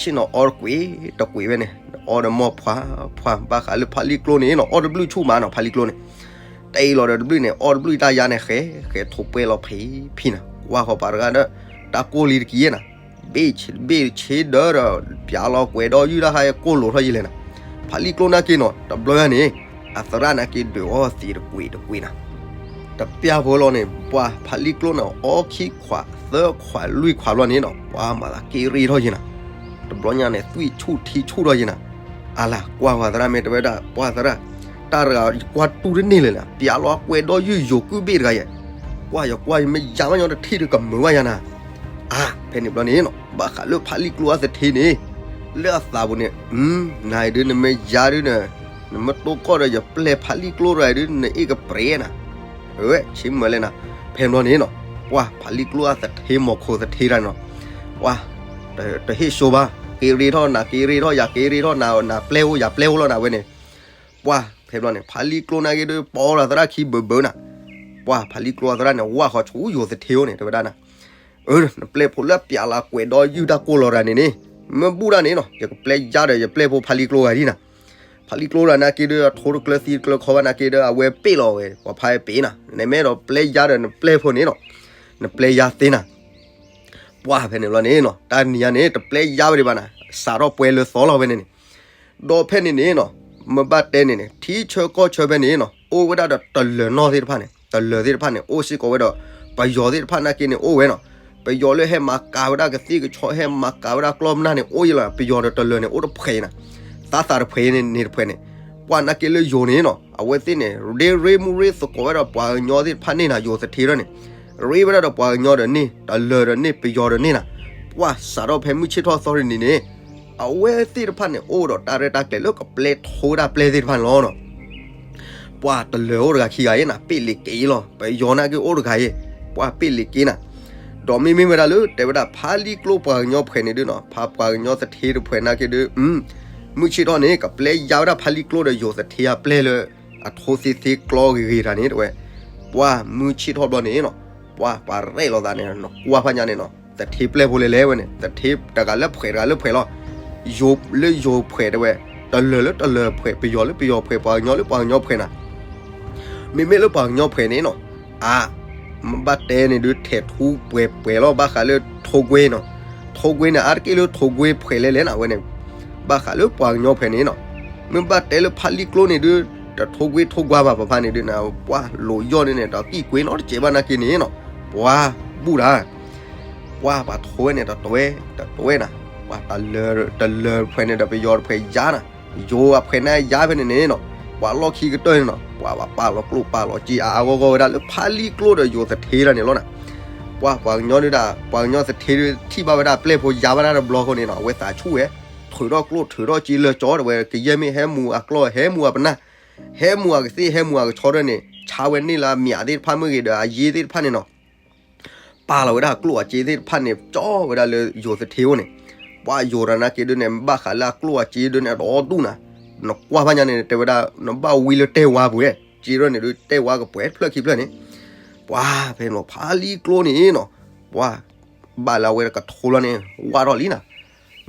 ဆ့ၣ်နီၤအီတကွံာ်တကွံာ်ဝဲန့ၣ်, အီဒီးမီၢ်ဖှါဖှါ, ဘၣ်ဃးလၢဖါလံၣ်ကျိန့ၣ်နီၤ, အီတဘျုးဆူၣ်မးနီၤ, ဖါလံၣ်ကျိန့ၣ်, တအံၤလီၤဒီးတဘျုးန့ၣ် အီတဘျုးတၢ်ယါန့ၣ် ဃဲဃဲထိးပှဲၤလီၤဖံးဖံးနၤ, ကွၢ်ဃီၤပာ်တဂၤဒီး တၢ်ကိၢ်လံတက့ၢ်နၤ, ဘ့ၣ်ဆ့ဒၢဒီး ပျးလီၤကွဲးဒီးယုၢ်တၢ်ဃါ ကိၢ်လိာ်ထီၣ်ယံာ်လဲၣ်နၤ. ဖါလံၣ်ကျိနာ်က့နီၤ တဘျီညါန့ၣ်, အသရၣ်နာ်က့ဒုးအီသံးတကွံာ်တကွံာ်နၤ, တပျၢ်ဖိလီၤန့ၣ် ပှၤဖါလံၣ်ကျိန့ၣ် အီခံခွးသၢခွးလွံၢ်ခွးဘျီန့ၣ်နီၤ, ပှၤမၤသးက့ၤရ့ထီၣ်ယံာ်နၤ, တဘျီညါန့ၣ် သွံၣ်ဆူၣ်ထံဆူၣ်ထီၣ်ယံာ်နၤ, အလၤကွၢ်ပှၤသရၣ်မ့ၢ်တဲဝဲဒၣ် ပှၤသရၣ်, တၢ်တဂၤကွၢ်တူၢ်တန့ၢ်လၢၤလဲၣ်, ပျးလီၤကွဲးဒီးယုၢ်ယိၤကုၢ်ဘ့ၣ်တဂၤယဲၢ်, ကွၢ်ယကွၢ်ယမ့ၢ်ယၤမးညီတထံၣ်ဒီး ကမုာ်ဘၣ်ယၤနၤ, အါ ဖဲန့ၣ်ဘျီန့ၣ်နီၤ ဘၣ်ဃးလၢဖါလံၣ်ကျိအသထ့န့ၣ်, လၢအသးပူၤန့ၣ်, နၤအံၤဒုးနမ့ၢ်ယၤဒုးန, နမ့ၢ်တိၢ်ကီၢ်ဒီးယပျဲၢ်ဖါလံၣ်ကျိတဂၤအံၤဒုး နအ့ၣ်ကပြဲးနၤ, ဝဲဆ့မုၢ်လဲၣ်နၤ, ဖဲန့ၣ်ဘျီန့ၣ်နီၤ, ပှၤဖါလံၣ်ကျိအသထ့မီၤခိၣ်သထ့တၢ်န့ၣ်နီၤ, ပှၤ တဟ့ၣ်ဆိဘၣ်, က့ၤရ့ထီၣ်နၤ က့ၤရ့ထီၣ်ယၤ က့ၤရ့ထီၣ်နၤ, နၤပျဲၢ်အိၣ်ယၤပျဲၢ်အိၣ်လီၤနၤဝဲန့ၣ်, ပှၤဖဲဘျီန့ၣ် ဖါလံၣ်ကျိနာ်က့ဒုး ပိာ်ဒီးသရၣ်ခံဘၢဘၢနၤ, ပှၤဖါလံၣ်ကျိအသရၣ်န့ၣ် ဝၢ်ဃီၤဆူယိၤသထ့အိၣ်န့ၣ် တဲဝဲဒၣ်နၤ, အၢ နပျဲၢ်ဖိလၢပျးလီၤကွဲးဒီးယုၢ်တၢ်ကိၢ်လီၤတၢ်န့ၣ်န့ၣ်, မ့ၢ်ဘူၣ်တၢ်န့ၣ်နီၤ ယကပျဲယါဒီးယပျဲၢ်ဖိဖါလံၣ်ကျိဂၤဒ်နၤ, ဖါလံၣ်ကျိတၢ်နာ်က့ဒုး အထိတကျၢသံတကျၢခီဘၣ်နာ်က့ဒုး အဝဲပ့ၣ်လီၤဝဲ ပှၤဖါပ့ၣ်နၤ, နမ့ၢ်အဲၣ်ဒိးပျဲယါဒီးနပျဲၢ်ဖိန့ၣ်နီၤ, နပျဲယါသ့နၤ ပှၤဖဲန့ၣ်ဘျီန့ၣ်နီၤ တၢ်နံၤညါန့ၣ် တပျဲယါဝဲဒံးဘၣ်နၤ, စးထီၣ်ပှဲၤလၢသီလီၤဝဲန့ၣ်န့ၣ်, ဒီးဖဲန့ၣ်န့ၣ်နီၤ, မ့ၢ်ဘၣ်တဲန့ၣ်န့ၣ် ထံဆၢကီၢ်ဆၢဖဲန့ၣ်နီၤ အိၣ်ဝဲဒၣ်ဒီးတလၢၤနီၢ်သ့ၣ်တဖၣ်န့ၣ် တလၢၤသ့ၣ်တဖၣ်န့ၣ် အိၣ်စ့ၢ်ကီးဝဲဒီး ပယီၤသ့ၣ်တဖၣ်နာ်က့န့ၣ်အိၣ်ဝဲနီၤ, ပယီၤလၢဟဲမၤကၤဝဲဒၣ်ကသံၣ်ကဆီ ဟဲမၤကၤဝဲဒၣ်ကျီၢ်ပနၢ်န့ၣ် အိၣ်ယံာ်လီၤ, ပယီၤဒီးတလၢၤန့ၣ် အိၣ်တဖှဲးအံၤနၤ, သးသးတဖှဲးအံၤန့ၣ်တဖှဲးန့ၣ်, ပှၤနာ်က့လၢယိၤန့ၣ်နီၤ အဝဲသ့ၣ်န့ၣ် ရ့ရ့မူရ့သကိးဝဲဒီးပှၤကညီသ့ၣ်တဖၣ်န့ၣ်နၤ, ယိၤသထ့ထီၣ်န့ၣ် ရ့ဝဲဒၣ်ဒီးပှၤကညီဒီးန့ၢ် တလၢၤဒီးန့ၢ် ပယီၤဒီးန့ၢ်နၤ, ပှၤစးထီၣ်ဖဲမုၢ်ဆ့ၣ်ထီၣ်သီရ့ၣ်နံၤန့ၣ် အဝဲသ့ၣ်တဖၣ်န့ၣ် အိၣ်ဒီးတၢ်ရဲၣ်တၢ်ကျဲၤလၢကပျဲထိတၢ်ပျဲၢ်သ့ၣ်တဖၣ်န့ၣ်လီၤနီၤ. ပှၤတလၢၤအိၣ်တဂၤခံဂၤအံၤနၤ ပ့ၣ်လ့ၤက့ၤလီၤ, ပယီၤနာ်က့အိၣ်တဂၤအံၤ ပှၤပ့ၣ်လ့ၤက့ၤနၤ, ဒီးမ့မ့ၢ်ဝဲဒၣ်လၢ တဲဝဲဒၣ်ဖါလံၣ်ကျိပှၤကညီဖှဲးန့ၣ်ဒုးနီၤ ဖါပှၤကညီသထ့တဖှဲးနာ်က့ဒုး မုၢ်ဆ့ၣ်ထီၣ်န့ၣ် ကပျဲယါဝဲဒၣ်ဖါလံၣ်ကျိဒီးယိၤသထ့အပျဲၢ်လၢ အထိသ့သ့ကျီဂ့ၤဂ့ၤတၢ်န့ၣ် တဲဝဲ, ပှၤမုၢ်ဆ့ၣ်ထီၣ်ဘျီန့ၣ်နီၤ ပှၤပှၤရဲၣ်လီၤသးန့ၣ် နကွၢ်ဖးညါန့ၣ်နီၤ သထ့ပျဲၢ်ဖိလဲၣ်လဲၣ်ဝဲန့ၣ် သထ့တဂၤလၢဖှဲးတဂၤလၢဖှဲးလီၤ. ယိၤလၢယိၤဖှဲးတဲဝဲ, တလၢၤလၢတလၢၤဖှဲး, ပယီၤလၢပယီၤဖှဲး, ပှၤကညီလၢပှၤကညီဖှဲးနၤ. မ့မ့ၢ်လၢပှၤကညီဖှဲးန့ၣ်နီၤ, အါ, မ့ၢ်ဘၣ်တဲန့ၣ်ဒုး ထဲးထူပှဲၤပှဲၤလီၤ ဘၣ်ဃးလၢထိကွ့နီၤ. ထိကွ့န့ၣ် အါတက့ၢ်လၢထိကွ့ဖှဲးလဲၣ်လဲၣ်နၤဝဲန့ၣ်, ဘၣ်ဃးလၢပှၤကညီဖှဲးန့ၣ်နီၤ. မ့ၢ်ဘၣ်တဲလၢဖါလံၣ်ကျိန့ၣ်ဒုး တထိကွ့ထိကွၢ်ဘၣ်ပဖါန့ၣ်ဒုးနၤ ပှၢ်လိာ်ယီၢ်န့ၣ်န့ၣ် တကံၣ်ကွ့နီတစဲးဘၣ်နာ်က့န့ၣ်နီၤ, ပှၢ်ဘူၣ်တၢ် ပှၢ်ပှၤထိဝဲန့ၣ်တတွဲ တတွဲနၤ, ပှၢ်တလၢတလၢဖဲန့ၣ်ဒီးပယီၤတဖဲယါနၤ, ယိၤအဖဲန့ၣ်ယါဖဲန့ၣ်န့ၣ်နီၤ, ပှၢ်လီၢ်ခံကတၢၢ်န့ၣ်နီၤ ပှၢ်ဘၣ်ပာ်လီၤကျိၣ်ပာ်လီၤစ့အါအါဂီၢ်ဂီၢ်ဝဲဒၣ်လၢ ဖါလံကျိဒီးယိၤသထ့တၢ်န့ၣ်လီၤနၤ, ပှၢ်ပှၤကညီဒုးဒၣ် ပှၤကညီသထ့ဒုးထံၣ်ဘၣ်ဝဲဒၣ်ပျဲၢ်ဖိယါဘၣ်ဒၣ်တဘျီဃီန့ၣ်နီၤ အဝဲသးဆူၣ်ဝဲ, ထုးထီၣ်ကျိၣ်ထုးထီၣ်စ့လၢာ်ကၠီတဝဲ ကယဲၢ်မ့ၢ်ဟဲမူအကျီၢ် ဟဲမူအပနၢ် ဟဲမူအကသ့ၣ် ဟဲမူအကဆီဒၢန့ၣ် ဆါဝဲန့ၢ်လၢအမၠးသ့ၣ်တဖၣ်မ့ၢ်ဂ့ၤဒီးအယ့သ့ၣ်တဖၣ်န့ၣ်နီၤ ပာ်လီၤဝဲဒၣ်ကျိၣ်အစ့သ့ၣ်တဖၣ်န့ၣ် ကၠီဝဲဒၣ်လၢယိၤသထ့အိၣ်န့ၣ်, ပှၢ်ယိၤတၢ်နာ်က့ဒုးန့ၣ် ဘၣ်ဃးလၢအကျိၣ်အစ့ဒုးန့ၣ် အဒီဒူၣ်နၤ, နကွၢ်ဘၣ်ညါန့ၣ် တဲဝဲဒၣ် နဘၣ်ဝံလၢတဲဝါပူၤဧါ, စ့ဒၢန့ၣ်ဒုးတဲဝါကပှဲၤတဖျၢၣ်ခံဖျၢၣ်န့ၣ်, ပှၢ်ဖဲန့ၣ်ဖါလံကျိန့ၣ်နီၤ, ပှၢ် ဘၣ်လၢအဝဲကထိလီၤန့ၣ် ဝၢ်ထီၣ်လံနၤ,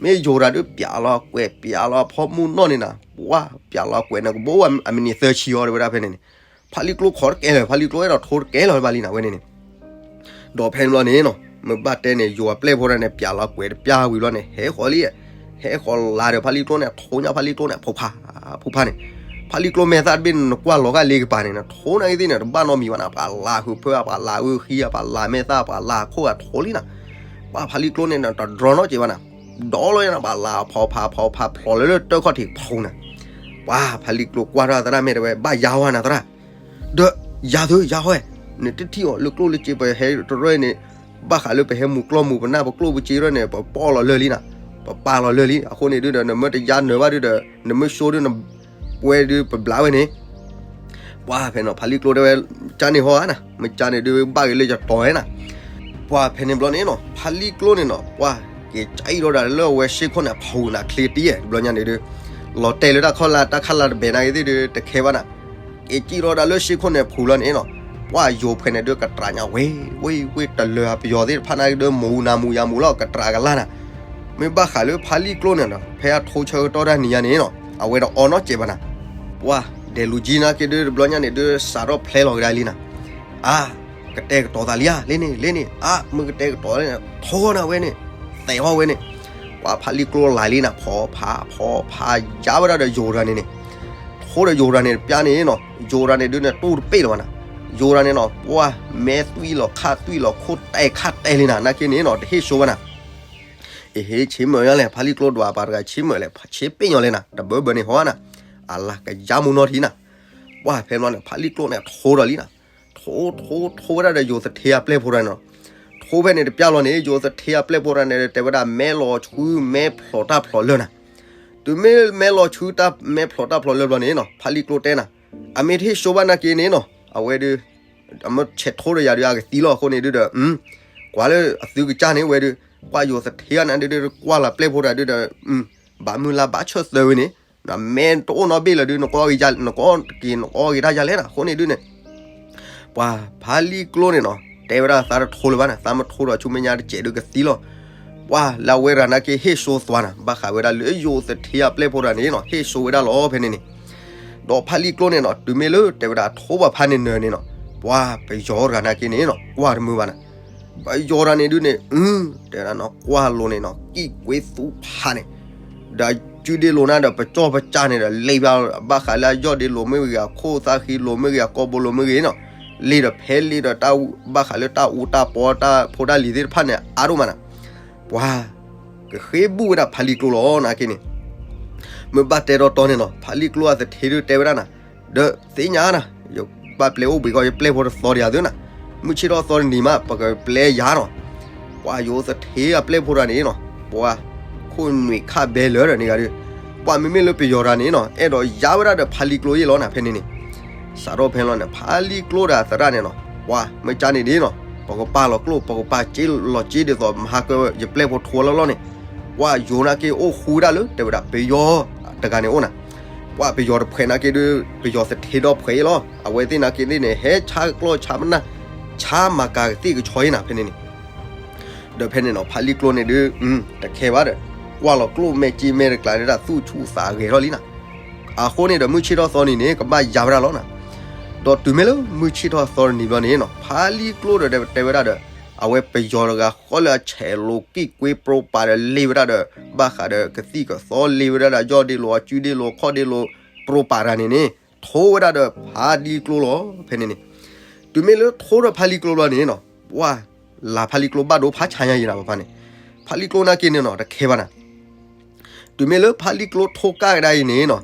မ့ၢ်ယိၤတၢ်ဒုးပျးလီၤကွဲးပျးလီၤဖီမုၢ်နီၢ်န့ၣ်နၤ, ပှၢ်ပျးလီၤကွဲးန့ၣ်ကဘိအမံးနံးသၢဆံအီၤတဲဝဲဒၣ်ဖဲန့ၣ်န့ၣ်, ဖါလံကျိခိးတကဲလၢၤ ဖါလံကျိအဲၣ်ဒိးထိတကဲလၢၤဘၣ်လံနၤဝဲန့ၣ်န့ၣ် ဒီးဖဲန့ၣ်ဘျီန့ၣ်နီၤ မ့ၢ်ဘၣ်တဲန့ၣ် ယိၤအပျဲၢ်ဖိတၢ်န့ၣ် ပျးလီၤကွဲးတပျၢ်ဝံၤဘျီန့ၣ် ဟဲဃီၤလံ, ဟဲဃီၤလၢ်ဒီးဖါလံကျိန့ၣ် ထိညါဖါလံကျိန့ၣ် ဖိဖါ, ဖိဖါန့ၣ်, ဖါလံကျိမဲာ်သၣ်တဘ့ၣ်န့ၣ် နကွၢ်လီၤဂာ်လ့ကပၤန့ၣ် နထိနာ်က့သ့ၣ်န့ၣ် တဘၣ်နီတမံၤဘၣ်နၤ ပှၤလၢ်ဃုာ်ဖၢ ပှၤလၢ်ဃုာ်ဃံ ပှၤလၢ်မဲာ်သၣ် ပှၤလၢ်ခိၣ်အထိလံနၤ, ပှၢ်ဖါလံကျိန့ၣ် တဒြီနီတစဲးဘၣ်နၤ, ဒီလီၤယနၤ ပှၤလၢ်ဖီဖါဖီဖါဖျိးလၢလၢတၢ်ခီၣ်ထံးဖျိးနၤ, ပှၢ်ဖါလံကျိကွၢ်ထီၣ်သရၣ်မဲာ်တဲဝဲ ဘၣ်ယါဝဲနၤသရၣ် ဒီးယၤသုယၤဟီ, နတထံၣ်အီၤလၢကျိၣ်လၢစ့ပဟဲတရၢန့ၣ်, ဘၣ်ဃးလၢပဟဲမူၤကျီၢ်မူၤပနၢ်ပကျိၣ်ပစ့ရၢန့ၣ် ပပီၣ်လီၤလၢာ်လံနၤ, ပပာ်လီၤလၢာ်လံ အဃိန့ၣ်ဒုးဒီး နမ့ၢ်တယါနၢၤဘၣ်ဒုးဒီး နမ့ၢ်ရှိဒုးနပှဲၤဒုးပဘျးဝဲန့ၣ်, ပှၢ်ဖဲန့ၣ် ဖါလံကျိတဲဝဲ, ကန့ၣ်ဟီဧါနၤ, မ့ၢ်ကန့ၣ်ဒုး ဘၣ်ဂ့ၤလၢယတီၤဧါနၤ, ပှၢ်ဖဲန့ၣ်ဘျီန့ၣ်နီၤ ဖါလံကျိန့ၣ်နီၤ ပှၢ်က့ၤကၠံၣ်ထီၣ်ဒၣ်လၢအဝဲစ့ခိၣ်န့ၣ် အဖူနၤချ့တံၢ်ဧါ တဘျီညါန့ၣ်ဒုး, လီၤတဲာ်လၢတၢ်ခီၣ်လၢ်တၢ်ခးလၢ်တဘဲၣ်နာ်က့သ့ၣ်ဒုး တခဲဘၣ်နၤ, က့ၤကၠံၣ်ထီၣ်ဒၣ်လၢစ့ခိၣ်န့ၣ်ဖူလီၤန့ၣ်နီၤ, ပှၢ်ယိၤဖဲန့ၣ်ဒုးကတြးညါဝ့ၢ်ဝ့ၢ်ဝ့ၢ်တလၢာ်အပယီၤသ့ၣ်တဖၣ်နာ်က့ဒုး မူၤနၤမူၤယၤမူၤလီၤ ကတြးကလၢ်နၤ, မ့ၢ်ဘၣ်ဃးလၢဖါလံကျိန့ၣ်နီၤ ဖဲအထိဆၢကတီၢ်တၢ်နံၤညါန့ၣ်နီၤ အဝဲတအီနီတစဲးဘၣ်နၤ, ပှၢ်ဒဲးလူၤကၠံနာ်က့ဒုး တဘျီညါန့ၣ်ဒုး စးထီၣ်ဖျဲလီၤကဒါလံနၤ, အါ ကတဲာ်ကတီၤသးလံဧါ လ့န့ၣ် လ့န့ၣ် အါ မ့ၢ်ကတဲာ်ကတီၤလံန့ၣ် ထိနၤဝဲန့ၣ်, သဲးအီၤဝဲန့ၣ်, ပှၢ်ဖါလံကျိလၢ်လံနၤ ဖီဖးဖီဖးယါဝဲဒၣ်ဒီးယိၤတဂၤန့ၣ်န့ၣ်, ထိဒီးယိၤတဂၤန့ၣ်တပျၢ်န့ၣ်နီၤ ယိၤတဂၤန့ၣ်ဒုးန့ၣ် တူၢ်တပ့ၢ်လၢၤဘၣ်နၤ, ယိၤတဂၤန့ၣ်နီၤ ပှၢ်မဲသွံၣ်လီၤခၣ်သွံၣ်လီၤခိၣ်တဲာ်ခၣ်တဲာ်လံနၤ နာ်က့န့ၣ်နီၤ တဟ့ၣ်ဆိဘၣ်နၤ အဟ့ၣ်ဆ့မၢၢ်ညါလဲၣ် ဖါလံကျိဒွးပှၤတဂၤဆ့မၢၢ်လဲၣ် ဆ့ပ့ၣ်ညီလဲၣ်နၤ တဘၢဘၢန့ၣ်ဟီနၤ, အလၢ်ကယါမူနီၢ်ထံနၤ, ပှၢ်ဖဲဘျီန့ၣ် ဖါလံကျိန့ၣ်ထိဒီးလံနၤ, ထိထိထိဝဲဒၣ်ဒီးယိၤသထ့အပျဲၢ်ဖိတဂၤန့ၣ်နီၤ, ထိဖဲန့ၣ်တပျၢ်လီၤန့ၣ် ယိၤသထ့အပျဲၢ်ဖိတဂၤန့ၣ် တဲဝဲဒၣ်မဲလီၤဆှုမဲဖျိးတၢ်ဖျိးလၢနၤ, တုၤမ့ၢ်မဲလီၤဆှုတၢ်မဲဖျိးတၢ်ဖျိးလၢဘျီန့ၣ်နီၤ ဖါလံကျိတဲနၤ, အမ့ၢ်တဟ့ၣ်ဆိဘၣ်နာ်က့န့ၣ်နီၤ အဝဲဒုး အမ့ၢ်ဆဲးထိဒီးယၤဒုး အကသံလီၤအဃိန့ၣ်ဒုးဒီး ကွၢ်လၢအသုကစၢ်န့ၣ်ဝဲဒုး ပှၢ်ယိၤသထ့အနၤဒုး ကွၢ်လီၤပျဲၢ်ဖိတဂၤဒုးဒီး ဘၣ်မုၢ်လၢ်ဘၣ်ဆၢၣ်သၢဝဲန့ၣ် မဲတအိၣ်နီတဘ့ၣ်လၢၤဒုး နကအီၣ်က့ၤ နကအီၣ်က့ၤတၢ်ယၤလဲၣ်နၤ အဃိန့ၣ်ဒုးန့ၣ် ပှၢ်ဖါလံကျိန့ၣ်နီၤ တဲဝဲဒၣ်သးတထိလၢၤဘၣ်နၤ သးမထိဒီးဆူမဲာ်ညါတစဲးဒုးကသံလီၤ, ပှၢ်လၢအဝဲတဂၤနာ်က့ဟ့ၣ်ဆိသွါနၤ ဘၣ်ဃးဝဲဒၣ်လၢယိၤသထ့အပျဲၢ်ဖိတဂၤန့ၣ်နီၤ ဟ့ၣ်ဆိဝဲဒၣ်လီၤဖဲန့ၣ်န့ၣ်, ဒီးဖါလံကျိန့ၣ်နီၤ တုၤမ့ၢ်လၢတဲဝဲဒၣ်ထိဘၣ်ဖးန့ၣ်နၢၤန့ၣ်နီၤ ပှၢ်ပယီၤတဂၤနာ်က့န့ၣ်နီၤ ကွၢ်တမုာ်ဘၣ်နၤ ပယီၤတဂၤန့ၣ်ဒုးန့ၣ် အ တဲဝဲဒၣ်နီၤ ကွၢ်လိၤန့ၣ်နီၤ ကံၣ်ကွ့သူဖးန့ၣ် ဒီးကုဒ့လိာ်နၤဒီး ပကၠီၣ်ပကၠၢ်န့ၣ်ဒီး လ့ၣ်ဘၣ်ဘၣ်ဃးလၢအယီၣ်ဒ့လိာ်မ့ၢ်ဂ့ၤ အခိၣ်သးဃံလိာ်မ့ၢ်ဂ့ၤ အကိာ်ဘိလိာ်မ့ၢ်ဂ့ၤနီၤ လ့ၣ်ဒီးဖဲလ့ၣ်ဒီးတၢ် ဘၣ်ဃးလၢတၢ်အူတၢ်ပီတၢ်ဖိတၢ်လံၤသ့ၣ်တဖၣ်န့ၣ် အါဒိၣ်မးနၤ ပှၤ ကဃ့ဘူၣ်ဝဲဒၣ်ဖါလံကျိလီၤနာ်က့န့ၣ် မ့ၢ်ဘၣ်တဲတီတီန့ၣ်နီၤ ဖါလံကျိအသထ့ဒုးတဲဝဲဒၣ်နၤ ဒီးသ့ၣ်ညါနၤ ယဘၣ်ပျဲအိၣ်ဘှံးကီၢ် ယပျဲၢ်ဖိတသီတယၤသုနၤ မုၢ်ဆ့ၣ်ထီၣ်သီတနံၤမး ပကပျဲယၤနီၤ ပှၤယိၤသထ့အပျဲၢ်ဖိတဂၤန့ၣ်နီၤ ပှၤ ခိၣ်နွံခၣ်ဘဲလၢာ်ဒီးန့ၣ်ဂၤဒုး ပှၤမ့မ့ၢ်လၢပယီၤတဂၤန့ၣ်နီၤ အဲၣ်ဒိးယါဝဲဒၣ်ဒီးဖါလံကျိယ့ၣ်လီၤနၤ ဖဲန့ၣ်န့ၣ် စးထီၣ်ဖဲလီၤန့ၣ် ဖါလံကျိဒီးသရၣ်န့ၣ်နီၤ ပှၤမ့ၢ်ကန့ၣ်ဒ်နီၤ ပကပာ်လီၤကျိၣ် ပကပာ်စ့လီၤစ့ဒ်သိး မဟါက ယပျဲၢ်ဖိထိလီၢ်လီၢ်န့ၣ် ပှၤယိၤနာ်က့အိၣ်ဃူဝဲဒၣ်လၢ တဲဝဲဒၣ်ပယီၤတဂၤန့ၣ်အိၣ်နၤ ပှၤပယီၤတဖှဲးနာ်က့ဒုး ပယီၤသထ့ဒီဖှဲးအံၤလီၤ အဝဲသ့ၣ်နာ်က့သ့ၣ်န့ၣ် ဟဲဆါကျီၢ်ဆါပနၢ် ဆါမၤကၤကသ့ၣ်ကဆီအံၤနၤ ဖဲန့ၣ်န့ၣ် ဒီးဖဲန့ၣ်နီၤ ဖါလံကျိန့ၣ်ဒုး တခဲဘၣ်ဒီး ကွၢ်လီၤကျိၣ်မဲာ်စ့မဲာ်တကျါဒၣ် သူၣ်ဆူၣ်သးဂဲၤထီၣ်လံနၤ အဃိန့ၣ်ဒီး မုၢ်ဆ့ၣ်ထီၣ်သီနံၤန့ၣ် ကဘၣ်ယါဝဲဒၣ်လီၤနၤ ဒီးတုၤမ့ၢ်လၢမုၢ်ဆ့ၣ်ထီၣ်သီနံၤဘျီန့ၣ်နီၤ ဖါလံကျိဒီးတဲဝဲဒၣ်ဒီး အဝဲပယီၤတဂၤဃီလၢအဆဲးလိၤကံၣ်ကွ့ပြိပာ်ဒီးလ့ၣ်ဝဲဒၣ်ဒီး ဘၣ်ဃးဒီးကသံၣ်ကသီလ့ၣ်ဝဲဒၣ်ဒီး ယီၣ်ဒ့လိာ် အကုဒ့လိာ် ခီၣ်ဒ့လိာ် ပြိပာ်တဂၤန့ၣ်န့ၣ် ထိဝဲဒၣ်ဒီးဖါလံကျိလီၤ ဖဲန့ၣ်န့ၣ်. တုၤမ့ၢ်လၢထိဒီးဖါလံကျိဘျီန့ၣ်နီၤ, ပှၢ်လၢ်ဖါလံကျိဘၣ်ဒိဖးဆါညါယံၤနၤ ပဖါန့ၣ်, ဖါလံကျိနာ်က့န့ၣ်နီၤ တခဲဘၣ်နၤ. တုၤမ့ၢ်လၢဖါလံကျိထိကၢ်ကဒါအံၤန့ၣ်နီၤ,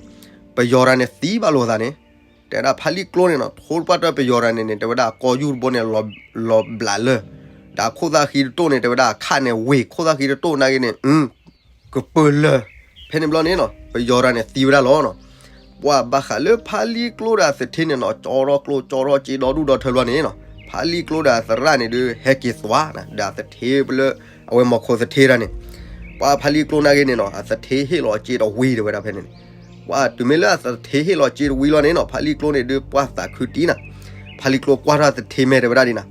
ပယီၤတၢ်န့ၣ်သံဘၣ်လိာ်သးန့ၣ်, တဲဝဲဒၣ်ဖါလံကျိန့ၣ်နီၤ ထိတပှၢ်တၢၢ်ပယီၤတၢ်န့ၣ်န့ၣ် တဲဝဲဒၣ်အကီယူၢ်တဘိန့ၣ် လီၤဘျးလၢာ်, ဒီးခိၣ်သၣ်ဃံတတိၢ်န့ၣ် တဲဝဲဒၣ်အခၣ်န့ၣ်ဝ့ၤ ခိၣ်သၣ်ဃံတတိၢ်နာ်က့န့ၣ် ကပၢၢ်လၢာ်, ဖဲန့ၣ်ဘျီန့ၣ်နီၤ ပယီၤတၢ်န့ၣ်သံဝဲဒၣ်လီၤနီၤ. ပှၢ်ဘၣ်ဃးလၢဖါလံကျိဒီးအသထ့န့ၣ်နီၤ ကၠီထီၣ်ကျိကၠီထီၣ်စ့ဒီဒူၣ်ဒီထၢဘျီန့ၣ်နီၤ, ဖါလံကျိဒီးအသရၣ်န့ၣ်ဒုး ဟဲက့ၤသွါနၤ ဒီးအသထ့လၢ အဝဲမီၤခိၣ်သထ့တၢ်န့ၣ်, ပှၢ်ဖါလံကျိနာ်က့န့ၣ်နီၤ အသထ့ဟ့ၣ်လီၤစ့တဝံၤတဲဝဲဒၣ်ဖဲန့ၣ်န့ၣ်, ပှၢ်တုၤမ့ၢ်လၢအသထ့ဟ့ၣ်လီၤစ့တဝံၤလီၤန့ၣ်နီၤ ဖါလံကျိန့ၣ်ဒုးပှၢ်သးခုတံၢ်နၤ, ဖါလံကျိကွၢ်ထီၣ်သထ့မဲာ်တဲဝဲဒၣ်ဒ်နၤ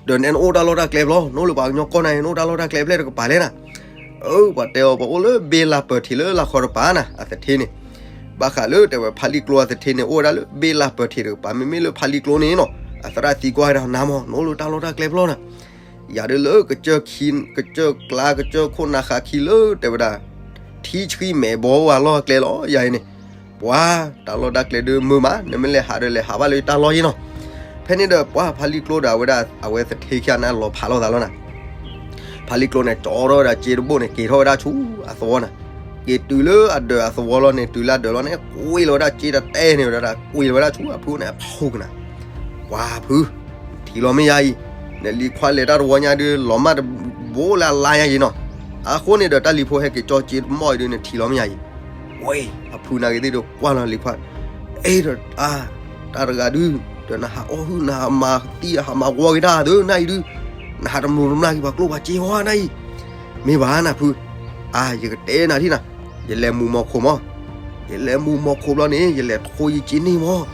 ဒီးနဲနအိၣ်တၢ်လီၢ်တၢ်ကျဲဘျီ နအိၣ်လၢပှၤကညီကီၢ်နၤ နအိၣ်တၢ်လီၢ်တၢ်ကျဲဘျဲၣ်တကပၤလဲၣ်နၤ. အၢ ပှၤတဲအီၤ ပအိၣ်လၢဘ့လၢ်ပၢၢ်ထံးလၢလၢ်ခီတပၤနၤ အသထ့န့ၣ်, ဘၣ်ဃးလၢတဲဝဲဖါလံကျိအသထ့န့ၣ် အိၣ်ဝဲဒၣ်လၢဘ့လၢ်ပၢၢ်ထံးတကပၤ မ့မ့ၢ်လၢဖါလံကျိန့ၣ်နီၤ အသရၣ်သံကွၢ်ဝဲဒၣ်နၤမီၤ နအိၣ်လၢတၢ်လီၢ်တၢ်ကျဲဘျီနၤ ယၤဒုးလၢကစၢၢ်ခံ ကစၢၢ်ကျါ ကစၢၢ်ခိၣ်နၢ်ဃါခံလၢတဲဝဲဒၣ် ထံဆှံမဲာ်ဘီဝဲလီၢ်အကျဲလီၤ ယၤအံၤန့ၣ်, ပှၢ်တၢ်လီၢ်တၢ်ကျဲဒုးမုာ်မး နမ့ၢ်လဲၤဟးဒီးလဲၤဟးဘၣ်လၢတၢ်လီၢ်ယံၤနီၤ. ဖဲန့ၣ်ဒီးပှၢ်ဖါလံကျိဒီးအဝဲဒၣ်အဝဲသထ့ခံဂၤန့ၣ်လီၤဖးလိာ်သးလီၤနၤ ဖါလံကျိန့ၣ် ကၠီထီၣ်ဝဲဒၣ်စ့တဘိန့ၣ် က့ၤထီၣ်ဝဲဒၣ်ဆူအသဝီနၤ, က့ၤတုၤလၢအဒၢးအသဝီလီၤန့ၣ် တုၤလၢအဒၢးလီၤန့ၣ် ကွံာ်လီၤဝဲဒၣ်စ့တတဲန့ၣ်ဝဲဒၣ် ကွံာ်လီၤဝဲဒၣ်ဆူအဖုန့ၣ်အဖီကနၤ, ပှၢ်ဖု, ထံၣ်လီၤမ့ၢ်ယၤအံၤ, နလံၤခွါလဲၤတၢ်တဝီညါဒုး လီၤမၢ်တဘိလၢအလါညါယံၤနီၤ, အဃိန့ၣ်ဒီးတၢ်လံၤဖိဟဲက့ၤကၠီစ့တမီၢ်အံၤဒုး နထံၣ်လီၤမ့ၢ်ယၤအံၤ, ဝဲ, အဖုနာ်က့သ့ၣ်ဒီးကွၢ်လီၤလံၤခွါ အဲၣ်ဒီး အါ, တၢ်တဂၤဒုး, ဒီးနဟးအီၣ်ဟုၣ် နဟးမၤသံအဟးမၤဂီၤက့ၤတၢ်သုနၢ်အံၤဒုး, နဟးတမျိၤတမျာ်က့ၤပှၤကျိပှၤစ့ဝဲနၢ်အံၤ, မ့ၢ်ဘၣ်နၢ်ဖု, အါ ယကတဲနၤထံၣ်နၤ, ယလဲၤမူၤမီၤခိၣ်မီၤ, ယလဲၤမူၤမီၤခိၣ်ဘျီန့ၣ် ယလဲၤထိယစ့န့ၢ်မီၤ,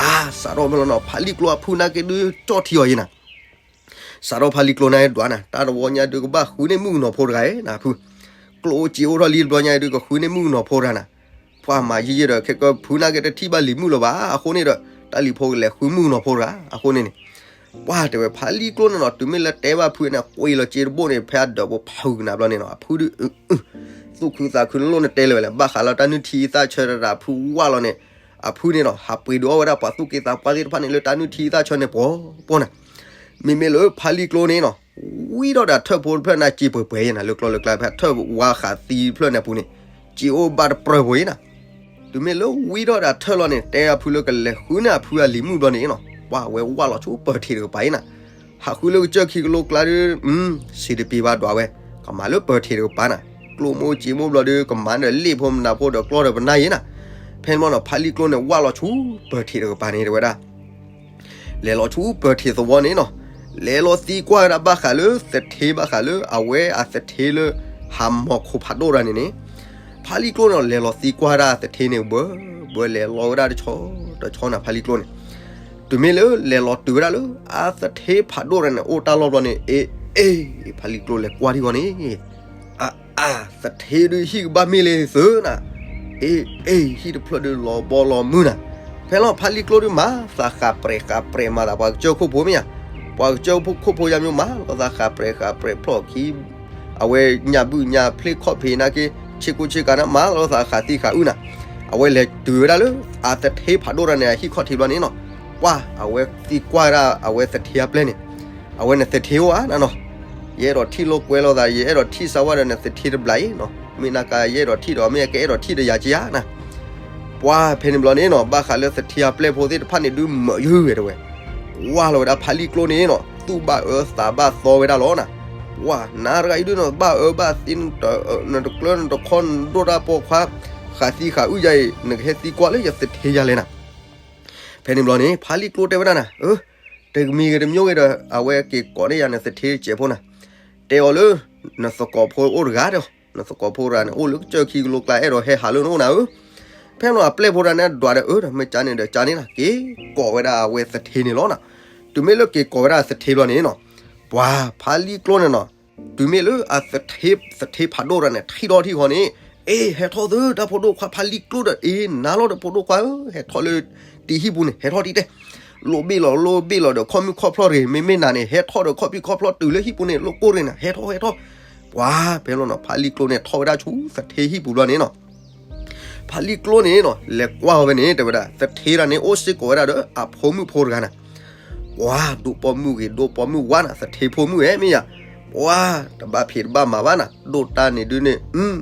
အါ စးထီၣ်မ့ၢ်လီၤနီၤ ဖါလံၤကျိအဖုနာ်က့ဒုး ကၠီထံအီၤယံၤနၤ စးထီၣ်ဖါလံၤကျိန့ၣ်ဒွးနၤ တၢ်တဝီညါဒုးကဘၣ်ဃုန့ၢ်မုၣ်ကနီၤဖိတဂၤနၢ်ဖု, ကျိအိၣ်စ့အိၣ်ထီၣ်လံတဘျီညါဒုးကဃုန့ၢ်မုၣ်ကနီၤဖိတဂၤနၤ, ပှၢ်မၤယံာ်ယံာ်ဒီးခဲကဖုနာ်က့တထံၣ်ဘၣ်လံၤမုၣ်လၢၤဘၣ် အဃိန့ၣ်ဒီး တၢ်လံၤဖိကလဲၤဃုမုၣ်ကနီၤဖိတဂၤ အဃိန့ၣ်န့ၣ်, ပှၢ်တဲဝဲဖါလံၤကျိန့ၣ်နီၤ တုၤမ့ၢ်လၢတဲဘၣ်ဖုန့ၣ် ကွံာ်လီၤစ့တဘိန့ၣ် ဖဲအဒၢးဖိဖုကနၤဘျီန့ၣ်နီၤ အဖုဒုး သူၣ်ခုသးခုန့ၣ်လိၣ်န့ၣ်တဲလၢၤဝဲလဲၣ် ဘၣ်ဃးလၢတၢ်နုၢ်ထံသၣ်ဆၢတၢ်ဖုဝၢ်လီၤန့ၣ်, အဖုန့ၣ်နီၤ ဟးပှ့ၤဒုးအီၣ်ဝဲဒၣ်ပှၤသူၣ်က့သးပှၢ်သ့ၣ်တဖၣ်န့ၣ်လၢတၢ်နုၢ်ထံသၣ်ဆၢန့ၣ်ပှီၤပှီၤနၤ, မ့မ့ၢ်လၢဖါလံၤကျိန့ၣ်နီၤ, ဝံထီၣ်ဒီးထၢၣ်ဖိတဖျၢၣ်န့ၣ်စ့ပှဲၤပှဲၤယံၤနၤ လၢကျီလၢကျါဖဲထၢၣ်ဝါဃးသံတဖျၢၣ်န့ၣ်အပူၤန့ၣ်, စ့အိၣ်ဘၣ်တပြၢၢ်ဖိယံၤနၤ တုၤမ့ၢ်လၢဝံထီၣ်ဒီးထၢၣ်လီၤန့ၣ် တဲအဖုလၢကလဲၤဃုန့ၢ်အဖုအလံၤမုၣ်ဘျီန့ၣ်နီၤ ပှၢ်ဝဲဝၢ်လီၤဆူပၢၤထံးတကပၤအံၤနၤ, ဟးဃုလၢကစၢၢ်ခံကလိကျါဒီး, စံးတပံၤဘၣ်ဒွးဝဲ, ကမၤလၢပၢၤထံးတကပၤနၤ, ကျိၣ်မိၢ်စ့မိၢ်ဘျီဒီး ကမၤဒီးလ့ၣ်ဖိမနၤဖိဒီးကျီဒီးပနၢ်ယံၤနၤ, ဖဲန့ၣ်ဘျီနီၤ ဖါလံၤကျိန့ၣ် ဝၢ်လီၤဆူပၢၤထံးတကပၤန့ၣ်တဲဝဲဒၣ် လဲၤလီၤဆူပၢၤထံးသဝီန့ၣ်နီၤ, လဲၤလီၤသံကွၢ်ဝဲဒၣ်ဘၣ်ဃးလၢသထ့ဘၣ်ဃးလၢအဝဲအသထ့လၢ ဟးမီၤခိၣ်ဖးဒိၣ်တၢ်န့ၣ်န့ၣ်, ဖါလံၤကျိန့ၣ် လဲၤလီၤသံကွၢ်ဒၣ်သထ့န့ၣ် ဘၢဘၢလဲၤလီၤဝဲဒၣ်တဆီတဆီနၤ ဖါလံၤကျိန့ၣ်, တုၤမ့ၢ်လၢလဲၤလီၤတုၤဝဲဒၣ်လၢ အသထ့ဖးဒိၣ်တၢ်န့ၣ် အိၣ်တၢ်လီၢ်ဘျီန့ၣ် အ့ အ့ ဖါလံၤကျိလဲၤကွၢ်ထံၣ်ဃီန့ၣ် အါ အါ သထ့ဒုးဟံၣ်ကဘၣ်မ့ၢ်လၢသုနၤ, အ့ အ့ ဟံၣ်တဖျၢၣ်ဒုးလီၤဘီလီၤမုၢ်နၤ, ဖဲလီၤဖါလံၤကျိဒုးမၤသးဃးပြဲးဃးပြဲးမၤသးပှၤကစၢၢ်ခိၣ်ဖိမ့ၢ်ဧါ, ပှၤကစၢၢ်ခိၣ်ဖိယါမ့ၢ်မၤလီၤသးဃးပြဲးဃးပြဲးဖျီၣ်ခံ အဝဲညၣ်ဘုၣ်ညၣ်ဖျ့ၣ်ခီၣ်ဖံးနာ်က့ ဆ့ကူဆ့ကၤန့ၣ် မၤလီၤသးဃးသံဃးအုၣ်နၤ, အဝဲလဲၤတုၤဝဲဒၣ်လၢ အသထ့ဖးဒိၣ်တၢ်န့ၣ် အဟံၣ်ခီၣ်ထံးဘျီန့ၣ်နီၤ, ပှၢ် အဝဲသံကွၢ်ဒၣ်အဝဲသထ့အပျဲၢ်န့ၣ်, အဝဲန့ၣ်သထ့အိၣ်ဧါနနီၤ, ယအဲၣ်ဒိးထံၣ်လိာ်ကွဲလိာ်သး ယအဲၣ်ဒိးထံၣ်စၢဝဲဒီးနသထ့တဘျီအံၤနီၤ, မ့ၢ်နကယအဲၣ်ဒိးထံၣ်ဒီး မ့ၢ်ကအဲၣ်ဒိးထံၣ်ဒီးယၤကယၤနၤ ပှၢ်ဖဲန့ၣ်ဘျီန့ၣ်နီၤ ဘၣ်ဃးလၢသထ့အပျဲၢ်ဖိသ့ၣ်တဖၣ်န့ၣ်ဒုးမၤယုၤဝဲတဲဝဲ, ကွၢ်လီၤဝဲဒၣ်ဖါလံၤကျိန့ၣ်နီၤ သူၣ်ဘၣ်အၢသးဘၣ်သီဝဲဒၣ်လီၤနၤ, ပှၢ် နၤတဂၤအံၤဒုးနီၤ ဘၣ်အၢဘၣ်သီ နတကျၢနတခီနဒိၣ်တၢ်ပိာ်ခွါ ဃးသံဃးအုၣ်ယၤအံၤ နကဟဲသံကွၢ်လၢယသထ့ယၤလဲၣ်နၤ ဖဲန့ၣ်ဘျီန့ၣ် ဖါလံၤကျိတဲဝဲဒၣ်နၤ, တမံၤဂ့ၤတမံၤဂ့ၤဒီး အဝဲက့ၤကိးန့ၢ်ယၤနသထ့တစဲးဖိနၤ, တဲအီၤလၢ နသကိးဖိအိၣ်တဂၤဒီး နသကိးဖိတဂၤန့ၣ် အိၣ်လၢကစၢၢ်ခံကလိကျါ အဲၣ်ဒိးဟဲဟးလၢနအိၣ်နၤဧၢ, ဖဲန့ၣ်အပျဲၢ်ဖိတဂၤန့ၣ်ဒွးဒီး အၢ မ့ၢ်ကန့ၣ်ဒီးကန့ၣ်နၤ က့ၤကိးဝဲဒၣ်အဝဲသထ့န့ၣ်လီၤနၤ, တုၤမ့ၢ်လၢက့ၤကိးဝဲဒၣ်သထ့ဘျီန့ၣ်နီၤ, ပှၤဖါလံၤကျိန့ၣ်နီၤ, တုၤမ့ၢ်လၢအသထ့ သထ့ဖးဒိၣ်တၢ်န့ၣ် ထံၣ်ထီၣ်ထံၣ်ဃီန့ၣ်, အ့ ဟဲထီၣ်သု တၢ်ဖိဒိၣ်ခွါဖါလံၤကျိဒီး အ့ နၤလီၤဒီးဖိဒိၣ်ခွါဧၢ, ဟဲထီၣ်လၢတံၤဟံၣ်ပူၤန့ၣ် ဟဲထီၣ်တံၤတဲ, လိၣ်ဘ့ၣ်လီၤလိၣ်ဘ့ၣ်လီၤဒီး ခီၣ်မုၣ်ခီၣ်ဖျီၣ်တဂ့ၤ, မ့မ့ၢ်နၤန့ၣ် ဟဲထီၣ်ဒီးခီၣ်ဖံးခီၣ်ဖျီၣ်တုၤလၢဟံၣ်ပူၤန့ၣ် လိၣ်ကိၢ်တဂ့ၤနၤ, ဟဲထီၣ်ဟဲထီၣ်, ပှၤဖဲလီၤနီၤ ဖါလံၤကျိန့ၣ် ထီၣ်ဝဲဒၣ်ဆူသထ့ဟံၣ်ပူၤဘျီန့ၣ်နီၤ ဖါလံကျိန့ၣ်နီၤ လဲၤကွၢ်အီၤဖဲန့ၣ် တဲဝဲဒၣ် သထ့တဂၤန့ၣ် အိၣ်စ့ၢ်ကီးဝဲဒၣ်ဒီးအဖိမုၣ်ဖိတဂၤနၤ. ပှၤဒိၣ်ပိာ်မုၣ်ဂ့ၤ ဒိၣ်ပိာ်မုၣ်ဝါနၤ သထ့ဖိမုၣ်ဧဲမ့ၢ်ယၤ, ပှၤတဘၣ်ဖံးတဘၣ်မၤဘၣ်နၤ ဒိၣ်တၢ်န့ၣ်ဒုးန့ၣ်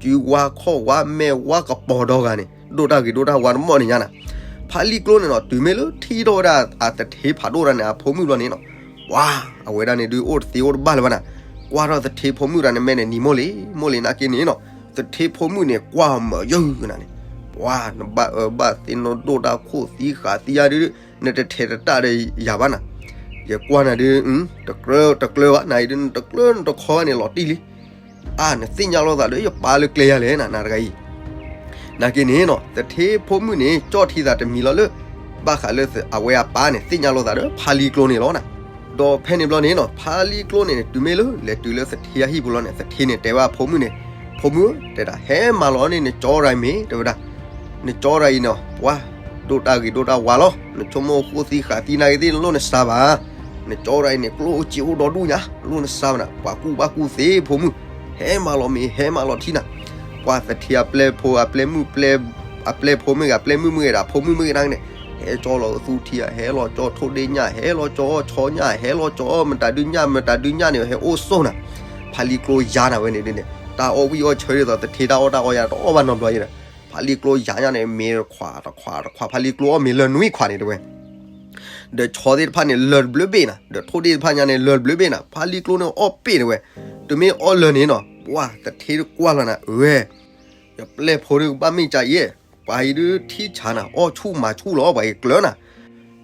စုဝါခီၣ်ဝါမဲာ်ဝါကပီၤဒီဂၤန့ၣ် ဒိၣ်တၢ်ဂ့ၤဒိၣ်တၢ်ဝါတမီၢ်န့ၣ်ညါနၤ. ဖါလံကျိန့ၣ်နီၤ တုၤမ့ၢ်လၢထံၣ်ထီၣ်ဝဲဒၣ်အသထ့ဖးဒိၣ်တဂၤန့ၣ် အဖိမုၣ်ဘျီန့ၣ်နီၤ, ပှၤအဝဲဒၣ်န့ၣ်ဒုးအိၣ်တသ့အိၣ်တဘၣ်လၢၤဘၣ်နၤ. ကွၢ်ထီၣ်သထ့ဖိမုၣ်တဂၤန့ၣ် မဲာ်န့ၣ်နံၤမိၢ်လံၤမိၢ်လံၤနာ်က့န့ၣ်နီၤ, သထ့ဖိမုၣ်န့ၣ် ကွၢ်အီၤမၢယုၢ်နၤန့ၣ်, ပှၤနဘၣ်အၢဘၣ်သီ နဒိၣ်တၢ်ခိၣ်သံဃာ်သံယါဒုး နတထဲးတတၢ်ဒီးယၤဘၣ်နၤ, ယကွၢ်နၤဒုး တကြၢးတကြၢးဘၣ် နအံၤဒုးနတကြၢးနတခီဘၣ်န့ၣ် လီၤတံၢ်လံ. အါ နသ့ၣ်ညါလိာ်သးဒီးယပၢ်လၢကျဲယၤလဲၣ်နၤ နၤတဂၤအံၤ. နာ်က့န့ၣ်နီၤ သထ့ဖိမုၣ်န့ၣ် ကၠီၣ်ထံသးတမံၤလီၤလၢ ဘၣ်ဃးလၢအဝဲအပၢ်န့ၣ် သ့ၣ်ညါလိာ်သးဒီးဖါလံကျိန့ၣ်လီၤနၤ. ဒီးဖဲန့ၣ်ဘျီန့ၣ်နီၤ ဖါလံကျိန့ၣ် တုၤမ့ၢ်လၢလဲၤတုၤလၢသထ့အဟံၣ်ပူၤလီၤန့ၣ် သထ့န့ၣ်တဲဘၣ်အဖိမုၣ်န့ၣ်, ဖိမုၣ် တဲဒၣ် ဟဲမၤလီၤန့ၣ် နကၠီရၤအံၤမ့ၢ် တဲဝဲဒၣ် နကၠီရၤအံၤနီၤ ပှၤဒိၣ်တၢ်ဂ့ၤဒိၣ်တၢ်ဝါလီၤ, နဆိကမိၣ်ဃိသံဃာ်သံနာ်က့သ့ၣ် နလိၣ်နစါဘၣ်. နကၠီရၤအံၤန့ၣ် ကျိၣ်အိၣ်စ့အိၣ်ဒီဒူၣ်ညါ နလိၣ်နစါဘၣ်နၤ, ပှၤကူၣ်ဘၣ်ကူၣ်သ့ဖိမုၣ်, ဟဲမၤလီၤမ့ၢ် ဟဲမၤလီၤထံနၤ. ပှၤသထ့အပျဲၢ်ဖိအပျဲၢ်မုၣ် အပျဲၢ်ဖိမ့ၢ်ဂ့ၤ အပျဲၢ်မုၣ်မ့ၢ်ဂ့ၤဒီး အဖိမုၣ်မ့ၢ်ဂ့ၤနာ်က့န့ၣ် ဟဲကၠီလီၤအသူထံဧါ ဟဲလီၤကၠီထိၣ်ဒ့ၣ်ညၣ် ဟဲလီၤကၠီအီၣ်ဆီညၣ် ဟဲလီၤကၠီအီၣ်မတၤဒုညၣ် မတၤဒုညၣ်န့ၣ် ဟဲအိၣ်ဆိၣ်နၤ. ဖါလံကျိယါနၤဝဲန့ၣ်ဒုးန့ၣ် တၢ်အီၣ်ဝံၣ်အီၣ်ဆၢဒ်သိး သထ့တၢ်အီၣ်တၢ်အီယါ တအီၣ်ဘၣ်နီတဘျီယဲဒီး ဖါလံကျိယါညါန့ၣ် မ့ၢ်တခွးတခွးတခွး ဖါလံကျိအီၣ်မ့ၢ်လၢနွံခွးန့ၣ်တဲဝဲ ဒီးဆီသ့ၣ်တဖၣ်န့ၣ် လၢာ်တဘျုးဘ့ၣ်နၤ, ဒီးထိၣ်ဒ့ၣ်တဖၣ်ညါန့ၣ် လၢာ်တဘျုးဘ့ၣ်နၤ, ဖါလံကျိန့ၣ်အီၣ်ပ့ၣ်နၤဝဲ. တုၤမ့ၢ်အီၣ်လၢာ်န့ၣ်နီၤ ပှၤသထ့တကွၢ်လီၤနၤ အဝဲ ယပျဲၢ်ဖိဒုးကဘၣ်မ့ၢ်ကၢအံၤ, ပှၤအံၤဒုးထံဆးနၤ အီၣ်ဆူၣ်မၤဆူၣ်လီၤ ပှၤအံၤကျၢၤနၤ.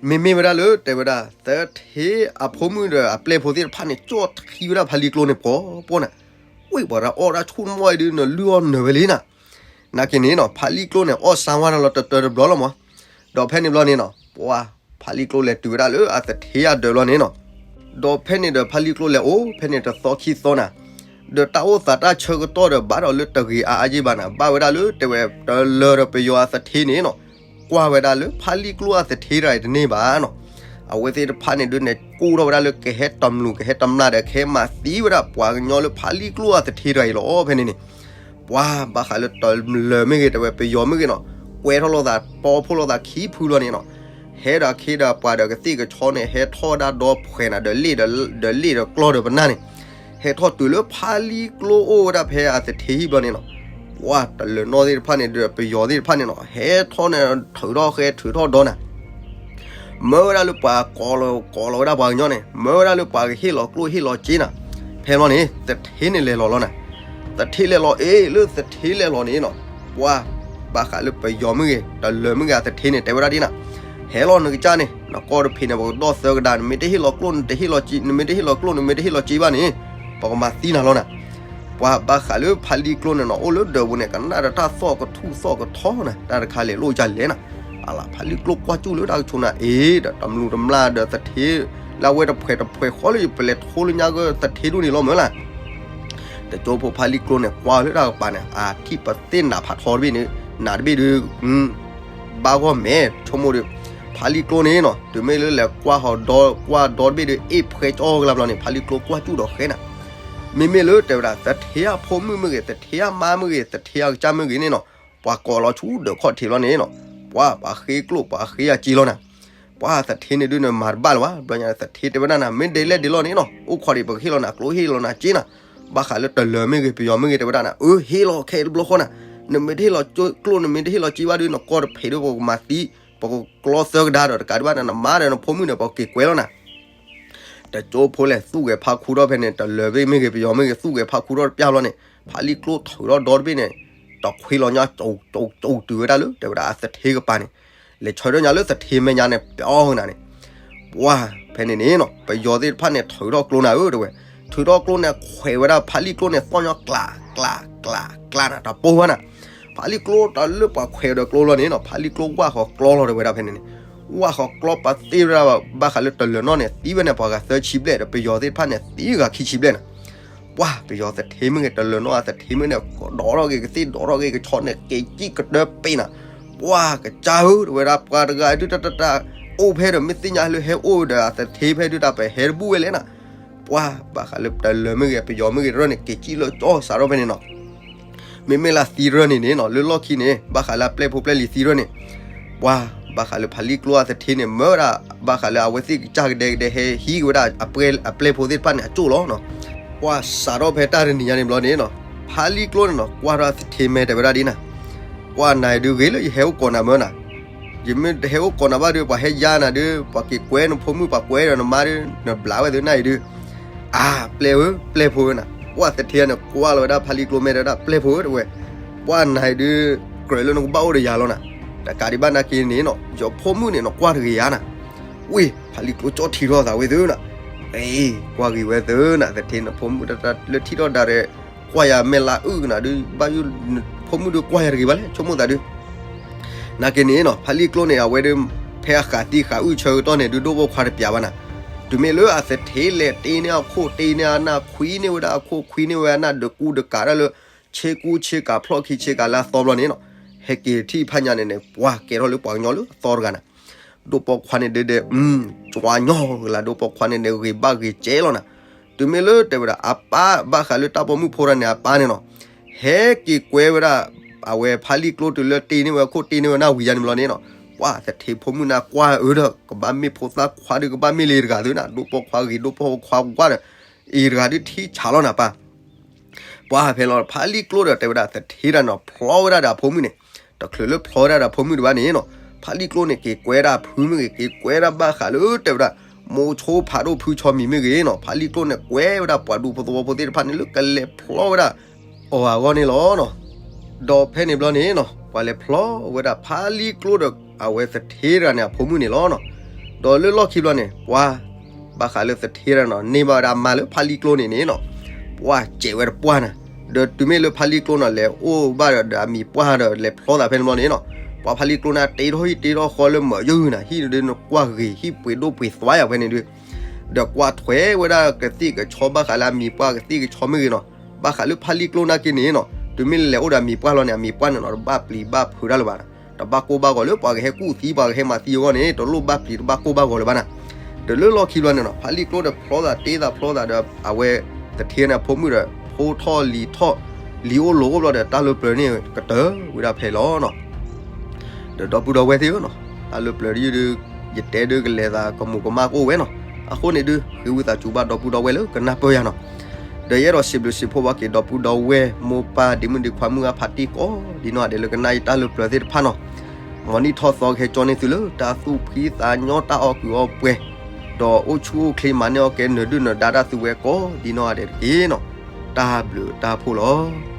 မ့မ့ၢ်ဝဲဒၣ်လၢတဲဝဲဒၣ် သထ့အဖိမုၣ်ဒီးအပျဲၢ်ဖိသ့ၣ်တဖၣ်န့ၣ် ကၠီၣ်ထံဝဲဒၣ်ဖါလံကျိန့ၣ် ပှီၤပှီၤနၤ, ဝ့ၢ်ပှၤတၢ်အီၣ်တၢ်ဆူၣ်မီၢ်အံၤဒုး နလုၢ်အီၣ်နၢၤဝဲလံနၤ. နာ်က့န့ၣ်နီၤ ဖါလံကျိန့ၣ် အီၣ်စါဝါဒီးလီၤတတၢတဘျီလီၤမး. ဒီးဖဲန့ၣ်ဘျီန့ၣ်နီၤ ပှၤဖါလံကျိလဲၤတုၤဝဲဒၣ်လၢအသထ့အဒၢးဘျီန့ၣ်နီၤ, ဒီးဖဲန့ၣ်ဒီးဖါလံကျိလဲၤအိၣ်ဖဲန့ၣ်တသီခံသီနၤ, ဒီးတၢ်အိၣ်သးတၢ်ဆၢကတီၢ်ဒီးဘၣ်ဒီးလၢတဂ့ၤအါအါယ့ၢ်ဘၣ်နၤ, ဘၣ်ဝဲဒၣ်လၢတဲဝဲ တလၢၤဒီးပယီၤအသထ့န့ၣ်နီၤ ကွၢ်ဝဲဒၣ်လၢဖါလံကျိအသထ့တဂၤအံၤတန့ၢ်ဘၣ်နီၤ, အဝဲသ့ၣ်တဖၣ်န့ၣ်ဒုးန့ၣ် ကူၣ်ထီၣ်ဝဲဒၣ်လၢကဟဲတမျူး ကဟဲတမျးဒီး ကဟဲမၤသံဝဲဒၣ်ပှၤကညီလၢဖါလံကျိအသထ့တဂၤအံၤလီၤ ဖဲန့ၣ်န့ၣ် ပှၤဘၣ်ဃးလၢတလၢၤမ့ၢ်ဂ့ၤ တဲဝဲပယီၤမ့ၢ်ဂ့ၤနီၤ ကွဲထီၣ်လိာ်သး ပီဖှိၣ်လိာ်သးခံဖုလီၤန့ၣ်နီၤ, ဟဲဒီးအခ့ဒီးပှၤဒီးကသ့ၣ်ကဆီန့ၣ် ဟဲထီၣ်ဝဲဒၣ်ဒီဖှဲးနၤ ဒီးလ့ၣ်ဒီးကျီၢ်ဒီးပနၢ်န့ၣ်, ဟဲထီၣ်တုၤလၢဖါလံကျိအိၣ်ဝဲဒၣ်ဖဲအသထ့ဟံၣ်ဘျီန့ၣ်နီၤ, ပှၤတလၢၤနီၣ်သ့ၣ်တဖၣ်န့ၣ်ဒီးပယီၤသ့ၣ်တဖၣ်န့ၣ်နီၤ ဟဲထီၣ်န့ၣ် ထုးထီၣ်ဃဲထုးထီၣ်ဒီနၤ မၢဝဲဒၣ်လၢပှၤကိးလီၤဝဲဒၣ်ပှၤကညီန့ၣ် မၢဝဲဒၣ်လၢပှၤကဟ့ၣ်လီၤကျိၣ်ဟ့ၣ်လီၤစ့နၤ, ဖဲဘျီန့ၣ် သထ့န့ၣ်လဲၤလီၤလီၤနၤ, သထ့လဲၤလီၤအ့ၣ် လၢသထ့လဲၤလီၤန့ၣ်နီၤ, ပှၤဘၣ်ဃးလၢပယီၤမ့ၢ်ဂ့ၤ တလၢၤမ့ၢ်ဂ့ၤ အသထ့န့ၣ် တဲဝဲဒၣ်ဒ်နၤ, ဟဲလီၤနကစၢ်န့ၣ် နကီၢ်တဖံးန့ၣ် ပကဒီၣ်သၢကဒါ နမ့ၢ်တဟ့ၣ်လီၤကျိၣ် နတဟ့ၣ်လီၤစ့ နမ့ၢ်တဟ့ၣ်လီၤကျိၣ် နမ့ၢ်တဟ့ၣ်လီၤစ့ဘၣ်န့ၣ် ပကမၤသံနၤလီၤနၤ ပှၤဘၣ်ဃးလၢဖးလံကျိန့ၣ်နီၤ အိၣ်လၢဒၢးပူၤန့ၣ် ကနၣ်ဒီးတၢ်သီၣ်ကထူၣ်သီၣ်ကထီနၤ တၢ်တခါလဲၤလိၣ်ယလဲၣ်နၤ, အလၤဖးလံကျိကွၢ်စူၣ်လၢတၢ်ကဆိးနၤ အ့ ဒီးတမျူးတမျးဒီးသထ့ လၢအဝဲတဖှဲးတဖှဲးဃီလၢယပလဲၤထိလၢညါကသထ့ဒိၣ်န့ၣ်လီၤမၢ်လၢ် တကၠိဖိဖးလံကျိန့ၣ် ကွၢ်လၢတၢ်ကပၤန့ၣ် အထံၣ်ပသ့ၣ်နးဖးထီတဘ့ၣ်န့ၣ် နးတဘ့ၣ်ဒီး ဘၣ်ဂီၢ်မဲာ်ဆိကမိၣ်ဒီး ဖးလံကျိန့ၣ်နီၤ တုၤမ့ၢ်လၢလဲၤကွၢ်ဟီၤဒီ ကွၢ်ဒီတဘ့ၣ်ဒီး အ့ၣ်ဖှဲကၠီကလါဘျီန့ၣ် ဖးလံကျိကွၢ်စူၣ်ဒီးဃဲနၤ, မ့မ့ၢ်လၢတဲဝဲဒၣ် သထ့အဖိမုၣ်မ့ၢ်ဂ့ၤ သထ့အမါမ့ၢ်ဂ့ၤ သထ့အကစၢ်မ့ၢ်ဂ့ၤန့ၣ်နီၤ ပှၤကိးလီၤဆူဒၢးခီၣ်ထံးဘျီန့ၣ်နီၤ ပှၤပှၤဃ့ကျိၣ်ပှၤဃ့အစ့လီၤနၤ ပှၤသထ့န့ၣ်ဒုးန့ၣ်မၤတဘၣ်လၢၤဘၣ် ဘျီညါသထ့တဲဝဲဒၣ်နၤ မ့ၢ်ဒ်လဲၣ်ဒ်လဲၣ်န့ၣ်နီၤ အိၣ်ခိးဒံး ပကဟ့ၣ်လီၤနၤကျိၣ်ဟ့ၣ်လီၤနၤစ့နၤ, ဘၣ်ဃးလၢတလၢၤမ့ၢ်ဂ့ၤ ပယီၤမ့ၢ်ဂ့ၤ တဲဝဲဒၣ်နၤ အၢ ဟ့ၣ်လီၤခဲအံၤတဘျီဃီနၤ, နမ့ၢ်တဟ့ၣ်လီၤကျိၣ် နမ့ၢ်တဟ့ၣ်လီၤစ့ဘၣ်ဒီး နကီၢ်တဖံးဒီး ပကမၤသံ ပကကျီသၢကဒါဒီး တကးဒံးဘၣ်နၤ နမါဒီးနဖိမုၣ်န့ၣ် ပကက့ၤကွဲးလီၤနၤ တကၠိဖိလဲၤသူၣ်ဂဲၤဖးခူထီၣ်ဖဲန့ၣ် တလၢၤဘ့ၣ်မ့ၢ်ဂ့ၤ ပယီၤမ့ၢ်ဂ့ၤ သူၣ်ဂဲၤဖးခူထီၣ်တပျၢ်ဘျီန့ၣ် ဖးလံကျိထုးထီၣ်ဒီတဘ့ၣ်န့ၣ် တခွ့လီၤညါ ကၠိကၠိကၠိတုၤဝဲဒၣ်လၢ တဲဝဲဒၣ်အသထ့ကပၤန့ၣ် လဲၤဆၢထၢၣ်ညါလၢသထ့မဲာ်ညါန့ၣ် ပျီနၤန့ၣ် ပှၤဖဲန့ၣ်န့ၣ်နီၤ ပယီၤသ့ၣ်တဖၣ်န့ၣ် ထုးထီၣ်ကျိနၤဧၢ တဲဝဲ ထုးထီၣ်ကျိန့ၣ် ခွဲးဝဲဒၣ်ဖးလံကျိန့ၣ် သီၣ်ညီကျး ကျး ကျး ကျးနၤ တပိၢ်ဘၣ်နၤ ဖးလံကျိတၢ်လၢပှၤခွဲးဒီးကျိလီၤန့ၣ်နီၤ ဖးလံကျိဝၣ်ဃီၤကျီလီၤ တဲဝဲဒၣ်ဖဲန့ၣ်န့ၣ် ဝၣ်ဃီၤကျီပသ့ဝဲဒၣ် ဘၣ်ဃးလၢတလၢၤနီၣ်န့ၣ် သံဝဲန့ၣ် ပှၤဂၤသၢဆံဘျဲၣ်ဒီး ပယီၤသ့ၣ်တဖၣ်န့ၣ် သံဂၤခံဆံဘျဲၣ်နၤ ပှၤပယီၤသထ့မ့ၢ်ဂ့ၤ တလၢၤနီၣ်အသထ့မ့ၢ်န့ၣ် ဒိးထီၣ်ဂ့ၤကသ့ၣ် ဒိးထီၣ်ဂ့ၤကဆီန့ၣ် က့ၤစံၣ်ကတၢၢ်ပ့ၤနၤ ပှၤကစၢ်ဧၢ တဲဝဲဒၣ် ပှၤတဂၤဒုးတၢ်တၢ်တၢ် အိၣ်ဖဲဒီး မ့ၢ်သ့ၣ်ညါလၢဟဲအိၣ်ဒီးအသထ့ဖဲဒုးတၢ် ပဟဲတဘူၣ်ဝဲလဲၣ်နၤ ပှၤဘၣ်ဃးလၢတလၢၤမ့ၢ်ဂ့ၤ ပယီၤမ့ၢ်ဂ့ၤ တရၢၣ်န့ၣ် က့ၤစံၣ်လၢကၠီစးထီၣ်ဖဲန့ၣ်နီၤ မ့မ့ၢ်လၢသံရၢၢ်န့ၣ်န့ၣ်နီၤ လၢလီၢ်ခံန့ၣ် ဘၣ်ဃးလၢအပျဲၢ်ဖိပျဲၢ်လံၤသံရၢၢ်န့ၣ်, ပှၤ ဘၣ်ဃးလၢဖါလံၣ်ကျိအသထ့န့ၣ် မၢဝဲဒၣ် ဘၣ်ဃးလၢအဝဲသ့ၣ်ကစၢ်ကဒဲကဒဲ ဟဲဟံးက့ၤဝဲဒၣ် အပျဲၢ်ဖိသ့ၣ်တဖၣ်န့ၣ် အကၠိၣ်လီၤနီၤ. ပှၤစးထီၣ်ဖဲတၢ်တနံၤညါန့ၣ်ဘျီန့ၣ်နီၤ ဖါလံၣ်ကျိန့ၣ်နီၤ ကွၢ်ထီၣ်သထ့မဲာ်တဲဝဲဒၣ်ဒ်နၤ, ကွၢ်နၤဒုးဂ့ၤလၢယဟဲအိၣ်ကိးနၤမၢနၤ, ယမ့ၢ်တဟဲအိၣ်ကိးနၤဘၣ်ဒုး ပှၤဟဲယါနၤဒုး ပှၤက့ၤကွဲနဖိမုၣ် ပှၤကွဲဒီးနမါဒုး နဘျးဝဲသုနၢ်အံၤဒုး အါ ပျဲၢ်ဧၢ ပျဲၢ်ဖိဧၢနၤ. ကွၢ်သထ့န့ၣ် ကွၢ်လီၤဝဲဒၣ်ဖါလံၣ်ကျိမဲာ်တဲဝဲဒၣ် ပျဲၢ်ဖိဧၢ တဲဝဲ, ကွၢ်နၤအံၤဒုး ကြၢးလၢနကဘၣ်အိၣ်ဒီးယၤလီၤနၤ. တကးဒံးဘၣ်နာ်က့န့ၣ်နီၤ ယဖိမုၣ်န့ၣ်နီၤ ကွၢ်တဂ့ၤယၤနၤ. ဝ့ၢ် ဖါလံၣ်ကျိကၠီထံထီၣ်သးဝဲသုနၤ, အ့ ကွၢ်ဂ့ၤဝဲသုနၤ သထ့နဖိမုၣ်တၢ်လၢထံၣ်ထီၣ်ဒၣ်ရဲၣ် ကွၢ်ယၤမဲာ်လါအုၣ်ကနၤဒုး ဘၣ်ယိၣ် ဖိမုၣ်ဒုးကွၢ်ယၤတဂ့ၤဘၣ်လဲၣ် ဆိကမိၣ်သးဒုး နာ်က့န့ၣ်နီၤ ဖါလံၣ်ကျိန့ၣ် အဝဲဒုး ဖဲအဃးသံဃးအုၣ်ဆၢကတီၢ်န့ၣ် ဒုးဒိၣ်ပိာ်ခွါတပျးဘၣ်နၤ. တုၤမ့ၢ်လၢအသထ့လဲၤတ့န့ၢ်အခိၣ် တ့န့ၢ်အနၢ် ခွံန့ၢ်ဝဲဒၣ်အခိၣ် ခွံန့ၢ်ဝဲအနၢ် ဒကူဒကးတၢ်လၢ ဆ့ကူဆ့ကၤဖျီၣ်ခံဆ့ကၤလၢအသီဘျီန့ၣ်နီၤ, ဟဲက့ၤထံၣ်ဖးညါန့ၣ်န့ၣ် ပှၤကဲထီၣ်လၢပှၤကညီလၢအသီတဂၤနၤ. ဒိၣ်ပိာ်ခွါန့ၣ်ဒဲဒဲ ကၠွါညီဂ့ၤလၢ ဒိၣ်ပိာ်ခွါန့ၣ်န့ၣ် ဂ့ၤဘၣ်ဂ့ၤကဲလီၤနၤ. တုၤမ့ၢ်လၢတဲဝဲဒၣ် အပၢ် ဘၣ်ဃးလၢတၢ်ပိာ်မုၣ်ဖိတၢ်န့ၣ် အပၢ်န့ၣ်နီၤ ဟဲက့ၤကွဲဝဲဒၣ် အဝဲဖါလံၣ်ကျိတုၤလၢတ့န့ၢ်ဝဲအခိၣ် တ့န့ၢ်ဝဲနၢ်ဝံၤယါန့ၣ်ဘျီန့ၣ်နီၤ, ပှၤသထ့ဖိမုၣ်န့ၣ်ကွၢ်အၢဒီး ကဘၣ်မ့ၢ်ဖိသၣ်ခွါဒုး ကဘၣ်မ့ၢ်လၢတဂၤသုနၤ ဒိၣ်ပိာ်ခွါဂ့ၤ ဒိၣ်ပိာ်ခွါဝါဒီး အံၤတဂၤဒုးထံဆးလီၤနၤပၢ်. ပှၤဖဲလီၤ ဖါလံၣ်ကျိဒီးတဲဝဲဒၣ် သထ့တၢ်န့ၣ်နီၤ ဖျီဝဲဒၣ်ဒီးအဖိမုၣ်န့ၣ်, တချုးလၢဖျီဝဲဒၣ်ဒီးအဖိမုၣ်ဒံးဘၣ်န့ၣ်နီၤ, ဖါလံၣ်ကျိန့ၣ် က့ၤကွဲဒၣ်ဖုမ့ၢ်ဂ့ၤ က့ၤကွဲဒၣ်ဘၣ်ဃးလၢတဲဝဲဒၣ် မိၤဆိဖးဒိၣ်ဖုဆီမံၤမ့ၢ်ဂ့ၤနီၤ, ဖါလံၣ်ကျိန့ၣ် ကွဲဝဲဒၣ်ပှၤဒူဖိသဝီဖိသ့ၣ်တဖၣ်န့ၣ်လၢကလဲၤဖျီဝဲဒၣ် အီၤအဂီၢ်န့ၣ်လီၤနီၤ. ဒီးဖဲန့ၣ်ဘျီန့ၣ်နီၤ ပှၤလဲၤဖျီဝဲဒၣ်ဖါလံၣ်ကျိဒီး အဝဲသထ့တၢ်န့ၣ် အဖိမုၣ်န့ၣ်လီၤနီၤ. ဒီးလၢလီၢ်ခံဘျီန့ၣ် ပှၤ ဘၣ်ဃးလၢသထ့တၢ်န့ၣ်နီၤ န့ၢ်ဘၣ်ဝဲဒၣ်မါလၢဖါလံၣ်ကျိန့ၣ်န့ၣ်နီၤ, ပှၤစဲးဝဲတပှၢ်နၤ, ဒီးတုၤမ့ၢ်လၢဖါလံၣ်ကျိန့ၣ် လဲၤအိၣ်ဘၣ်ဒီးအမံၤပှၢ်ဒီးလဲၤဖျီသးဖဲန့ၣ်ဘျီန့ၣ်နီၤ, ပှၤဖါလံၣ်ကျိန့ၣ် တ့ထီၣ်ဟံၣ်တ့ထီၣ်ဃီလၢမၢယုၢ်နၤ ဟံၣ်ဒုးနကွၢ်ဂ့ၤ ဟံၣ်ပှ့ၤဒိၣ်ပှ့ၤသွါယၤဖဲန့ၣ်ဒုး ဒီးကွၢ်ထွဲဝဲဒၣ်ကသ့ၣ်ကဆီဘၣ်ဃးလၢအမံၤပှၢ်ကသ့ၣ်ကဆီမ့ၢ်ဂ့ၤနီၤ, ဘၣ်ဃးလၢဖါလံၣ်ကျိနာ်က့န့ၣ်နီၤ တုၤမ့ၢ်လဲၤအိၣ်ဒီးအမံၤပှၢ်လီၤန့ၣ် အမံၤပှၢ်န့ၣ်နီၤ တဘၣ်ပျံၤဘၣ်ဖုးတၢ်လၢၤဘၣ်, တဘၣ်ကိၢ်ဘၣ်ဂီၤလၢပှၤကဟဲကူၣ်သံ ပှၤကဟဲမၤသံအဂီၢ်န့ၣ် တလိၣ်ဘၣ်ပျံၤတဘၣ်ကိၢ်ဘၣ်ဂီၤလၢၤဘၣ်နၤ. ဒီးလၢလီၢ်ခံဘျီန့ၣ်နီၤ ဖါလံၣ်ကျိဒီးဖျီသးတ့သးဖျီသးဒီး အဝဲသထ့န့ၣ်အဖိမုၣ်ဒီး ဖိထီၣ်လံၤထီၣ် လံၤအိၣ်လိၤအိၣ်ဘျီဒီး တၢ်လၢပျၢၤန့ၣ်ကတၢၢ်ဝဲဒၣ်ဖဲလီၤနီၤ. ဒီးဒီပုၢ်ဒီဝဲၢ်သ့ၣ်ဧၢနီၤ, တၢ်လၢပျၢၤတယုၢ်ဒုး ယတဲဒုးကလဲၤသးကမူးကမၣ်ကအိၣ်ဝဲနီၤ, အဃိန့ၣ်ဒုး ဃ့ဝံသးစူၤဘၣ်ဒီပုၢ်ဒီဝဲၢ်လၢကနၢ်ပၢၢ်ယၤနီၤ. ဒီးယအဲၣ်ဒိးစံးဘျုးစံးဖှိၣ်ဘၣ်က့ၤဒီပုၢ်ဒီဝဲၢ် မိၢ်ပၢ်ဒ့မုၣ်ဒ့ခွါမုၣ်အါဖးတံၢ်ကိးဒ်နီၢ်ဂၤဒဲးလၢကနၣ်ယတၢ်လၢပျၢၤသ့ၣ်တဖၣ်နီၤ, မ်နံၣ်ထီၣ်သီကဟဲကၠီန့ၢ်သုလၢတၢ်သူၣ်ဖှံသးညီတၢ်အီၣ်ကုာ်အီပှဲၤ, ဒီးအိၣ်ဆူၣ်အိၣ်ချ့မၤန့ၢ်အီၣ်ကဲနၢၤဒုၣ်နၢၤဒါတၢ်သုဝဲကိးဒ်နီၢ်ဂၤဒဲးတက့ၢ်နီၤ. တၢ်ဘျုးတၢ်ဖှိၣ်လီၤ.